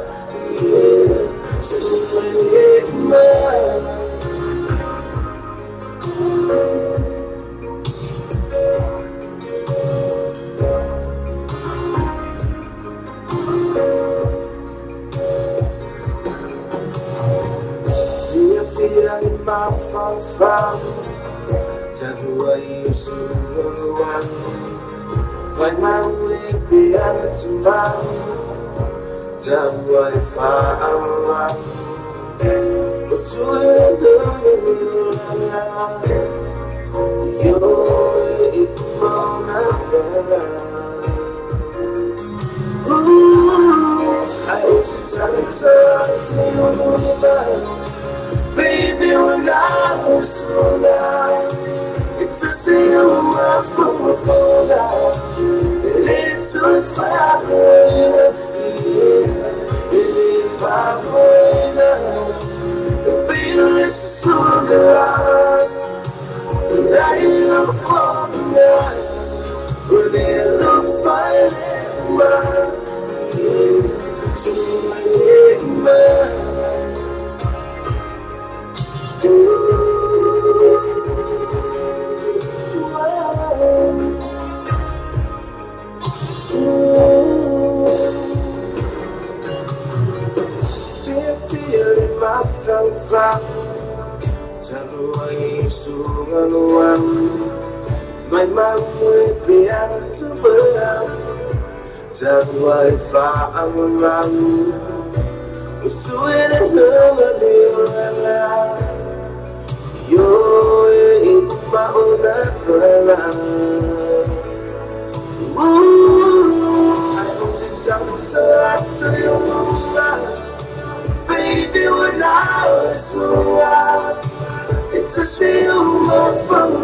Baby, when I was so loud, it's a single my phone for that. Little fire, if I'm baby, it's so alive. Light up for the night, little fire in my, My mom would be out to burn. Tell what if I'm around. Baby, when I was so wild, it's a silver phone.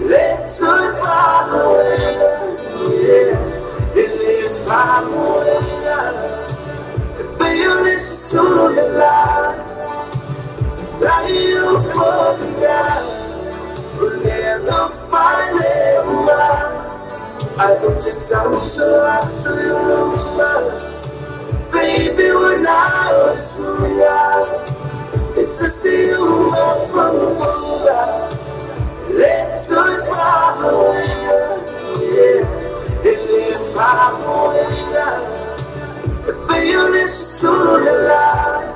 Let's find a way, yeah. If I'm away, baby, it's so alive. Like you forgot, we'll never find it. I don't just so baby, when I was so young, it's a silver phone. Let's find a way, yeah. If I'm away, baby, it's so alive.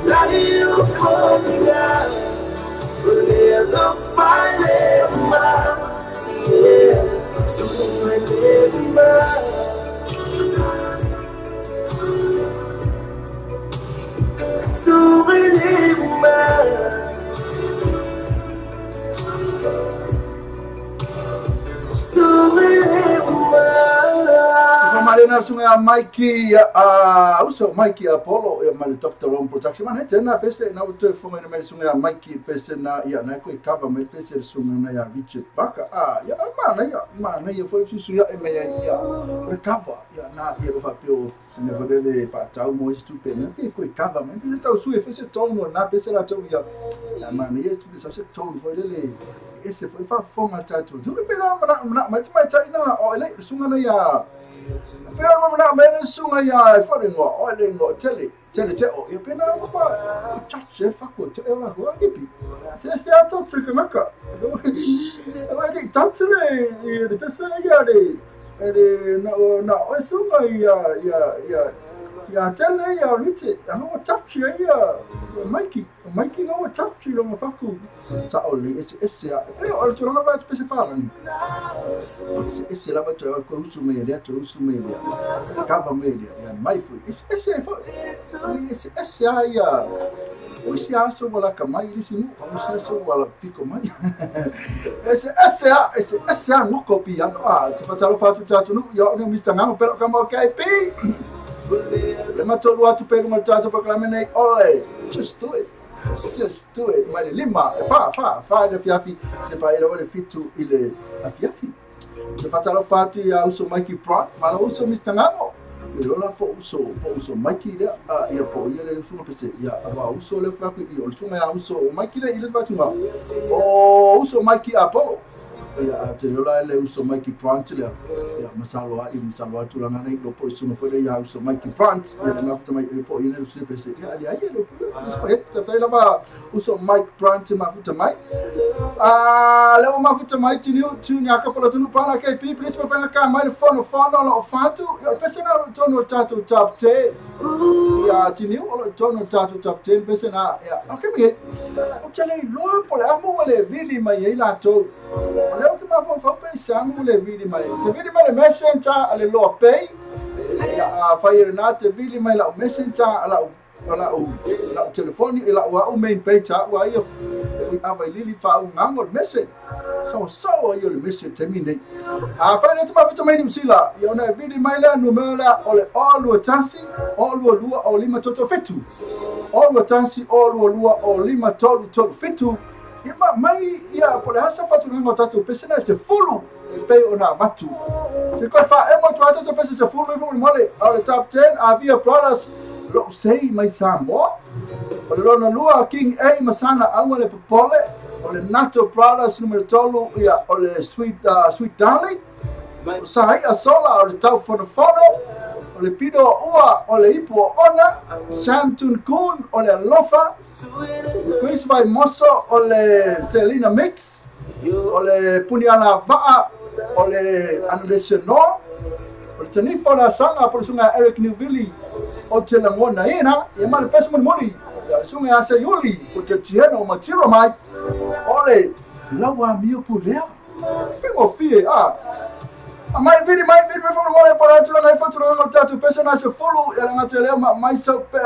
Like you forgot, we'll never find it, yeah. So so Marina sunga Mikey uso Mikey Apollo e ma Dr. Ron Production man he na pese na uto fonga na sunga Mikey pese na ya na ko cover me pese sunga na ya Richard Baka ya ma na ya fo su ya me ya recover ya na ya fa pio se me fa fa tau mo tu pe me pe ko cover me pese tau su e fese tono na pese la tau ya ma na ya tu se tono fo le ese fo fa fonga tatu tu pe na ma ma na o le sunga na ya pero na me sunga ya fo ngo o le ngo tele tele te o pe na pa chache fa ko te ela ko akipi se se ato te ka maka o de tanto le de pesa ya de na na o sunga ya ya ya ya tele ya riche ya no chache ya Mikey Mikey no chache lo mo fa ko sa o le ese ese ya pero o tu no va te pese para ni ese la va te ko usu me le to usu me le kava me le ya mai fu ese ese ese ese ya o se aso wala kamai ile sinu o se aso wala piko mai ese ese ese ese no copia no te fa talo fa tu tatu no yo no Mr. Ngamo pero kama KP le matolo atu pelo matatu proclamene ole just do it. Just do it. Mai le lima, e fa, fa, fa le fiafi, se pa ele ole fitu i le afiafi. Se patalo fatu ia uso Mikey Pratt, mala uso Mr. Ngamo. I lola po uso Mikey lea, ia po ia le usunga pese, ia awa uso le faku i o le sunga ia uso Mikey le i le fatunga. O uso Mikey Apollo. Ia te lola le uso Mikey Brandt lea. Ia masalo a i masalo a tulaga nei lo po uso foi le ia uso Mikey Brandt. Ia mafuta mai e po ia le uso pese. Ia ali ai le uso e te fai lava uso Mike Brandt mafuta mai. A le o mafuta mai tini tu ni akapola tunu pana KP please ma fanga ka mai le fono fono lo fatu. Ia pese na lo tono tatu top 10. Ia tini o lo tono tatu top 10 pese na ia. Okay me. O tele lo po le amo le vili mai e la to. Leo ke mafau pe sangu le vili mai. Te vili mai le messenger ale lo pay. Ia fai na te vili mai la messenger ala ala la telefoni la wa main page wa ia foi ava lili fa ngango message. So so ia le message te mine. A fai ne te mafuta mai ni usila. Ia ona vili mai la numero la ole o tasi o lua o lima toto fitu. O tasi o lua o lima tolu tolu fitu. Ia mai ia po le hasa fatu ngo tatu pese na se fulu pe ona vatu. Se ko fa e mo tu pese se fulu e mole o le top 10 Avia Brothers lo sei mai Samoa. O le lona lua King A Masana aua le popole o le Nato Brothers numero 3 ia o le Sweet Sweet Darling. O Sai Asola o le tau fono fono o le Pido ua o le ipu ona Sam Tun Kun o le Alofa Chris Vai Moso o le Selena Mix o le Puniana Va'a o le Analeseno o le Tanifa la Sanga po le sunga Eric Newville o te langona ina ia ma le pesa moni sunga ase Yuli o te Tieno Matiro mai o le lawa mio pulea fingo fie a mai viri mai fo mo para tu ngai fo tu ngai tatu pesa na se fulu ia nga tele mai so pe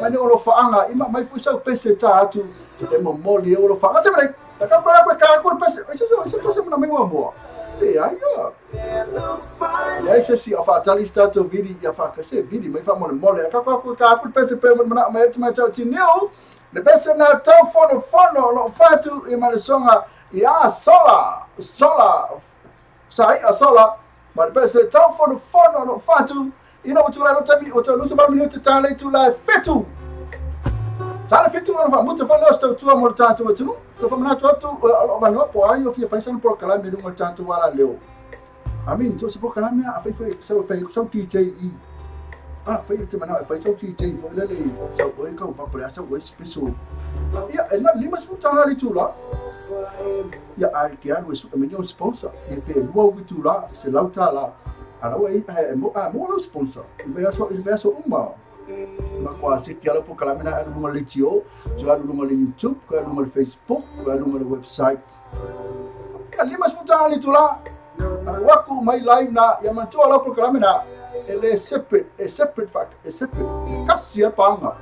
mai ne o faanga i mai fu so pesa ta atu e mo moli o faanga te mai ka ka ka ko pesa isso pesa na mai mo e ai yo ia se si afa talista to viri ia fa ka se viri mai fa mo mole ka ka ka ko pesa pe mo na mai mai tau ti neu le pesa na tau fono fono lo fatu e mai songa ia sola sola sai a sola. But best tell for the fun no fatu. You know what you like tell me what you lose about me to tale to life fitu. Tale fitu on mutu fa losto tu amor tanto tu. To fa na tu o no po ai o fi fa san por kalame no tanto wala leo. I mean so se por kalame a fa so fa so DJ e. Ah fa te mana fa so DJ fo le le so o ka fa por so o special. Ia e na lima fu tala tu la. Ia ai ke alu e me sponsor e pe lua tu la se lauta la ala e mo a mo lo sponsor e so uma ma kwa se ke ala po kalame na alu le tio tu alu le YouTube ko alu le Facebook ko alu le website ka lima fu tala tu la ala waku my live na ia man tu ala po kalame na ele separate fact e separate kasia panga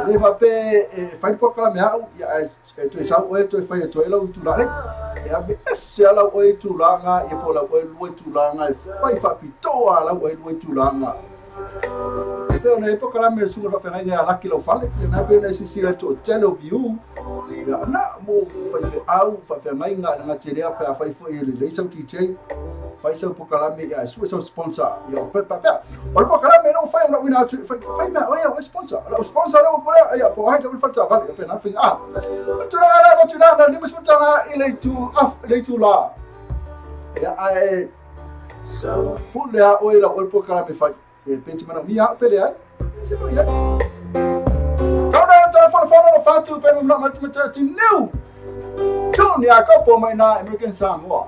le fa pe fai po kalame au ia e tu sau e tu fai tu ela tu la e a se ala o tu la nga e po la o lu tu la nga fai fa pitoa la o lu tu la nga pe na época la me su fa fai nga la kilo fale e na pe na si la to tele view ya na mo fai au fa fai nga nga tele fa fai fo ele le sau DJ fai sau po kalame ya su sau sponsor ya fa pa o po kalame no fai na wina tu fai na o sponsor la sponsor la po ya po hai fa ta vale pe na fin a tu la la tu la na ni mo ta na ile tu af ile tu la ya ai so fu le o ila o po kalame fai e penti mana mia pele ai se po ya ka na ta fa fa fa tu pe mo na ma tu new tu ni a ko po mai na American Samoa.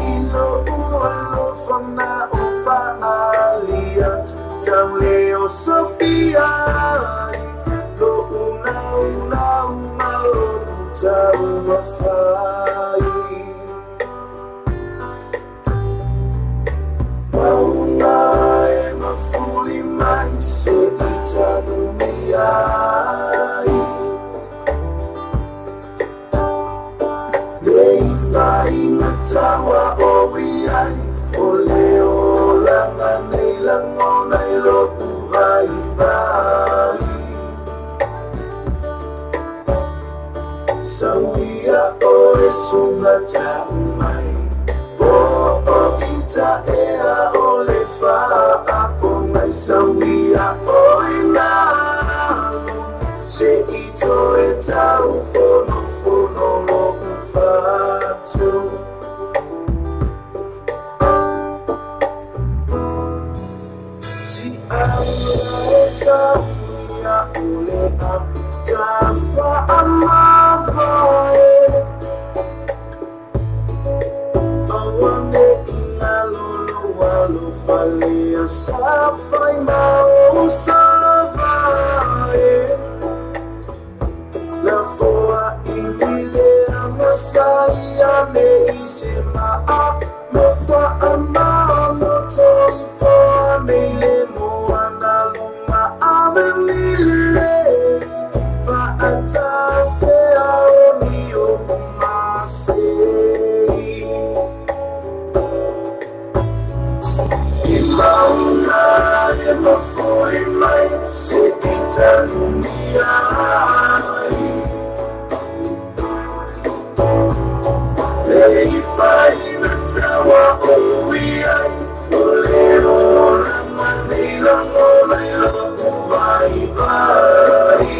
Ilo ua alofa na o fa taumafai. Maunga e mafuli mai se i tanumia ai. Nei whainga tawa o iai, o leo langa nei langona i loku vai vai. Sauia o e sunga tau mai, po o ita ea o le whaapo mai. Sauia o e nalo, se ito e tau fono fono loku whatu. Ti aua e sauia o le a tafa amavae. Awane ina lolo walo falea safai mau salavae. La foa imile amasai ane ise maa mofa ama moto ifoa meile moana luma avenile. Faatafea o ni o masei. I maunga e mafuli mai se i tanumia ai. Lei whaina tawa o iai, o leo langa nei langona i loku vai vai.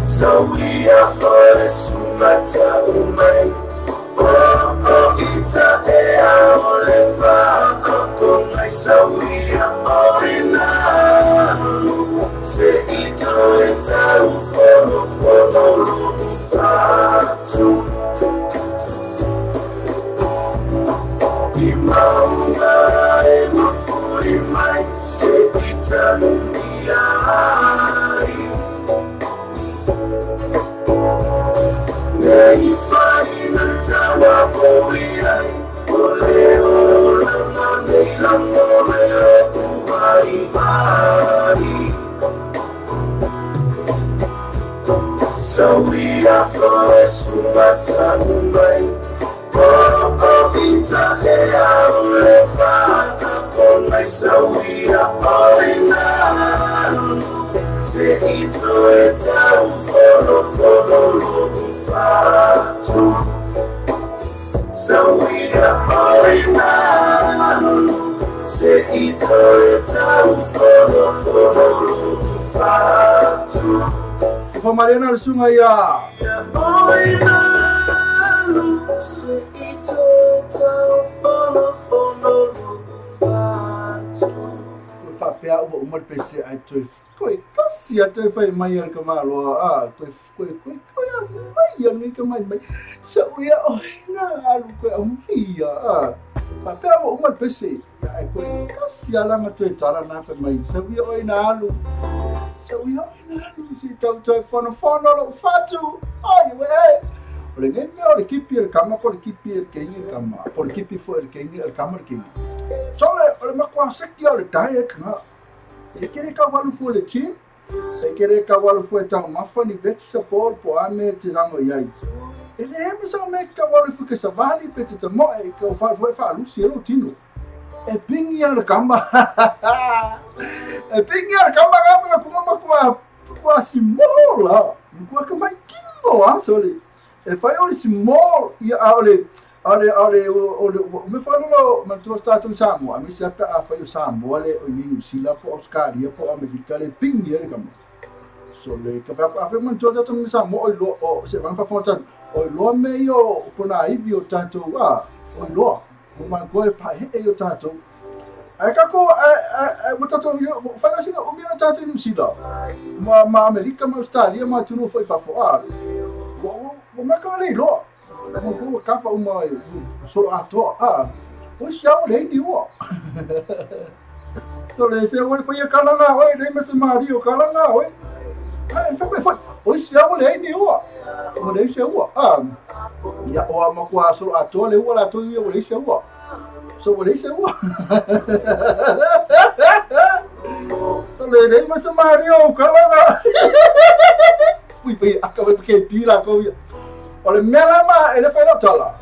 Sauia o e sunga tau mai, po o ita ea o le whaapo mai. Sauia o e nalo, se ito e tau fono fono loku whatu. I maunga e mafuli mai, se i tanumia ai. Nei whaina tawa o iai, o leo langa nei langona i loku vai vai. Sauia o e sunga tau mai, po o ita ea o le whaapo mai. Sauia o e nalo, se ito e tau fono fono loku whatu. Sauia o e nalo, se ito e tau fono fono loku whatu. Fa Mariana le sunga ia. O e nalo, se ito e tau fono fono loku whatu. Fa pea ua umar pese ai toi koe kasi a toi whai mai al kamaloa a koe koe koe koe a mai a nui ka mai mai. Sauia o e nā alu koe au mai a. Fa pea ua umar pese ai koe kasi a langa toi tala nā whai mai. Sauia o e nā alu. Sauia o e nā alu si tau toi fono fono lo whatu. Ai ue e. O le ngai mea o le kipi e le kama po le kipi e le keingi e kama. Po le kipi fo e le keingi e le kama le keingi. Sole o le makua seki o le diet ngā. E kere ka walu fua le gym, e kere ka walu fua e tau mafa ni vegetable po ame te rango iai. E le hema sa me ka walu fua ke savali pe te tamoe e ka whalu fua e whaalusi e lo tino. E pingi a le kamba. E pingi a le kamba kamba na kuma makua kua simola. Kua ka mai kino a sole. E whai o le simol ia a o le ale ale o le me whanolo man tua tātou i Samoa, me se ape a whai o Samoa le o New Zealand po Australia po Amerika le pingi le kama. So le ka whai a whai man tua tātou i Samoa oi loa o se wang whawhana tātou oi loa me i o pona iwi o tātou a oi loa. Mo man koe pa he e o tātou. Ai kako ai mo tātou whai singa o mea tātou i New Zealand. Ma Amerika ma Australia ma tunu whai whawho a. Wa maka le loa. Mo ko ka fa uma solo atoa a o sia o le ni ua. So le se o le pa ia kalanga oi le me se Mario kalanga oi. Ai fa foi o isi au le ni ua o le isi ua ia o ma kwa so a to le ua la to ia o le isi ua so o le isi ua le le ma sa Mario kala ui foi acaba porque pila ko ia o le mela ma ele foi la tala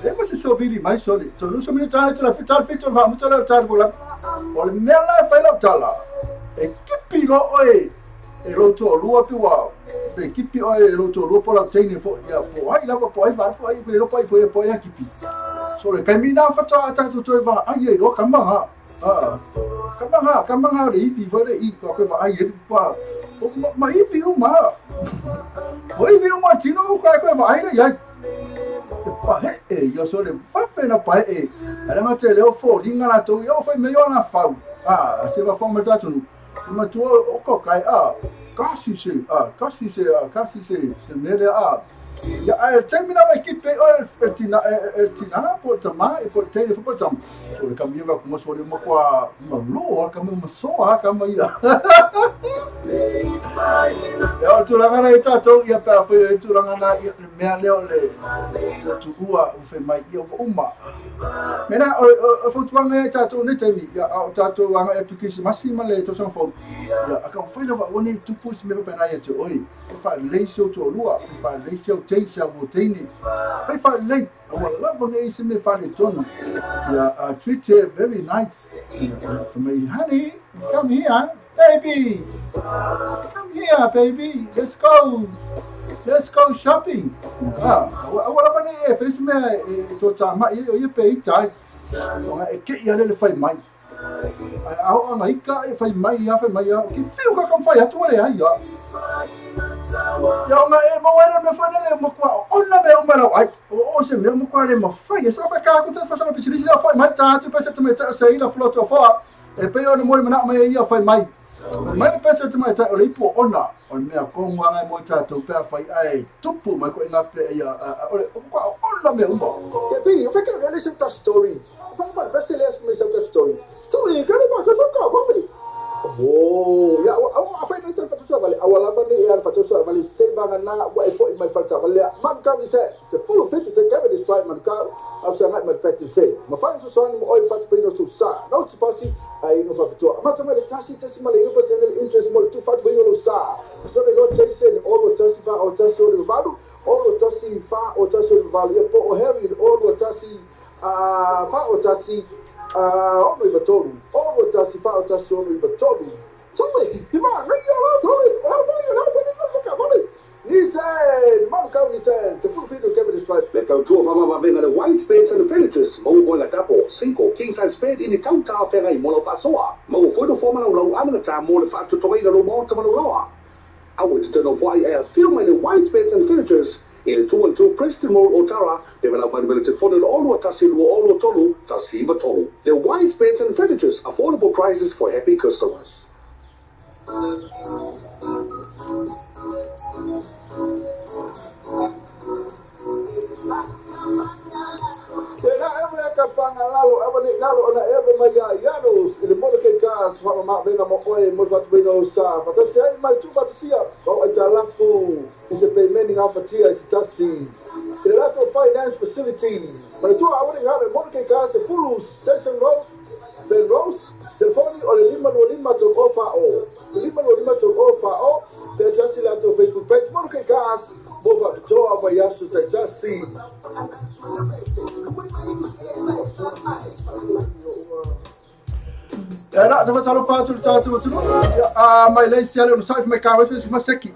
le ma se so vili mai so le to lu so mi tala tala fital fital va mu tala tala bola o le mela foi la tala e kipi lo oi e lo to lua pi wa e kipi oi e lo to lua pola teine fo ia po ai la po ai va po ai le po ai po po ai kipi so le kamina fa ta ta to va ai e lo kamba ha kamba ha le ifi fo le i ko ko ai e pa ma ifi o ma o ifi o ma tino ko ko va ai le ia pa he e yo so le va pe na pa e ala nga te le o fo linga la to yo fo me yo na fa ah se va forma ta tu ma tu o ko kai a kasi se kasi se kasi se se mele a ya a termina a equipe o el tina por tama e por tele por tam so le cambio va como so le mo kwa ma lo ka mo so ha ka ma ia ya tu la ngana ita to ia pa foi tu la ngana ia me le o le tu ua o fe mai ia o uma mena o fo tu ngana ita to ne temi ia o ta to ngana tu kisi masima le to san fo ia a ka foi lava o ne tu pus me pa na ia te oi fa le so to lua fa le so te sa o te ni fa le o lava ne se me fa le tonu ia treat her very nice for me honey come here baby come here baby let's go shopping ah wala pa ni e face me to tama i o pe tai o e ke ia le fai mai a o na ika e fai mai a ki fiu ka kam fai atu le ai ia ya ona e mo era me fai le mo kwa ona me o mala ai o se me mo kwa le mo fai so ka ka ku te fa sa pisili la fai mai ta tu pese te me ta sei la ploto fa e pe ona mo mana mai ia fai mai mai pese te mai ta o le po ona o mea konga ngai mo ta tu pe fai ai tupu mai ko inga pe ia o le kwa ona me umba ke pi o fe ka le se ta story fa fa pese le me se ta story so le ka le ba ka so ka ba me oh ya o fa ni te fa so vale awala ba ni ya fa so vale se ba na wa e fo i mai fa ta vale man ka ni se se full fit te ka me destroy man ka a se ngai mai pe se ma fa so so ni mo oi fa pe no so sa no te pasi ai no fa to ma ta le tasi tasi ma le yo pasi le interest mo tu fa pe no sa so le lo chase o lo tasi fa o tasi o le valu o lo tasi fa o tasi o le valu e po o Harry o lo tasi a fa o tasi ono i vatolu ono tasi fa o tasi ono i vatolu sorry ma ngai ala sorry ala ba ala ba ni ka ba ni sen man ka ni sen se full video Kevin Stripe le tautua fa'amavavenga le white space and furnitures maua koe tapo 5 king size bed i le tautafeagai mo lau fa'asoa maua foi no fomalaulau anagatā mo le fa'atotogaina lou maota ma lou laoa aua e tatau foa'i ae afio mai le white space and furnitures i le 212 Preston Road Otara pe walau mai le telefone le 01 2 3 1 93. The Wise Beds and Furnitures, affordable prices for happy customers. Tena ewe kapanga lalo ewe ni ngalo ona ewe maya yanos ile mono ke gas fa ma venga mo oe mo fa tuina lo sa fa tasi ai mai tu fa sia o ai talafu is a payment nga fa tia is tasi ile lato finance facility ma tu a woni ngalo mono ke gas full station road Ben Rose telefoni o le lima no lima to ofa o lima no lima to ofa o tasi lato Facebook page mono ke gas mo fa to ava yasu tasi. Era tava talo fatu tatu tu a mai le siale no sai mai ka wes ma seki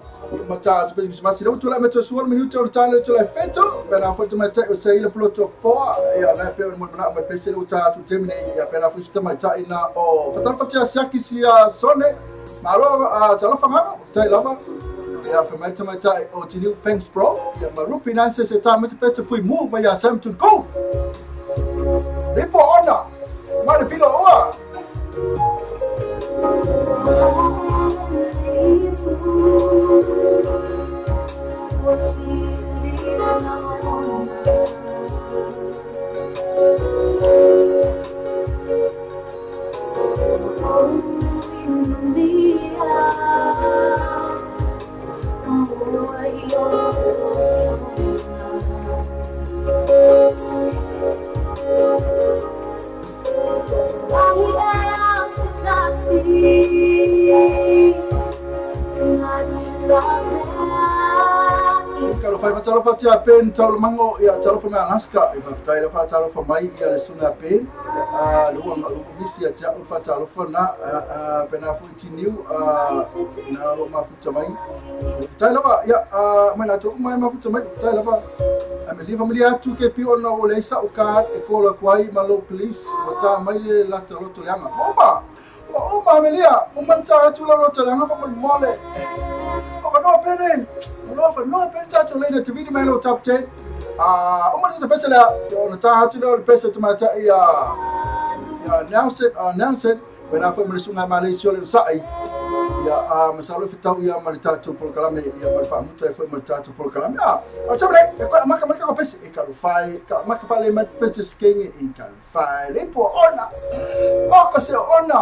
ma ta tu ma si tu la meto suor minuto o talo tu la feto pela foto mai ta o sei le ploto 4 ya na pe mo na mai pese o ta tu temine ya pela fu sta mai ta ina o fatal fatia siaki sia sone malo a talo fanga tai lava ya fa mai ta mai ta o tinu thanks bro ya ma rupi nan se ta mai pese fui mu mai ya sam tu go le po ona ma le pilo oa. Talofa talofa tia pen talomango ia talofa me Alaska i faafetai le faatalofa mai ia le susuga pen lua misi ia te au faatalofa na pena foi tiniu na lo mafuta mai faafetai lava ia mai latou uma e mafuta mai faafetai lava a me familia atu ke pi ona o le sa o ka e kola kuai ma lo police o ta mai le lata loto leanga oma o ma melia o manta atu la loto leanga fa mole o no pene no fa no pene ta to lena te video mai lo top 10 o ma te pese la o na ta atu le pese te mata ia announce it when I family sunga Malaysia le sai ia masalo fitau ia ma le tatou polokalame ia ma le faamuta e foi ma le tatou polokalame o table e ko maka maka ko pese e ka lo fai ka maka fa le ma pese skenge e ka lo fai le po ona o ko se ona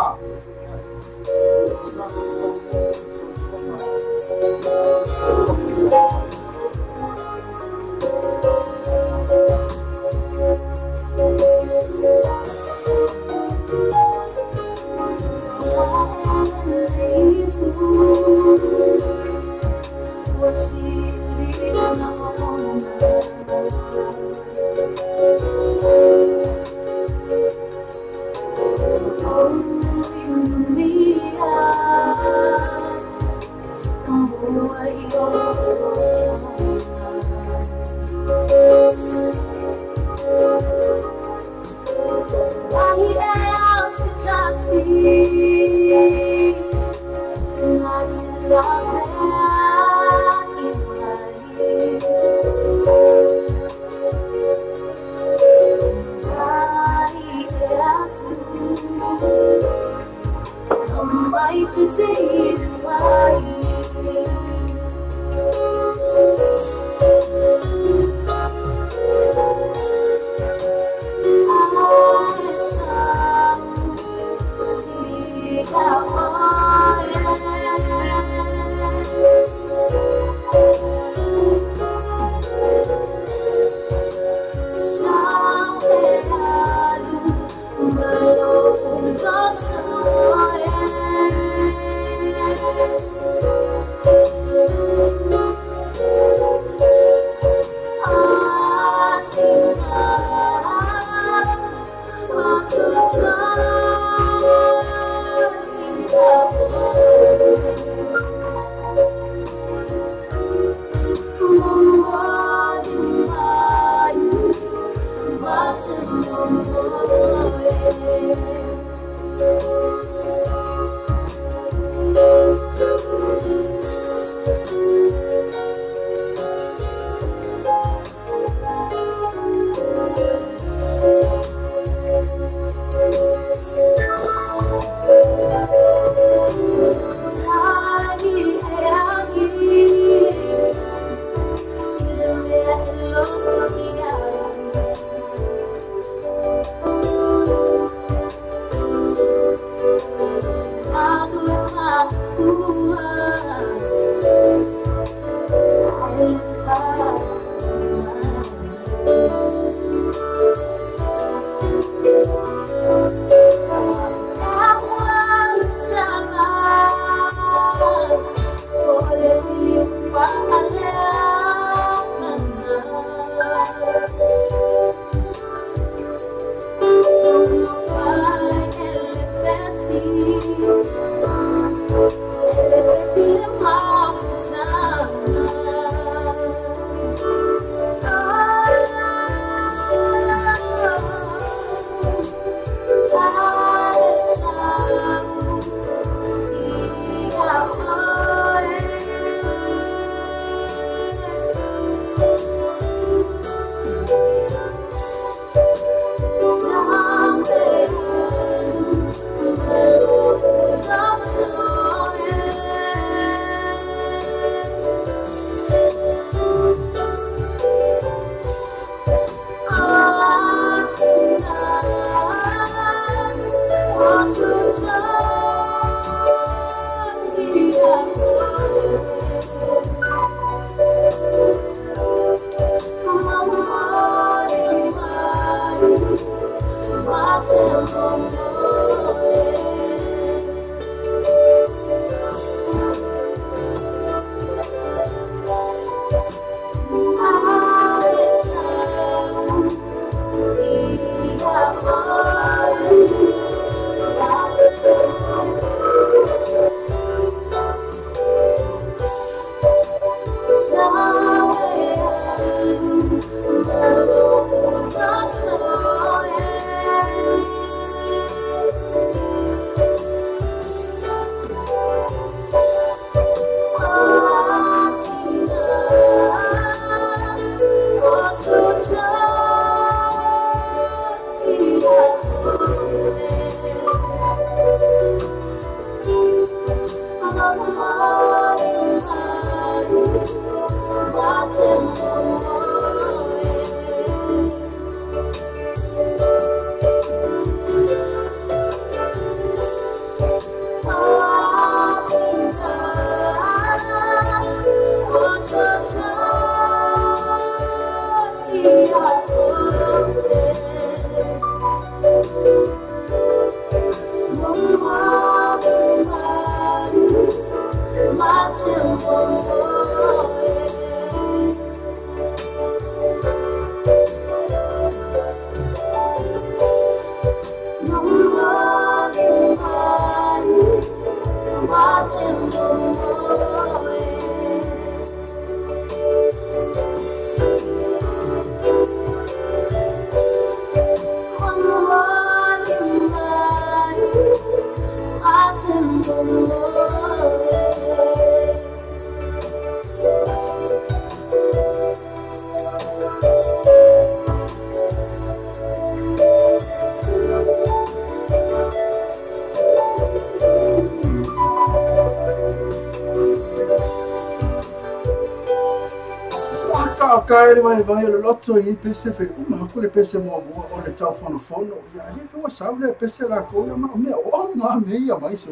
Sa o kai le vai vai o le loto i pese fe uma ko le pese mo mo o le tau fono fono ia le fe wa sa le pese la ko ia ma me o no me ia mai so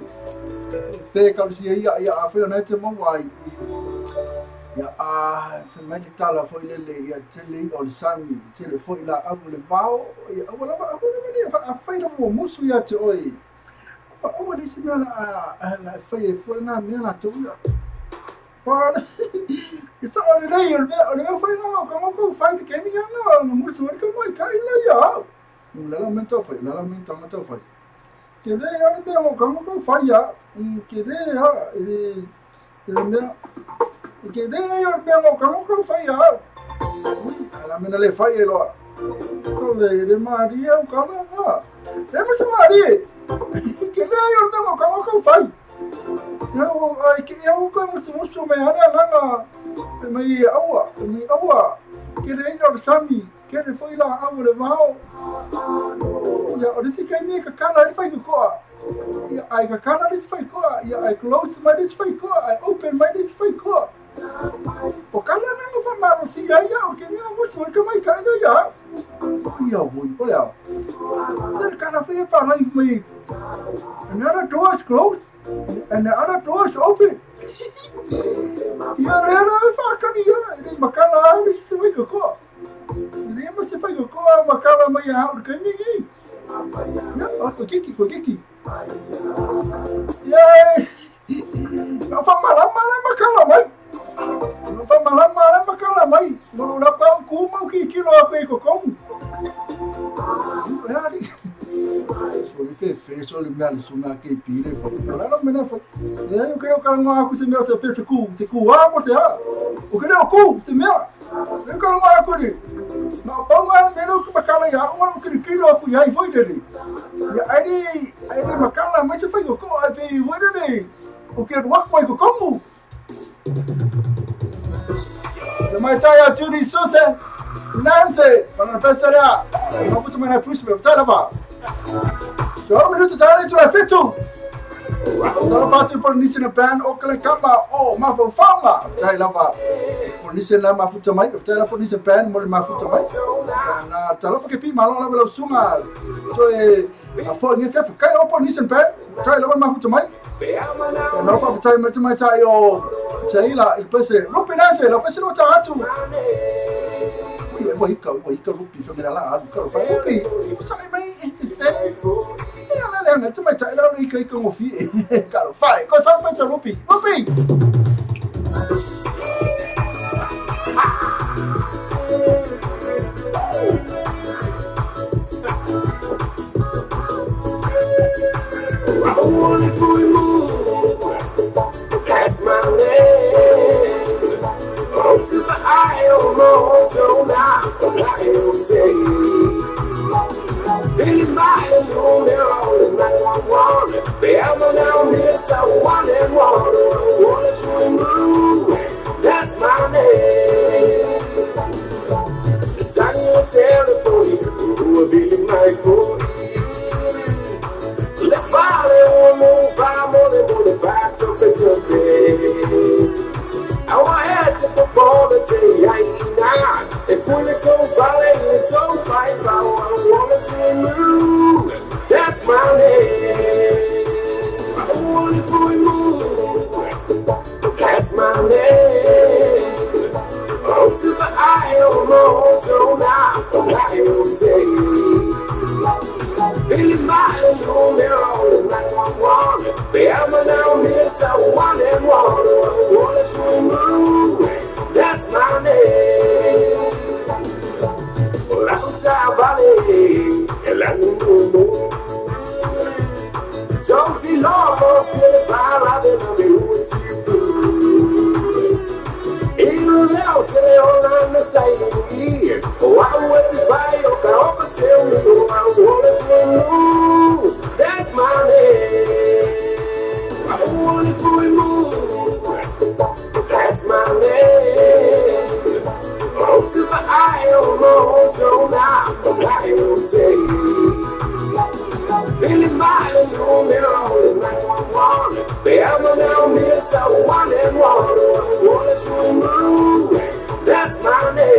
fe ka si ia ia a fe na te mo wai ia a fe mai le tala foi le le ia tele o le sami tele foi la au le vao ia wala wala le a fe la mo musu ia te oi o le si me la la fe foi na me la tu ia Isa o le lei o le mea fai ngā ka ngā fai te kemi ngā ngā musu wari ka mai ka ila ia au. La la mento fai, la la mento ngā fai. Ke le o le mea ka ngā fai ia, ke le ha le mea ke le o le mea ka ngā fai ia. La mena le fai e loa. Ko le le Maria o ka ngā. Le ma se Maria. Ke le o le mea ka ngā fai. Eu ai que eu como se musu me ana nanga me aua que le o sami que le foi lá au le vao ia o disse que me ka kala le fai ko ia ai ka kala le fai ko ia I close my this fai ko I open my this fai ko o kala nanga fa ma si ia ia o que me musu que mai ka ia ia voi olha le kala foi para lá me another door is closed and the other door is open. Ia le whakani ia, le makala au le se wai kokoa. Le ma se whai kokoa makala mai a hau kai mingi. Ia, o ko kiki, ko kiki. Ia, na whamalama le makala mai. Na whamalama le makala mai. Mo la pau ku mau ki kilo a koe kokomu. Ia, ali. So le fe so le mea le sunga ke pire fo. Ora la mena fo. Le eu quero ka ngā ku se mea se pese ku, te ku a mo se a. O que ku se mea. Eu quero ngā ku ni. Na pa ngā me ro ku makala ia, o ku ki kilo ku ia i foi dele. Ia ai ai makala mai se fai ko ai pe foi dele. O que ro ku ai ko komu. Le mai tai a Judy Susan. Nancy, para pesara. Não vou tomar na push me, tá lá. So minuto tare tu fetu. Tala fatu por nisi na pan o kale kama o mafaufauga. Tai lava por nisi na mafuta mai, tai la por nisi pan mo le mafuta mai. Na tala fa ke pi malo la vela sunga. Toe a fo ni fe kai lo por nisi pan, tai lava mafuta mai. Na fa tai mai tai o tai la il pese rupinase la pese no ta atu. Ua ika rupi fa mera la alu ka rupi. Sai mai fe. Ia la le mai tai la ika ika ngofi. Ka ro fai ko sa mai rupi. Rupi. I want it for you. That's my name. Oh, to the eye of my that's my name. The time you telephone, you will be my phone. Le fare un mo le faccio per te. I want to perform it if we don't follow you don't fight I want to move. That's my name. I want it for you. That's my name. Oh, to the eye of my that's my name. Don't you love that's my name. I want it for you. That's my name. Oh, to the eye of my that's my name.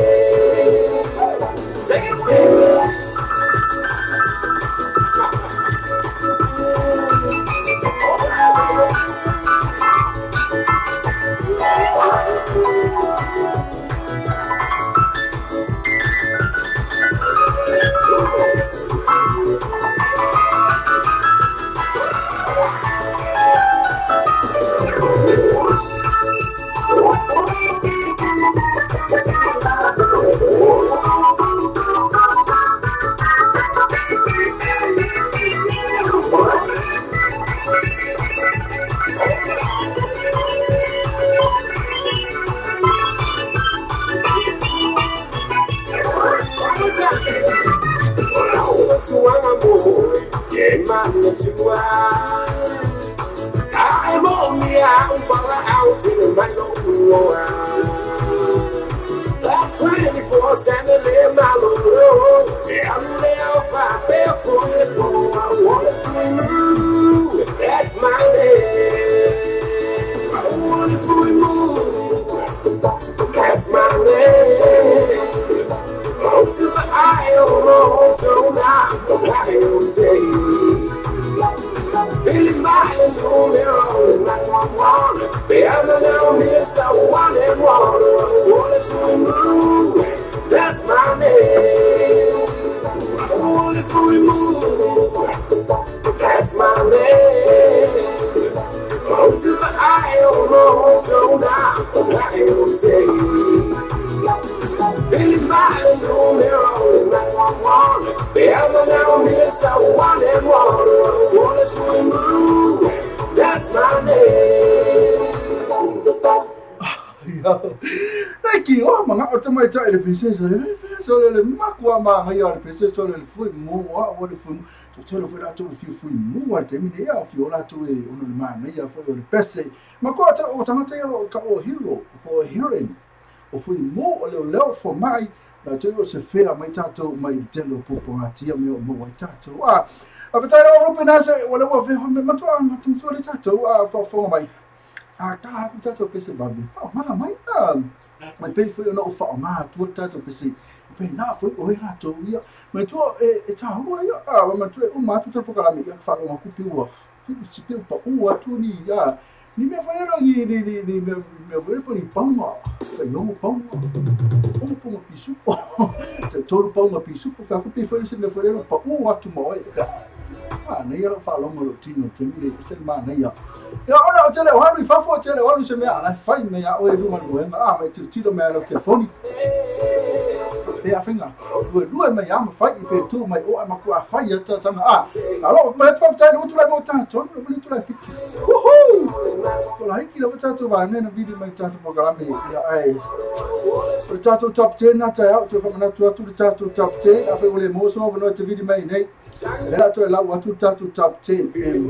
That's my name. That's my name. That's my name. Like o mga o tamai tai le pese so le so le makua ma ngai le pese so le fui mo wa o le fui to tele foi la to fi fui mo wa te mi ia fi ola to e ono le ma nei ia foi o le pese ma ko ta o tangata ia ka o hero po hearing o fui mo o le leo fo mai la to o se fea mai tatou mai tele o popo ngatia me o mo wa tatou a a vetai o rope na se o le wa ve me matua matua le tatou a fo fo mai a ta tatou pese ba be fa ma mai a mai pe foi ona o fa ma tu tatou pese pe na foi o era to ia mai tu e ta hua ia a ma tu e uma tu tapo kala me ia fa lo ku pe ua si pe pa ua tu ni ia ni me fa lo ni ni ni ni me me foi po ni paunga sa yo paunga o po pisu po te tolu paunga pisu po fa ku pe foi se me foi lo pa ua tu mo e a nei lo fa lo mo tino te mi se ma nei ia ia ona o tele o halu fa fo tele o halu se me ala fai me ia o e luma no a mai tiro me lo telefoni pe a finga lue mai ama fai pe tu mai o ama ku a fai ta tanga a alo mai fa ta no tu la mo ta ton no tu la fiti uhu ko la hiki la ta tu va me no vidi mai ta tu programe ia ai o ta tu top 10 na ta tu fa na tu tu ta tu top 10 a fe o le mo so no te vidi mai nei la tu la wa tu ta tu top 10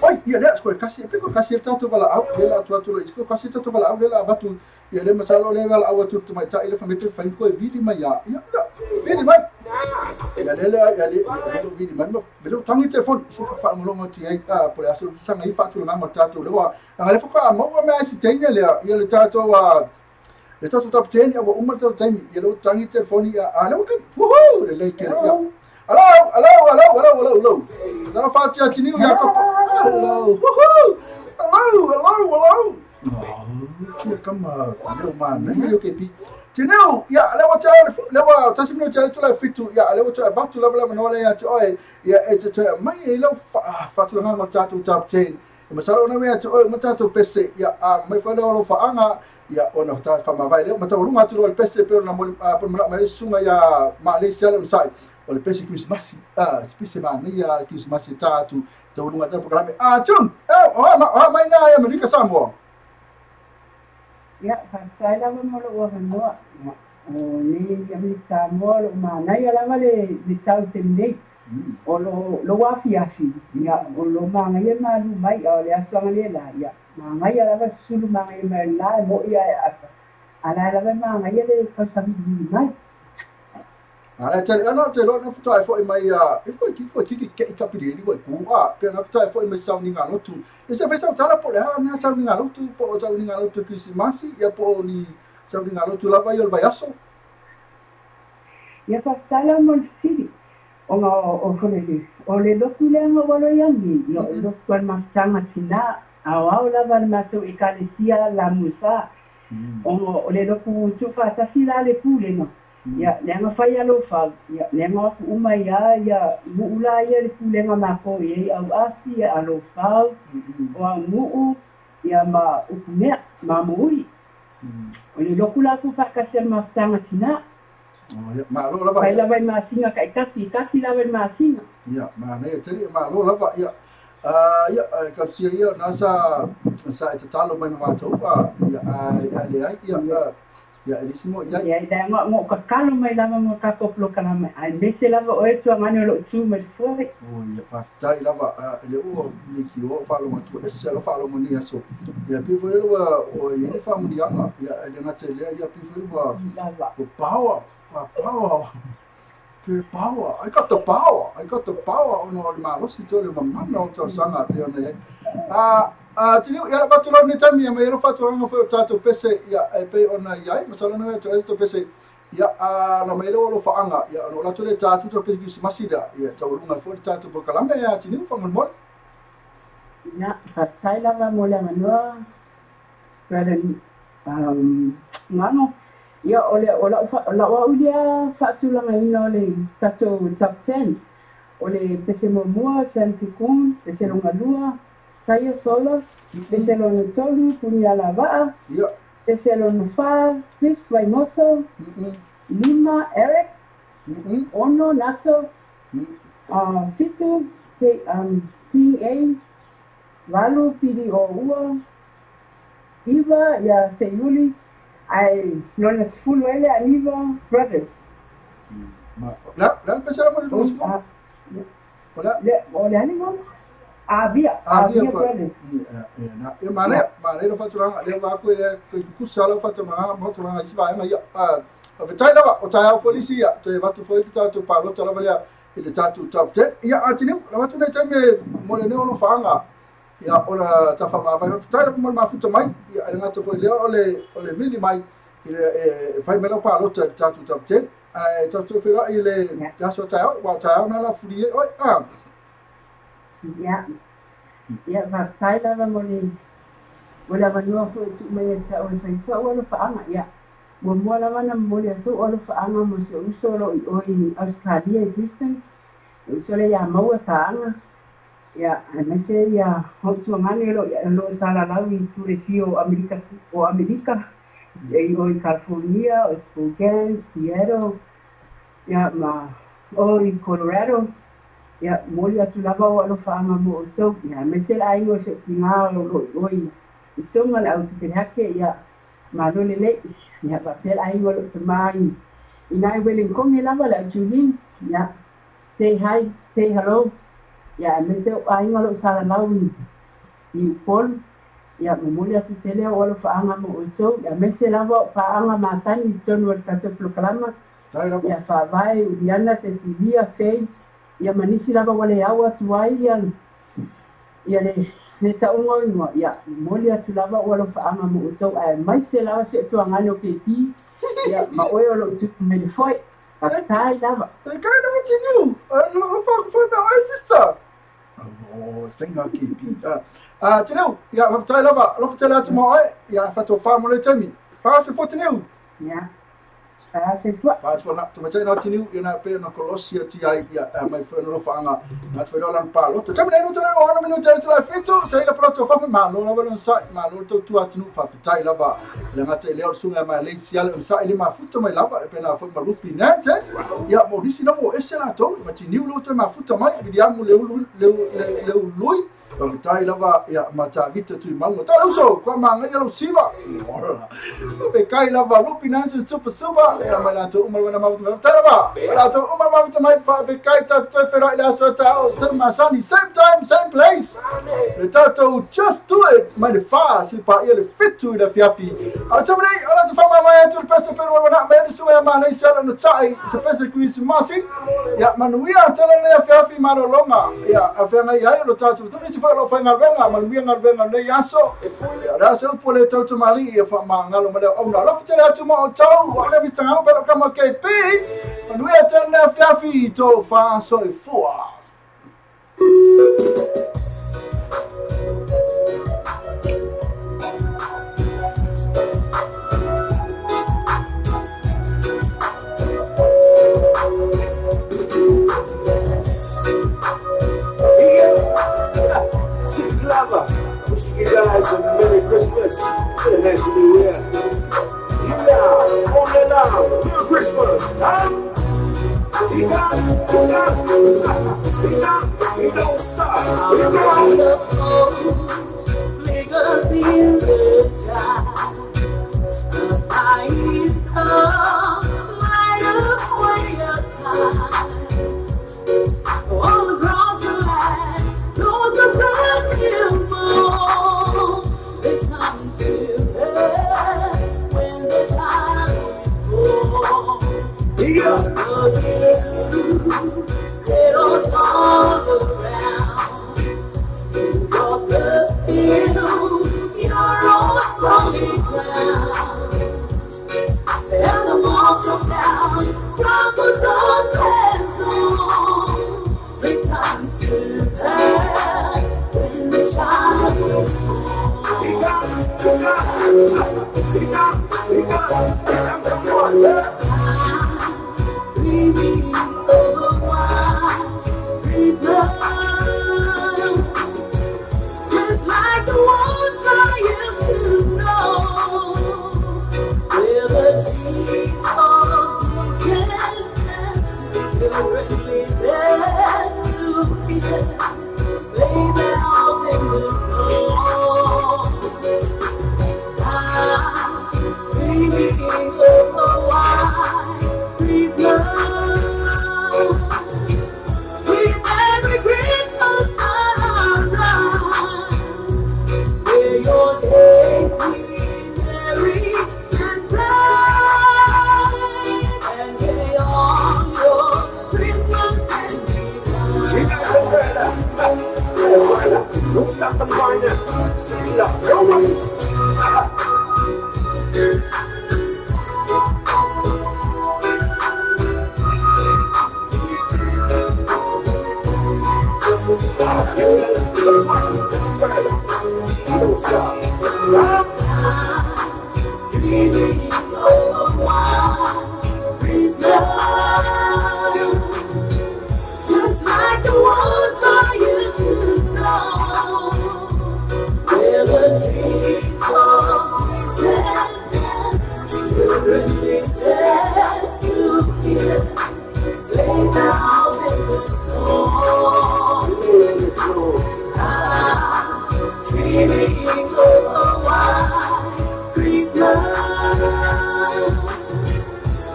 oi ia le sko kasi pe ko kasi ta tu vala au le la tu tu le ko kasi ta tu vala au le la va tu ia le masalo le vala au tu mai ta ile fa me pe fa ko vidi mai ya ia vidi mai ia le ia le vidi mai me lo tangi telefoni so fa mo longo ti ai a po le aso sanga i fa tu le ma ta tu le wa le fa ko mo me si teina le ia le ta tu wa le ta tu top 10 ia wa uma ta taimi ia lo tangi telefoni a le ka wuhu le le ke ia hello hello hello hello hello hello na fa ti atini ia ko hello wuhu hello hello hello fia kama leo ma nei yo ke pi tineu ia le wa le wa tasi no tele tula fitu ia le wa ta vatu la la no le ia te oi ia e te mai e lo fa tu nga ta tu top 10 ma salo na me te oi ma ta tu pese ia mai fa lo fa anga ia ona ta fa ma vai le ma ta runga tu lo pese pe na mo po ma sunga ia Malaysia le sai o le pese Christmas a pese ma nei ia Christmas ta tu ta runga ta programe a tun o ma mai na ia Amerika Samoa. Ia, faafetai lava mo lou avanoa. O nei ia Samoa lou manaia lava le tau tele o lo afiafi. Ia, o lo magaia malu mai o le asoaga le la. Ia, magaia lava sulu magaia mai la e mo ia e asa. Ala lava magaia le tausaga mai. Ala tele ana te lo na futai foi mai a e foi ki foi ki ke kapiri ni foi ku a pe na futai foi mai sau ni ngalo tu e se fesa tala po le ha na sau ni ngalo tu po sau ni ngalo tu Christmas ia po ni sau ni ngalo tu lava i o vaiaso ia fa tala mo siri o o fole o le loku le ngo walo yangi yo lo kwa mafutanga tina au au lava le maso e kalesia la musa o le loku tu fa tasila le pule no. Ia, le fai alofa, ia, le uma ia, ia, mu'ula ia le pulega mako i au asi, ia alofa, o au mu'u, ia ma ukumea, ma mu'ui. O le loku la ku whakasi al mafutanga tina. Ma lo lava. Fai lava i maasinga kai kasi, kasi lava i maasinga. Ia, ma nei tele, ma lo lava, ia. Ia, kausia ia, nā sa, sa e tatalo mai mātou, ia, ia, le ai, ia, ia elisimo ia ia ida ngo ka kalo mai lava mo ka koplo kala mai ai mese lava o etu ngani lo tu mai foi o ia fa tai lava le o ni ki o fa lo matu ese lo fa lo mo ni aso ia pi foi lo o ia fa mo ni anga ia le ngate le ia pi foi lo o power power ke power I got the power I got the power ono le ma lo si to le mamana o to sanga pe ona ia tini ia la batu ni tami mai ro fatu anga foi tato pese ia e pe ona ia ai masalo na to esto pese Ia na mai le alofaanga ia no la le tatu to pe Christmas da ia taualuga foi le tatou polokalame ia Tiniu faamolemole. Ia faafetai lava mo le avanoa brother Mano. Ia o le o lau au lea faatulagaina o le tatou top 10. O le pese muamua Sam Tukun, pese lona lua Saia Sola, pese lona tolu Puniala Vaa, ia pese lona fa Chris Vaimoso, 5 Eric, 6 Nato, 7 King A, 8 Pili o Ua, 9 ia Seiuli, ai lona 10 ele Aniva Brothers. La la pese la mo le 10. Hola. O le animo Avia Brothers. Na e mane mane lo faturanga le va ko le ku sala fatama mo turanga isi va ma ia a vetai lava o tai au folisi ia te vatu foi tatou palota lava lea i le tatou top 10 ia atinu lava tu nei taimi mo le neo alofaanga ia o la tafamavae faafetai lava mo le mafuta mai ia le gata foi lea o le vili mai i le fai mai lau palota i le tatou top 10 ae tatou feiloai i le aso taeao ua taeao na lafuli ai oe a. Ia, ia faafetai lava mo le avanoa foi e tuu mai ia te au e fai sa'u alofaaga. Ia muamua lava na momoli atu o alofaaga mo si ou uso o loo i o i Australia i Brisbane, le uso lea iā maua saaga. Ia aemaise ia o'utuagane o loo salalau i itu le fia o Amerika o Amerika i o i California, o Spokane, Seattle, ia ma o i Colorado. Ia momoli atu lava o alofaaga mo outou. Ia aemaise le aiga o si o'utigā o loo i o i Tonga le autupelehake. Ia malo lelei. Ia faapea le aiga o loo tamā i nai Wellington lava le autulī. Ia say hi, say hello. Ia aemaise o aiga o loo salalau i Upolu. Ia momoli atu tele o alofaaga mo outou. Ia aemaise lava o paaga masani i totonu o le tatou polokalama. Ia faavae Uliana, Cecilia, Fei, ia manisi lava ua le au atu ai ia ia le tauga o igoa. Ia momoli atu lava o alofaaga mo outou aemaise lava si o'utuagane o KP ia ma oe o loo tupu mai le foe. Faafetai lava. E kai lava Tiniu lo faakufai mea oe sister. Oh, thank you KP. Tiniu, ia faafetai lava alofa tele atu ma oe ia faatofā mo le taimi. Faasefua Tiniu. Ia faasefua. Faasefua na tamatai na Tiniu ia na pe na kolosi atu ai ia mai foi no lofaaga na tue lana palota. Taimi nei no tele o ana minuta te la fitu se ila poloto fa malo lava lon sai malo to tu atu nu faafetai lava le gata i lea o le suga mai leisi ale on sai le mafuta mai lava e pena foi malupi nante ia mo nisi lava o ese latou ma Tiniu lo te mafuta mai Viliamu le ulu le ului faafetai lava ia matavita tui maunga tala uso kwa maagaia lau siva fekai lava Rupi Nancy super super ia mai latou uma lana mafuta mai faafetai lava latou uma mafuta mai faafekai tatou feiloai le aso taeao tele masani same time same place le tatou just do it mai le 4 se paia le 7 i le afiafi. A le taimi nei o latou faamamae atu le pese pelu alwanaa mai le suga ia malaisia lona ta'i se pese Krisimasi ia manuia tele le afiafi malologa ia afeagai ai o lo tatou tumisi foi o faigaluega manuia galuega lenei aso ia le aso upu o le tautamali'i ia faamagalo ma le auauna alofa tele atu ma outou o le mitagau pelo kama KP manuia tele le afiafi to faasoifua. Wishing you guys a Merry Christmas and a Happy New Year. Yeah, on the line, Merry Christmas, huh? He got, he got, he got, he don't stop. He got. Flickers in the sky, the eyes of light up way up high. All across the land, loads of brand new moon. It's come to earth when the time is born. Yeah. The settles all around. child is born. Dreaming of a white Christmas, just like the ones I used to know, where the trees are glisten and children play there to hear sleigh bells in the snow. I'm dreaming of a white Christmas. With every Christmas around, may your days be merry and bright, and may all your Christmases be bright. Don't stop the party. Go on. Don't stop. Dreaming of a white Christmas, just like the ones I used to know, where the trees are glisten and children listen to hear sleigh bells in the snow. I'm dreaming of a white Christmas.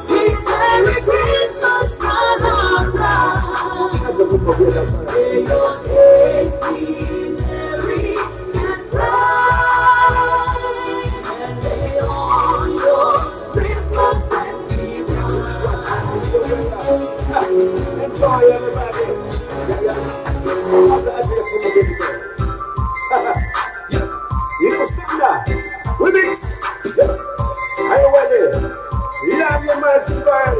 With every Christmas time around, may your days be merry and bright, and may all your Christmases be bright. Enjoy, everybody. Yeah, yeah. You know, stand up. Remix. Are you ready? Love your mercy, girl.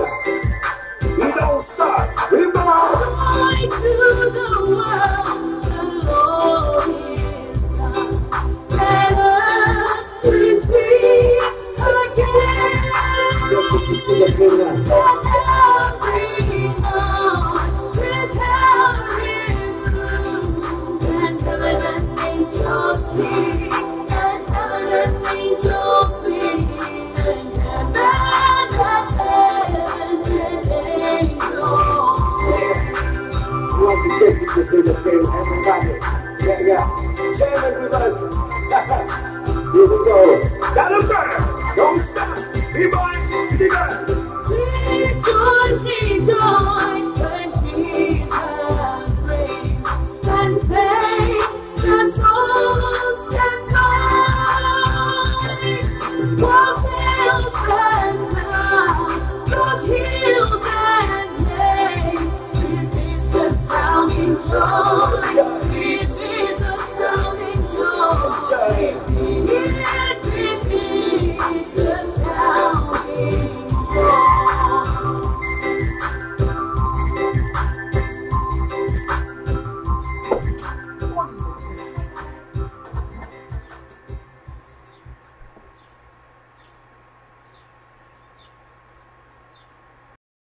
We don't stop. We go. Joy to the world, the Lord is come. Let earth receive again. Let every heart prepare and heaven and angels sing, and heaven and angels sing, and heaven and angels sing. We want to take it to see the thing, everybody. Yeah, yeah. Jam it with us. Here we go. Got a bird.